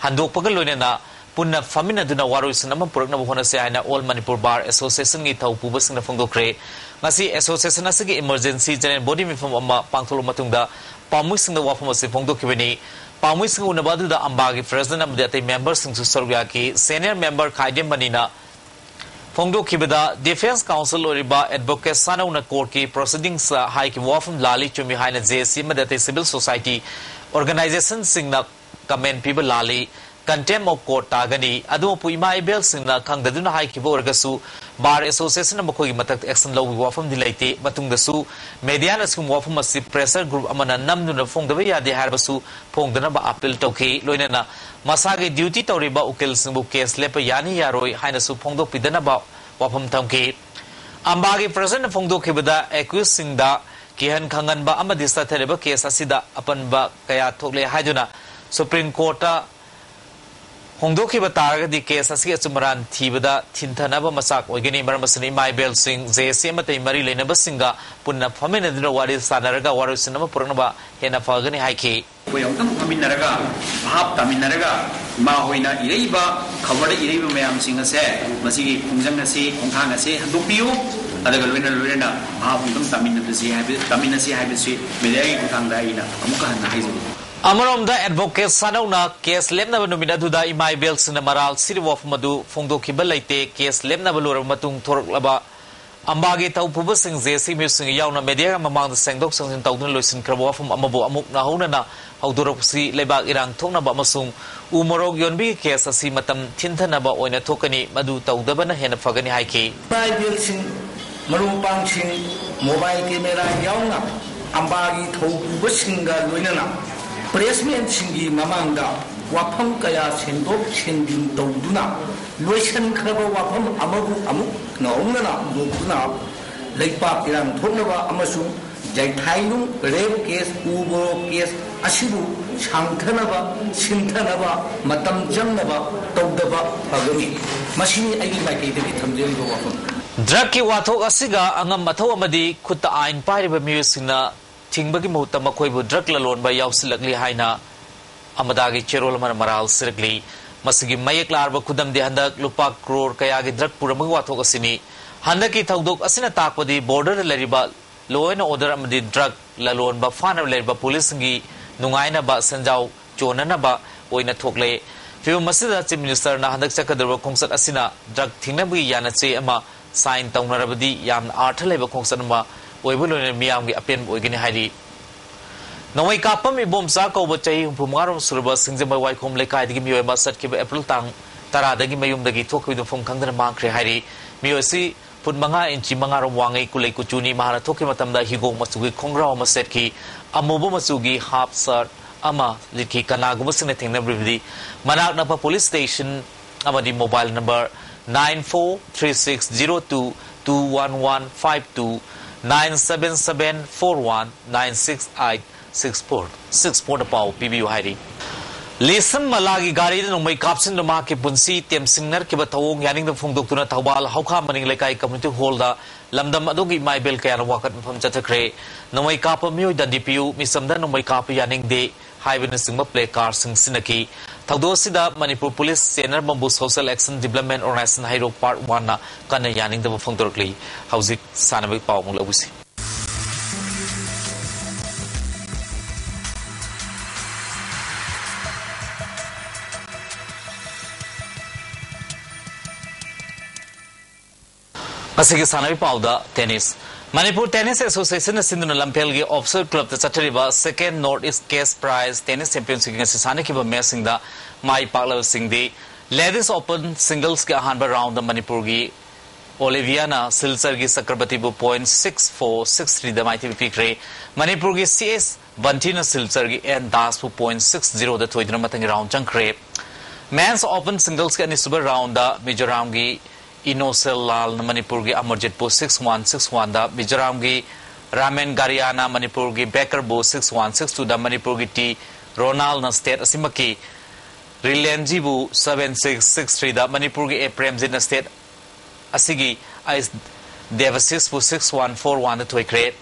ꯍꯟꯗꯣꯛꯄꯒ ꯂꯣꯏꯅꯅ ꯄꯨꯟꯅ ꯐꯝꯃꯤꯟꯅꯗꯨꯅ ꯋꯥꯔꯣꯏꯁꯤꯟ ꯑꯃ ꯄꯨꯔꯛꯅꯕ ꯍꯣꯠꯅꯁꯤ ꯍꯥꯏꯅ All Manipur Bar Association ꯒꯤ ꯊꯧ ꯄꯨꯕꯁꯤꯡꯅ ꯐꯣꯡꯗꯣꯛꯈ꯭ꯔꯦ꯫ ꯉꯁꯤ association ꯑꯁꯤꯒꯤ emergency general body ꯃꯤꯐꯝ ꯑꯃ ꯄꯥꯡꯊꯣꯛꯂꯕ ꯃꯇꯨꯡꯗ ꯄꯥꯝꯃꯤꯁꯤꯡꯗ ꯋꯥꯐꯝ ꯑꯁꯤ ꯐꯣꯡꯗꯣꯛꯈꯤꯕꯅꯤ꯫ ꯄꯥꯝꯃꯤꯁꯤꯡ ꯎꯅꯕ ꯑꯗꯨꯗ ꯑꯝꯕꯥꯒꯤ president ꯑꯃꯗꯤ ꯑꯇꯩ member ꯁꯤꯡꯁꯨ ꯁꯔꯨꯛ ꯌꯥꯈꯤ꯫ Senior member ꯈꯥꯏꯗꯦꯝ ꯃꯅꯤꯅ ꯐꯣꯡꯗꯣꯛꯈꯤꯕꯗ, defence counsel ꯑꯣꯏꯔꯤꯕ advocate ꯁꯥꯅꯧꯅ court ꯀꯤ proceedings ꯍꯥꯏꯈꯤꯕ ꯋꯥꯐꯝ ꯂꯥꯜꯂꯤ, ꯆꯨꯝꯃꯤ ꯍꯥꯏꯅ J A C ꯑꯃꯗꯤ ꯑꯇꯩ civil society organisation ꯁꯤꯡꯅ comment ꯄꯤꯕ ꯂꯥꯜꯂꯤ, contempt of court ꯇꯥꯒꯅꯤ꯫ ꯑꯗꯨꯃꯛꯄꯨ ꯏꯃꯥ ꯏꯕꯦꯜꯁꯤꯡꯅ ꯈꯪꯗꯗꯨꯅ ꯍꯥꯏꯈꯤꯕ ꯑꯣꯏꯔꯒꯁꯨ, Bar Association ꯅ ꯃꯈꯣꯏꯒꯤ ꯃꯊꯛꯇ action ꯂꯧꯕꯒꯤ ꯋꯥꯐꯝꯗꯤ ꯂꯩꯇꯦ꯫ ꯃꯇꯨꯡꯗꯁꯨ media ꯅ ꯑꯁꯤꯒꯨꯝꯕ ꯋꯥꯐꯝ ꯑꯁꯤ pressure group ꯑꯃꯅ ꯅꯝꯗꯨꯅ ꯐꯣꯡꯗꯕ ꯌꯥꯗꯦ ꯍꯥꯏꯔꯕꯁꯨ ꯐꯣꯡꯗꯅꯕ appeal ꯇꯧꯈꯤ꯫ ꯂꯣꯏꯅꯅ ꯃꯁꯥꯒꯤ duty ꯇꯧꯔꯤꯕ ꯎꯀꯤꯜꯁꯤꯡꯕꯨ case ꯂꯦꯞꯄ ꯌꯥꯅꯤ ꯌꯥꯔꯣꯏ ꯍꯥꯏꯅꯁꯨ ꯐꯣꯡꯗꯣꯛꯄꯤꯗꯅꯕ ꯋꯥꯐꯝ ꯊꯝꯈꯤ꯫ ꯑꯝꯕꯥꯒꯤ president ꯅ ꯐꯣꯡꯗꯣꯛꯈꯤꯕꯗ, accused ꯁꯤꯡꯗ ꯀꯤꯍꯟ ꯈꯪꯍꯟꯕ ꯑꯃꯗꯤ ꯆꯠꯊꯔꯤꯕ case ꯑꯁꯤꯗ ꯑꯄꯟꯕ ꯀꯌꯥ ꯊꯣꯛꯂꯦ ꯍꯥꯏꯗꯨꯅ Supreme Court ꯇ ꯍꯣꯡꯗꯣꯛꯈꯤꯕ ꯇꯥꯔꯒꯗꯤ case ꯑꯁꯤꯒꯤ ꯑꯆꯨꯝ ꯑꯔꯥꯟ ꯊꯤꯕꯗ ꯊꯤꯟꯊꯅꯕ ꯃꯆꯥꯛ ꯑꯣꯏꯒꯅꯤ꯫ ꯃꯔꯝ ꯑꯁꯤꯅ ꯏꯃꯥ ꯏꯕꯦꯜꯁꯤꯡ, J A C ꯑꯃꯗꯤ ꯃꯔꯤ ꯂꯩꯅꯕꯁꯤꯡꯒ ꯄꯨꯟꯅ ꯐꯝꯃꯤꯟꯅꯗꯨꯅ ꯋꯥꯔꯤ ꯁꯥꯟꯅꯔꯒ ꯋꯥꯔꯣꯏꯁꯤꯟ ꯑꯃ ꯄꯨꯔꯛꯅꯕ ꯍꯦꯟꯅ ꯐꯒꯅꯤ ꯍꯥꯏꯈꯤ꯫ ꯑꯩꯈꯣꯏ ꯑꯃꯨꯛꯇꯪ ꯐꯝꯃꯤꯟꯅꯔꯒ, ꯚꯥꯞ ꯇꯥꯃꯤꯟꯅꯔꯒ, ꯏꯃꯥ ꯍꯣꯏꯅ ꯏꯔꯛꯏꯕ, ꯈꯕꯔꯗ ꯏꯔꯛꯏꯕ ꯃꯌꯥꯝꯁꯤꯡ ꯑꯁꯦ, ꯃꯁꯤꯒꯤ ꯈꯣꯡꯖꯪ ꯑꯁꯤ, ꯈꯣꯡꯊꯥꯡ ꯑꯁꯤ ꯍꯟꯗꯣꯛꯄꯤꯌꯨ꯫ ꯑꯗꯨꯒ ꯂꯣꯏꯅ ꯂꯣꯏꯅꯅ ꯚꯥꯞ ꯑꯃꯨꯛꯇꯪ ꯇꯥꯃꯤꯟꯅꯕꯁꯤ ꯍꯥꯏꯕ, ꯇꯥꯃꯤꯟꯅꯁꯤ ꯍꯥꯏꯕꯁꯤ media ꯒꯤ ꯈꯨꯠꯊꯥꯡꯗ ꯑꯩꯅ ꯑꯃꯨꯛꯀ ꯍꯟꯅ ꯍꯥꯏꯖꯔꯤ꯫ ꯑꯃꯔꯣꯝꯗ advocate ꯁꯥꯅꯧꯅ case ꯂꯦꯞꯅꯕ ꯅꯨꯃꯤꯠ ꯑꯗꯨꯗ ꯏꯃꯥ ꯏꯕꯦꯜꯁꯤꯡꯅ ꯃꯔꯥꯜ ꯁꯤꯔꯤꯕ ꯋꯥꯐꯝ ꯑꯗꯨ ꯐꯣꯡꯗꯣꯛꯈꯤꯕ ꯂꯩꯇꯦ꯫ Case ꯂꯦꯞꯅꯕ ꯂꯣꯏꯔꯕ ꯃꯇꯨꯡ ꯊꯣꯔꯛꯂꯕ ꯑꯝꯕꯥꯒꯤ ꯊꯧ ꯄꯨꯕꯁꯤꯡ, J A C ꯃꯤꯑꯣꯏꯁꯤꯡ ꯌꯥꯎꯅ media ꯒ ꯃꯃꯥꯡꯗ ꯁꯦꯡꯗꯣꯛ ꯁꯦꯡꯖꯤꯟ ꯇꯧꯗꯨꯅ ꯂꯣꯏꯁꯤꯟꯈ꯭ꯔꯕ ꯋꯥꯐꯝ ꯑꯃꯕꯨ ꯑꯃꯨꯛ ꯅꯧꯍꯧꯅꯅ ꯍꯧꯗꯣꯔꯛꯄꯁꯤ ꯂꯩꯕꯥꯛ ꯏꯔꯥꯡ ꯊꯣꯛꯅꯕ ꯑꯃꯁꯨꯡ ꯎ ꯃꯣꯔꯣꯛ ꯌꯣꯟꯕꯒꯤ case ꯑꯁꯤ ꯃꯇꯝ ꯊꯤꯟꯊꯅꯕ ꯑꯣꯏꯅ ꯊꯣꯛꯀꯅꯤ꯫ ꯃꯗꯨ ꯇꯧꯗꯕꯅ ꯍꯦꯟꯅ ꯐꯒꯅꯤ ꯍꯥꯏꯈꯤ꯫ ꯏꯃꯥ ꯏꯕꯦꯜꯁꯤꯡ, ꯃꯔꯨꯞ ꯃꯄꯥꯡꯁꯤꯡ, mobile camera ꯌꯥꯎꯅ ꯑꯝꯕꯥꯒꯤ ꯊꯧ ꯄꯨꯕꯁꯤꯡꯒ ꯂꯣꯏꯅꯅ press man ꯁꯤꯡꯒꯤ ꯃꯃꯥꯡꯗ ꯋꯥꯐꯝ ꯀꯌꯥ ꯁꯦꯡꯗꯣꯛ ꯁꯦꯡꯖꯤꯟ ꯇꯧꯗꯨꯅ ꯂꯣꯏꯁꯤꯟꯈ꯭ꯔꯕ ꯋꯥꯐꯝ ꯑꯃꯕꯨ ꯑꯃꯨꯛ ꯅꯧꯍꯧꯅꯅ ꯍꯧꯗꯣꯛꯇꯨꯅ ꯂꯩꯄꯥꯛ ꯏꯔꯥꯡ ꯊꯣꯛꯅꯕ ꯑꯃꯁꯨꯡ ꯖꯩꯊꯥꯏꯂꯨꯡ rape case, ꯎ ꯃꯣꯔꯣꯛ case ꯑꯁꯤꯕꯨ ꯁꯥꯡꯊꯅꯕ, ꯁꯤꯟꯊꯅꯕ, ꯃꯇꯝ ꯆꯪꯅꯕ ꯇꯧꯗꯕ ꯐꯒꯅꯤ꯫ ꯃꯁꯤꯅꯤ ꯑꯩꯒꯤ ꯃꯥꯏꯀꯩꯗꯒꯤ ꯊꯝꯖꯔꯤꯕ ꯋꯥꯐꯝ꯫ Drug ꯀꯤ ꯋꯥꯊꯣꯛ ꯑꯁꯤꯒ ꯑꯉꯝ ꯑꯊꯧ ꯑꯃꯗꯤ ꯈꯨꯠꯇ ꯑꯥꯏꯟ ꯄꯥꯏꯔꯤꯕ ꯃꯤꯑꯣꯏꯁꯤꯡꯅ ꯊꯤꯡꯕꯒꯤ ꯃꯍꯨꯠꯇ ꯃꯈꯣꯏꯕꯨ drug ꯂꯂꯣꯟꯕ ꯌꯥꯎꯁꯤꯜꯂꯛꯂꯤ ꯍꯥꯏꯅ ꯑꯃꯗꯥꯒꯤ ꯆꯦꯔꯣꯜ ꯑꯃꯅ ꯃꯔꯥꯜ ꯁꯤꯔꯛꯂꯤ꯫ ꯃꯁꯤꯒꯤ ꯃꯌꯦꯛ ꯂꯥꯔꯕ ꯈꯨꯗꯝꯗꯤ ꯍꯟꯗꯛ ꯂꯨꯄꯥ ꯀ꯭ꯔꯣꯔ ꯀꯌꯥꯒꯤ ꯗ꯭ꯔꯒ ꯄꯨꯔꯝꯕꯒꯤ ꯋꯥꯊꯣꯛ ꯑꯁꯤꯅꯤ꯫ ꯍꯟꯗꯛꯀꯤ ꯊꯧꯗꯣꯛ ꯑꯁꯤꯅ ꯇꯥꯛꯄꯗꯤ ꯕꯣꯔꯗꯔꯗ ꯂꯩꯔꯤꯕ law and order ꯑꯃꯗꯤ ꯗ꯭ꯔꯒ ꯂꯂꯣꯟꯕ ꯐꯥꯅꯕ ꯂꯩꯔꯤꯕ ꯄꯨꯂꯤꯁꯁꯤꯡꯒꯤ ꯅꯨꯡꯉꯥꯏꯅꯕ ꯁꯦꯟꯖꯥꯎ ꯆꯣꯟꯅꯅꯕ ꯑꯣꯏꯅ ꯊꯣꯛꯂꯦ꯫ ꯐꯤꯕꯝ ꯑꯁꯤꯗ Chief Minister ꯅ ꯍꯟꯗꯛ ꯆꯠꯀꯗꯧꯔꯤꯕ ꯈꯣꯡꯆꯠ ꯑꯁꯤꯅ ꯗ꯭ꯔꯒ ꯊꯤꯡꯅꯕꯒꯤ ꯌꯥꯅꯆꯦ ꯑꯃ sign ꯇꯧꯅꯔꯕꯗꯤ ꯌꯥꯝꯅ ꯑꯥꯔꯊ ꯂꯩꯕ ꯈꯣꯡꯆꯠ ꯑꯃ ꯑꯣꯏꯕ ꯂꯣꯏꯅꯅ ꯃꯤꯌꯥꯝꯒꯤ ꯑꯄꯦꯟꯕ ꯑꯣꯏꯒꯅꯤ ꯍꯥꯏꯔꯤ꯫ ꯅꯣꯡꯃꯩ ꯀꯥꯞꯄꯝ ꯏꯕꯣꯝꯆꯥ ꯀꯧꯕ ꯆꯍꯤ ꯍꯨꯝꯐꯨ ꯃꯉꯥ ꯔꯣꯝ ꯁꯨꯔꯕ ꯁꯤꯡꯖꯃꯩ ꯋꯥꯏꯈꯣꯝ ꯂꯩꯀꯥꯏꯗꯒꯤ ꯃꯤꯑꯣꯏ ꯑꯃ ꯆꯠꯈꯤꯕ ꯑꯦꯄ꯭ꯔꯤꯜ ꯇꯥꯡ ꯇꯔꯥꯗꯒꯤ ꯃꯌꯨꯝꯗꯒꯤ ꯊꯣꯛꯈꯤꯕ ꯃꯐꯝ ꯈꯪꯗꯅ ꯃꯥꯡꯈ꯭ꯔꯦ ꯍꯥꯏꯔꯤ꯫ ꯃꯤꯑꯣꯏ ꯑꯁꯤ ꯐꯨꯠ ꯃꯉꯥ ꯏꯟꯆꯤ ꯃꯉꯥ ꯔꯣꯝ ꯋꯥꯡꯉꯤ, ꯀꯨꯂꯩ ꯀꯨꯆꯨꯅꯤ꯫ ꯃꯍꯥꯛꯅ ꯊꯣꯛꯈꯤꯕ ꯃꯇꯝꯗ ꯍꯤꯒꯣꯛ ꯃꯆꯨꯒꯤ ꯈꯣꯡꯒ꯭ꯔꯥꯎ ꯑꯃ ꯁꯦꯠꯈꯤ, ꯑꯃꯨꯕ ꯃꯆꯨꯒꯤ half shirt ꯑꯃ ꯂꯤꯠꯈꯤ꯫ ꯀꯅꯥꯒꯨꯝꯕꯁꯤꯡꯅ ꯊꯦꯡꯅꯕꯤꯔꯕꯗꯤ ꯃꯅꯥꯛ ꯅꯛꯄ ꯄꯨꯂꯤꯁ ꯁ꯭ꯇꯦꯁꯟ ꯑꯃꯗꯤ mobile number nine four three six zero two two one one five two, nine seven seven four one nine six eight six four six four ꯗ ꯄꯥꯎ ꯄꯤꯕꯤꯌꯨ ꯍꯥꯏꯔꯤ꯫ ꯂꯤꯁꯝ ꯃꯂꯥꯒꯤ ꯒꯥꯔꯤꯗ ꯅꯣꯡꯃꯩ ꯀꯥꯞꯁꯤꯟꯗꯨꯅ ꯃꯍꯥꯛꯀꯤ ꯄꯨꯟꯁꯤ ꯇꯦꯝꯁꯤꯡꯅꯔꯛꯈꯤꯕ ꯊꯧꯑꯣꯡ ꯌꯥꯅꯤꯡꯗꯕ ꯐꯣꯡꯗꯣꯛꯇꯨꯅ ꯊꯧꯕꯥꯜ ꯍꯧꯈꯥ ꯃꯅꯤꯡ ꯂꯩꯀꯥꯏ community hall ꯗ ꯂꯝꯗꯝ ꯑꯗꯨꯒꯤ ꯏꯃꯥ ꯏꯕꯦꯜ ꯀꯌꯥꯅ ꯋꯥꯀꯠ ꯃꯐꯝ ꯆꯠꯊꯈ꯭ꯔꯦ꯫ ꯅꯣꯡꯃꯩ ꯀꯥꯞꯄ ꯃꯤꯑꯣꯏ ꯗꯟꯗꯤ ꯄꯤꯌꯨ, ꯃꯤꯆꯝꯗ ꯅꯣꯡꯃꯩ ꯀꯥꯞꯄ ꯌꯥꯅꯤꯡꯗꯦ ꯍꯥꯏꯕꯅꯆꯤꯡꯕ placard ꯁꯤꯡ ꯁꯤꯖꯤꯟꯅꯈꯤ꯫ ꯊꯧꯗꯣꯛ ꯑꯁꯤꯗ ꯃꯅꯤꯄꯨꯔ ꯄꯨꯂꯤꯁ ꯆꯦꯟꯅꯔꯝꯕꯕꯨ Social Action Development Organisation ꯍꯩꯔꯣꯛ Part One ꯅ ꯀꯟꯅ ꯌꯥꯅꯤꯡꯗꯕ ꯐꯣꯡꯗꯣꯔꯛꯂꯤ꯫ ꯍꯧꯖꯤꯛ ꯁꯥꯟꯅꯕꯒꯤ ꯄꯥꯎ ꯑꯃꯨꯛ ꯂꯧꯕꯤꯁꯤ꯫ ꯉꯁꯤꯒꯤ ꯁꯥꯟꯅꯕꯒꯤ ꯄꯥꯎꯗ tennis꯫ ꯃꯅꯤꯄꯨꯔ Tennis Association ꯅ ꯁꯤꯟꯗꯨꯅ ꯂꯝꯐꯦꯜꯒꯤ Officer Club ꯇ ꯆꯠꯊꯔꯤꯕ Second North East Cash Prize Tennis Championship ꯀꯤ ꯉꯁꯤ ꯁꯥꯟꯅꯈꯤꯕ match ꯁꯤꯡꯗ ꯃꯥꯏ ꯄꯥꯛꯂꯕꯁꯤꯡꯗꯤ Ladies Open Singles ꯀꯤ ꯑꯍꯥꯟꯕ round ꯗ ꯃꯅꯤꯄꯨꯔꯒꯤ ꯑꯣꯂꯤꯚꯤꯌꯥꯅ ꯁꯤꯜꯆꯔꯒꯤ ꯆꯀ꯭ꯔꯕꯇꯤꯕꯨ point six four six three ꯗ ꯃꯥꯏꯊꯤꯕ ꯄꯤꯈ꯭ꯔꯦ꯫ ꯃꯅꯤꯄꯨꯔꯒꯤ ꯁꯤ ꯑꯦꯁ ꯕꯟꯇꯤꯅ ꯁꯤꯜꯆꯔꯒꯤ ꯑꯦꯟ ꯗꯥꯁꯄꯨ point six zero ꯗ ꯊꯣꯏꯗꯨꯅ ꯃꯊꯪꯒꯤ round ꯆꯪꯈ꯭ꯔꯦ꯫ Men's Open Singles ꯀꯤ ꯑꯅꯤꯁꯨꯕ round ꯗ ꯃꯤꯖꯣꯔꯥꯝꯒꯤ ꯏꯅꯣꯁꯦꯜ ꯂꯥꯜꯅ ꯃꯅꯤꯄꯨꯔꯒꯤ ꯑꯃꯔꯖꯤꯠꯄꯨ six one, six one ꯗ, ꯃꯤꯖꯣꯔꯥꯝꯒꯤ ꯔꯥꯃꯦꯟ ꯒꯥꯔꯤꯌꯥꯅ ꯃꯅꯤꯄꯨꯔꯒꯤ ꯕꯦꯀꯔꯕꯨ six one, six two ꯗ, ꯃꯅꯤꯄꯨꯔꯒꯤ ꯇꯤ ꯔꯣꯅꯥꯜꯅ state ꯑꯁꯤꯃꯛꯀꯤ ꯔꯤꯂꯦꯟꯖꯤꯕꯨ seven six, six three ꯗ, ꯃꯅꯤꯄꯨꯔꯒꯤ ꯑꯦ ꯄ꯭ꯔꯦꯝꯖꯤꯠꯅ state ꯑꯁꯤꯒꯤ ꯑꯩꯁ ꯗꯦꯕꯁꯤꯁꯄꯨ six one, four one ꯗ ꯊꯣꯏꯈ꯭ꯔꯦ꯫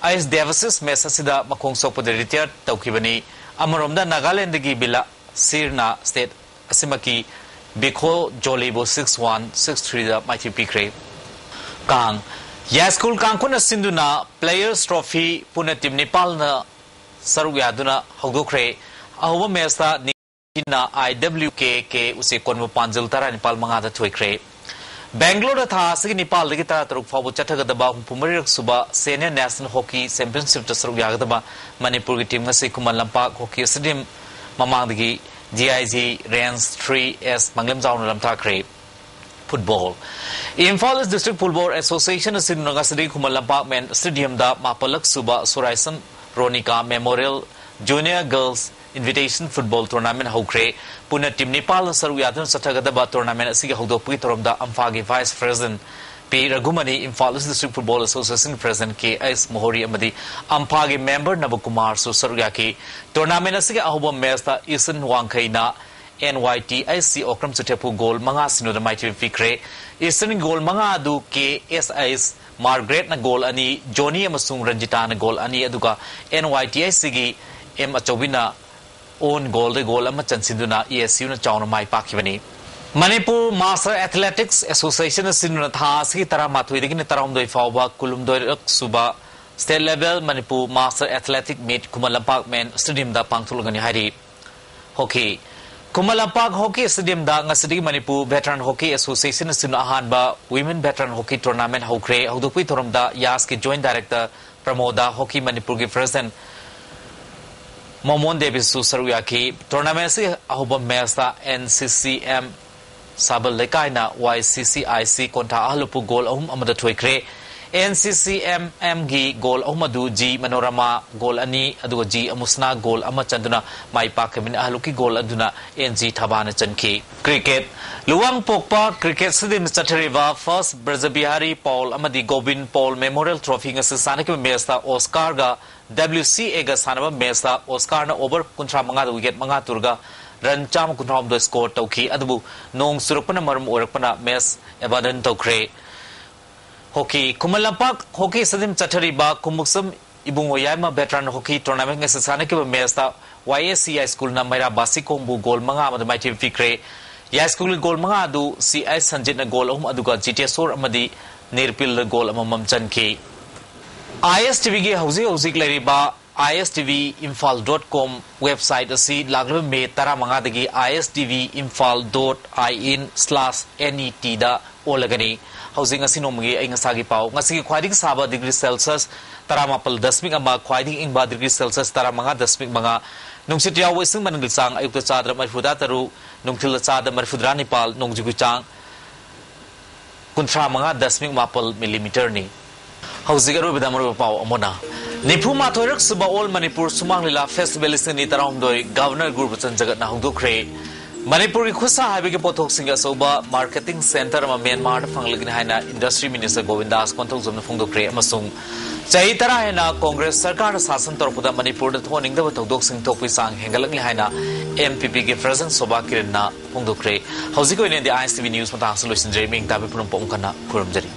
ꯑꯩꯁ ꯗꯦꯕꯁꯤꯁ match ꯑꯁꯤꯗ ꯃꯈꯣꯡ ꯁꯣꯛꯄꯗ retire ꯇꯧꯈꯤꯕꯅꯤ꯫ ꯑꯃꯔꯣꯝꯗ ꯅꯥꯒꯥꯂꯦꯟꯗꯒꯤ ꯕꯤꯂꯥ ꯁꯤꯔꯅ state ꯑꯁꯤꯃꯛꯀꯤ ꯕꯤꯈꯣ ꯖꯣꯂꯤꯕꯨ six one, six three ꯗ ꯃꯥꯏꯊꯤꯕ ꯄꯤꯈ꯭ꯔꯦ꯫ ꯀꯥꯡ ꯌꯥꯏꯁ꯭ꯀꯨꯜ ꯀꯥꯡꯈꯨꯅ ꯁꯤꯟꯗꯨꯅ Players Trophy ꯄꯨꯟꯅ team ꯅꯤꯄꯥꯜꯅ ꯁꯔꯨꯛ ꯌꯥꯗꯨꯅ ꯍꯧꯗꯣꯛꯈ꯭ꯔꯦ꯫ ꯑꯍꯧꯕ match ꯇ ꯅꯤꯡꯊꯤꯅ I W K K ꯎꯆꯦꯛ ꯀꯣꯟꯕ ꯄꯥꯟꯖꯤꯜ ꯇꯔꯥꯅꯤꯄꯥꯜ ꯃꯉꯥꯗ ꯊꯣꯏꯈ꯭ꯔꯦ꯫ ꯕꯦꯡꯒ꯭ꯂꯣꯔꯗ ꯊꯥ ꯑꯁꯤꯒꯤ ꯅꯤꯄꯥꯜꯗꯒꯤ ꯇꯔꯥꯇꯔꯨꯛ ꯐꯥꯎꯕ ꯆꯠꯊꯒꯗꯕ ꯍꯨꯝꯐꯨ ꯃꯔꯤꯔꯛ ꯁꯨꯕ Senior National Hockey Championship ꯇ ꯁꯔꯨꯛ ꯌꯥꯒꯗꯕ ꯃꯅꯤꯄꯨꯔꯒꯤ team ꯉꯁꯤ ꯈꯨꯃꯟ ꯂꯝꯄꯥꯛ hockey stadium ꯃꯃꯥꯡꯗꯒꯤ D I G Range three S ꯃꯪꯂꯦꯝꯖꯥꯎꯅ ꯂꯝꯊꯥꯈ꯭ꯔꯦ꯫ Football. Imphal East District Football Association ꯑꯁꯤꯅ ꯉꯁꯤꯗꯒꯤ ꯈꯨꯃꯟ ꯂꯝꯄꯥꯛ main stadium ꯗ ꯃꯥꯄꯜꯂꯛ ꯁꯨꯕ ꯁꯨꯔꯥꯏꯁꯝ ꯔꯣꯅꯤꯀꯥ Memorial Junior Girls Invitation Football Tournament ꯍꯧꯈ꯭ꯔꯦ꯫ ꯄꯨꯟꯅ team ꯅꯤꯄꯥꯜꯅ ꯁꯔꯨꯛ ꯌꯥꯗꯨꯅ ꯆꯠꯊꯒꯗꯕ tournament ꯑꯁꯤꯒꯤ ꯍꯧꯗꯣꯛꯄꯒꯤ ꯊꯧꯔꯝꯗ ꯑꯝꯐꯥꯒꯤ Vice President ꯄꯤ ꯔꯘꯨꯃꯅꯤ, Imphal East District Football Association President ꯀꯦ ꯑꯦꯁ ꯃꯣꯍꯣꯔꯤ ꯑꯃꯗꯤ ꯑꯝꯐꯥꯒꯤ member ꯅꯕꯀꯨꯃꯥꯔꯁꯨ ꯁꯔꯨꯛ ꯌꯥꯈꯤ꯫ Tournament ꯑꯁꯤꯒꯤ ꯑꯍꯧꯕ match ꯇ Eastern ꯋꯥꯡꯈꯩꯅ N Y T H C Okram ꯆꯨꯊꯦꯛꯄꯨ goal ꯃꯉꯥ ꯁꯤꯅꯣꯗ ꯃꯥꯏꯊꯤꯕ ꯄꯤꯈ꯭ꯔꯦ꯫ Eastern goal ꯃꯉꯥ ꯑꯗꯨ ꯀꯦ ꯑꯦꯁ ꯑꯩꯆ ꯃꯥꯔꯒ꯭ꯔꯦꯠꯅ goal ꯑꯅꯤ, ꯖꯣꯅꯤ ꯑꯃꯁꯨꯡ ꯔꯟꯖꯤꯇꯥꯅ goal ꯑꯅꯤ, ꯑꯗꯨꯒ N Y T H C ꯒꯤ ꯑꯦꯝ ꯑꯆꯧꯕꯤꯅ own goal ꯗ goal ꯑꯃ ꯆꯟꯁꯤꯟꯗꯨꯅ A S U ꯅ ꯆꯥꯎꯅ ꯃꯥꯏ ꯄꯥꯛꯈꯤꯕꯅꯤ꯫ ꯃꯅꯤꯄꯨꯔ Master Athletics Association ꯑꯁꯤꯅ ꯊꯥ ꯑꯁꯤꯒꯤ ꯇꯔꯥꯃꯥꯊꯣꯏꯗꯒꯤꯅ ꯇꯔꯥꯍꯨꯝꯗꯣꯏ ꯐꯥꯎꯕ ꯀꯨꯟꯍꯨꯝꯗꯣꯏꯔꯛ ꯁꯨꯕ State Level Manipur Master Athletic Meet Khuman Lampak main stadium ꯗ ꯄꯥꯡꯊꯣꯛꯂꯒꯅꯤ ꯍꯥꯏꯔꯤ꯫ Hockey. Khuman Lampak hockey stadium ꯗ ꯉꯁꯤꯗꯒꯤ ꯃꯅꯤꯄꯨꯔ Veteran Hockey Association ꯑꯁꯤꯅ ꯑꯍꯥꯟꯕ Women Veteran Hockey Tournament ꯍꯧꯈ꯭ꯔꯦ꯫ ꯍꯧꯗꯣꯛꯄꯒꯤ ꯊꯧꯔꯝꯗ ꯌꯥꯁꯀꯤ Joint Director ꯄ꯭ꯔꯃꯣꯗꯥ, Hockey ꯃꯅꯤꯄꯨꯔꯒꯤ President ꯃꯣꯃꯣꯟ ꯗꯦꯕꯤꯁꯁꯨ ꯁꯔꯨꯛ ꯌꯥꯈꯤ꯫ Tournament ꯑꯁꯤ ꯑꯍꯧꯕ match ꯇ N C C M ꯁꯥꯕꯜ ꯂꯩꯀꯥꯏꯅ Y C C I C ꯀꯣꯟꯊꯥ ꯑꯍꯜꯂꯨꯄꯨ goal ꯑꯍꯨꯝ ꯑꯃꯗ ꯊꯣꯏꯈ꯭ꯔꯦ꯫ N C C M M ꯒꯤ goal ꯑꯍꯨꯝ ꯑꯗꯨ G ꯃꯅꯣꯔꯃꯥ goal ꯑꯅꯤ, ꯑꯗꯨꯒ G ꯑꯃꯨꯁꯅꯥ goal ꯑꯃ ꯆꯟꯗꯨꯅ ꯃꯥꯏ ꯄꯥꯛꯈꯤꯕꯅꯤ꯫ ꯑꯍꯜꯂꯨꯛꯀꯤ goal ꯑꯗꯨꯅ N G ꯊꯕꯥꯅ ꯆꯟꯈꯤ꯫ Cricket. ꯂꯨꯋꯥꯡꯄꯣꯛꯄ cricket stadium ꯆꯠꯊꯔꯤꯕ First ꯕ꯭ꯔꯖꯕꯤꯍꯥꯔꯤ ꯄꯥꯎꯜ ꯑꯃꯗꯤ ꯒꯣꯕꯤꯟ ꯄꯥꯎꯜ Memorial Trophy ꯉꯁꯤ ꯁꯥꯟꯅꯈꯤꯕ match ꯇ Oscar ꯒ W C A ꯒ ꯁꯥꯟꯅꯕ match ꯇ Oscar ꯅ over ꯀꯨꯟꯊ꯭ꯔꯥ ꯃꯉꯥꯗ wicket ꯃꯉꯥ ꯇꯨꯔꯒ run ꯆꯥꯝꯃ ꯀꯨꯟꯊ꯭ꯔꯥ ꯍꯨꯝꯗꯣꯏ score ꯇꯧꯈꯤ꯫ ꯑꯗꯨꯕꯨ ꯅꯣꯡ ꯆꯨꯔꯛꯄꯅ ꯃꯔꯝ ꯑꯣꯏꯔꯛꯄꯅ match abandon ꯇꯧꯈ꯭ꯔꯦ꯫ Hockey. Khuman Lampak hockey stadium ꯆꯠꯊꯔꯤꯕ ꯈꯨꯃꯨꯛꯁꯝ ꯏꯕꯨꯡꯉꯣ ꯌꯥꯏꯃ ꯚꯦꯇꯔꯥꯟ ꯍꯣꯀꯤ ꯇꯣꯔꯅꯥꯃꯦꯟ ꯉꯁꯤ ꯁꯥꯟꯅꯈꯤꯕ ꯃꯦꯆꯇ ꯋꯥꯏ ꯑꯦꯁ ꯁꯤ ꯌꯥꯏꯁ꯭ꯀꯨꯜꯅ ꯃꯩꯔꯥ ꯕꯥꯁꯤꯈꯣꯡꯕꯨ ꯒꯣꯜ ꯃꯉꯥ ꯑꯃꯗ ꯃꯥꯏꯊꯤꯕ ꯄꯤꯈ꯭ꯔꯦ꯫ ꯌꯥꯏꯁ꯭ꯀꯨꯜꯒꯤ ꯒꯣꯜ ꯃꯉꯥ ꯑꯗꯨ ꯁꯤ ꯑꯩꯆ ꯁꯟꯖꯤꯠꯅ ꯒꯣꯜ ꯑꯍꯨꯝ ꯑꯗꯨꯒ ꯖꯤꯇꯦꯁꯣꯔ ꯑꯃꯗꯤ ꯅꯤꯔꯄꯤꯜꯅ ꯒꯣꯜ ꯑꯃꯃꯝ ꯆꯟꯈꯤ꯫ ꯑꯥꯏ ꯑꯦꯁ ꯇꯤ ꯚꯤꯒꯤ ꯍꯧꯖꯤꯛ ꯍꯧꯖꯤꯛ ꯂꯩꯔꯤꯕ I S T V Imphal dot com website ꯑꯁꯤ ꯂꯥꯛꯂꯤꯕ ꯃꯦ ꯇꯔꯥꯃꯉꯥꯗꯒꯤ I S T V Imphal dot I N slash N E ꯇꯤꯗ ꯑꯣꯜꯂꯒꯅꯤ꯫ ꯍꯧꯖꯤꯛ ꯉꯁꯤ ꯅꯣꯡꯃꯒꯤ ꯑꯏꯪ ꯑꯁꯥꯒꯤ ꯄꯥꯎ꯫ ꯉꯁꯤꯒꯤ ꯈ꯭ꯋꯥꯏꯗꯒꯤ ꯁꯥꯕ ꯗꯤꯒ꯭ꯔꯤ ꯁꯦꯜꯁꯤꯌꯁ ꯇꯔꯥꯃꯥꯄꯜ ꯗꯁꯃꯤꯛ ꯑꯃ, ꯈ꯭ꯋꯥꯏꯗꯒꯤ ꯏꯪꯕ ꯗꯤꯒ꯭ꯔꯤ ꯁꯦꯜꯁꯤꯌꯁ ꯇꯔꯥꯃꯉꯥ ꯗꯁꯃꯤꯛ ꯃꯉꯥ, ꯅꯨꯡꯁꯤꯠ ꯌꯥꯎꯕ ꯏꯁꯤꯡ ꯃꯅꯤꯜꯒꯤ ꯆꯥꯡ ꯑꯌꯨꯛꯇ ꯆꯥꯗ ꯃꯔꯤꯐꯨꯇꯔꯥ ꯇꯔꯨꯛ, ꯅꯨꯡꯊꯤꯜꯗ ꯆꯥꯗ ꯃꯔꯤꯐꯨꯇꯔꯥ ꯅꯤꯄꯥꯜ, ꯅꯣꯡꯖꯨꯒꯤ ꯆꯥꯡ ꯀꯨꯟꯊ꯭ꯔꯥ ꯃꯉꯥ ꯗꯁꯃꯤꯛ ꯃꯥꯄꯜ ꯃꯤꯂꯤꯃꯤꯇꯔꯅꯤ꯫ ꯍꯧꯖꯤꯛ ꯑꯔꯣꯏꯕꯗ ꯃꯔꯨꯑꯣꯏꯕ ꯄꯥꯎ ꯑꯃꯨꯛ ꯍꯟꯅ꯫ ꯅꯤꯐꯨ ꯃꯥꯊꯣꯏꯔꯛ ꯁꯨꯕ ꯑꯣꯜ ꯃꯅꯤꯄꯨꯔ ꯁꯨꯃꯥꯡ ꯂꯤꯂꯥ ꯐꯦꯁꯇꯤꯚꯦꯜ ꯂꯤꯁꯤꯡ ꯑꯅꯤ ꯇꯔꯥꯍꯨꯝꯗꯣꯏ ꯒꯚꯔꯅꯔ ꯒꯨꯔꯕꯆꯟ ꯖꯒꯠꯅ ꯍꯧꯗꯣꯛꯈ꯭ꯔꯦ꯫ ꯃꯅꯤꯄꯨꯔꯒꯤ ꯈꯨꯠꯁꯥ ꯍꯩꯕꯒꯤ ꯄꯣꯠꯊꯣꯛꯁꯤꯡꯒꯤ ꯑꯆꯧꯕ ꯃꯥꯔꯀꯦꯇꯤꯡ ꯁꯦꯟꯇꯔ ꯑꯃ ꯃ꯭ꯌꯥꯟꯃꯥꯔꯗ ꯐꯪꯂꯒꯅꯤ ꯍꯥꯏꯅ ꯏꯟꯗꯁꯇ꯭ꯔꯤ ꯃꯤꯅꯤꯁꯇꯔ ꯒꯣꯕꯤꯟꯗꯥꯁ ꯀꯣꯟꯊꯧꯖꯝꯅ ꯐꯣꯡꯗꯣꯛꯈ꯭ꯔꯦ ꯑꯃꯁꯨꯡ ꯆꯍꯤ ꯇꯔꯥ ꯍꯦꯟꯅ ꯀꯣꯡꯒ꯭ꯔꯦꯁ ꯁꯔꯀꯥꯔꯅ ꯁꯥꯁꯟ ꯇꯧꯔꯛꯄꯗ ꯃꯅꯤꯄꯨꯔꯗ ꯊꯣꯛꯍꯟꯅꯤꯡꯗꯕ ꯊꯧꯗꯣꯛꯁꯤꯡ ꯊꯣꯛꯄꯒꯤ ꯆꯥꯡ ꯍꯦꯟꯒꯠꯂꯛꯂꯤ ꯍꯥꯏꯅ ꯑꯦꯝ ꯄꯤ ꯄꯤꯒꯤ ꯄ꯭ꯔꯁꯤꯗꯦꯟ ꯁꯣꯚꯥ ꯀꯤꯔꯟꯅ ꯐꯣꯡꯗꯣꯛꯈ꯭ꯔꯦ꯫ ꯍꯧꯖꯤꯛꯀꯤ ꯑꯣꯏꯅꯗꯤ ꯑꯥꯏ ꯑꯦꯁ ꯇꯤ ꯚꯤ ꯅ꯭ꯌꯨꯁ ꯃꯇꯥꯡꯁꯤ ꯂꯣꯏꯁꯤꯟꯖꯔꯦ꯫ ꯃꯤꯡ ꯇꯥꯕꯤ ꯄꯨꯝꯅꯃꯛꯄꯨ ꯑꯃꯨꯛ ꯍꯟꯅ ꯈꯨꯔꯨꯝꯖꯔꯤ꯫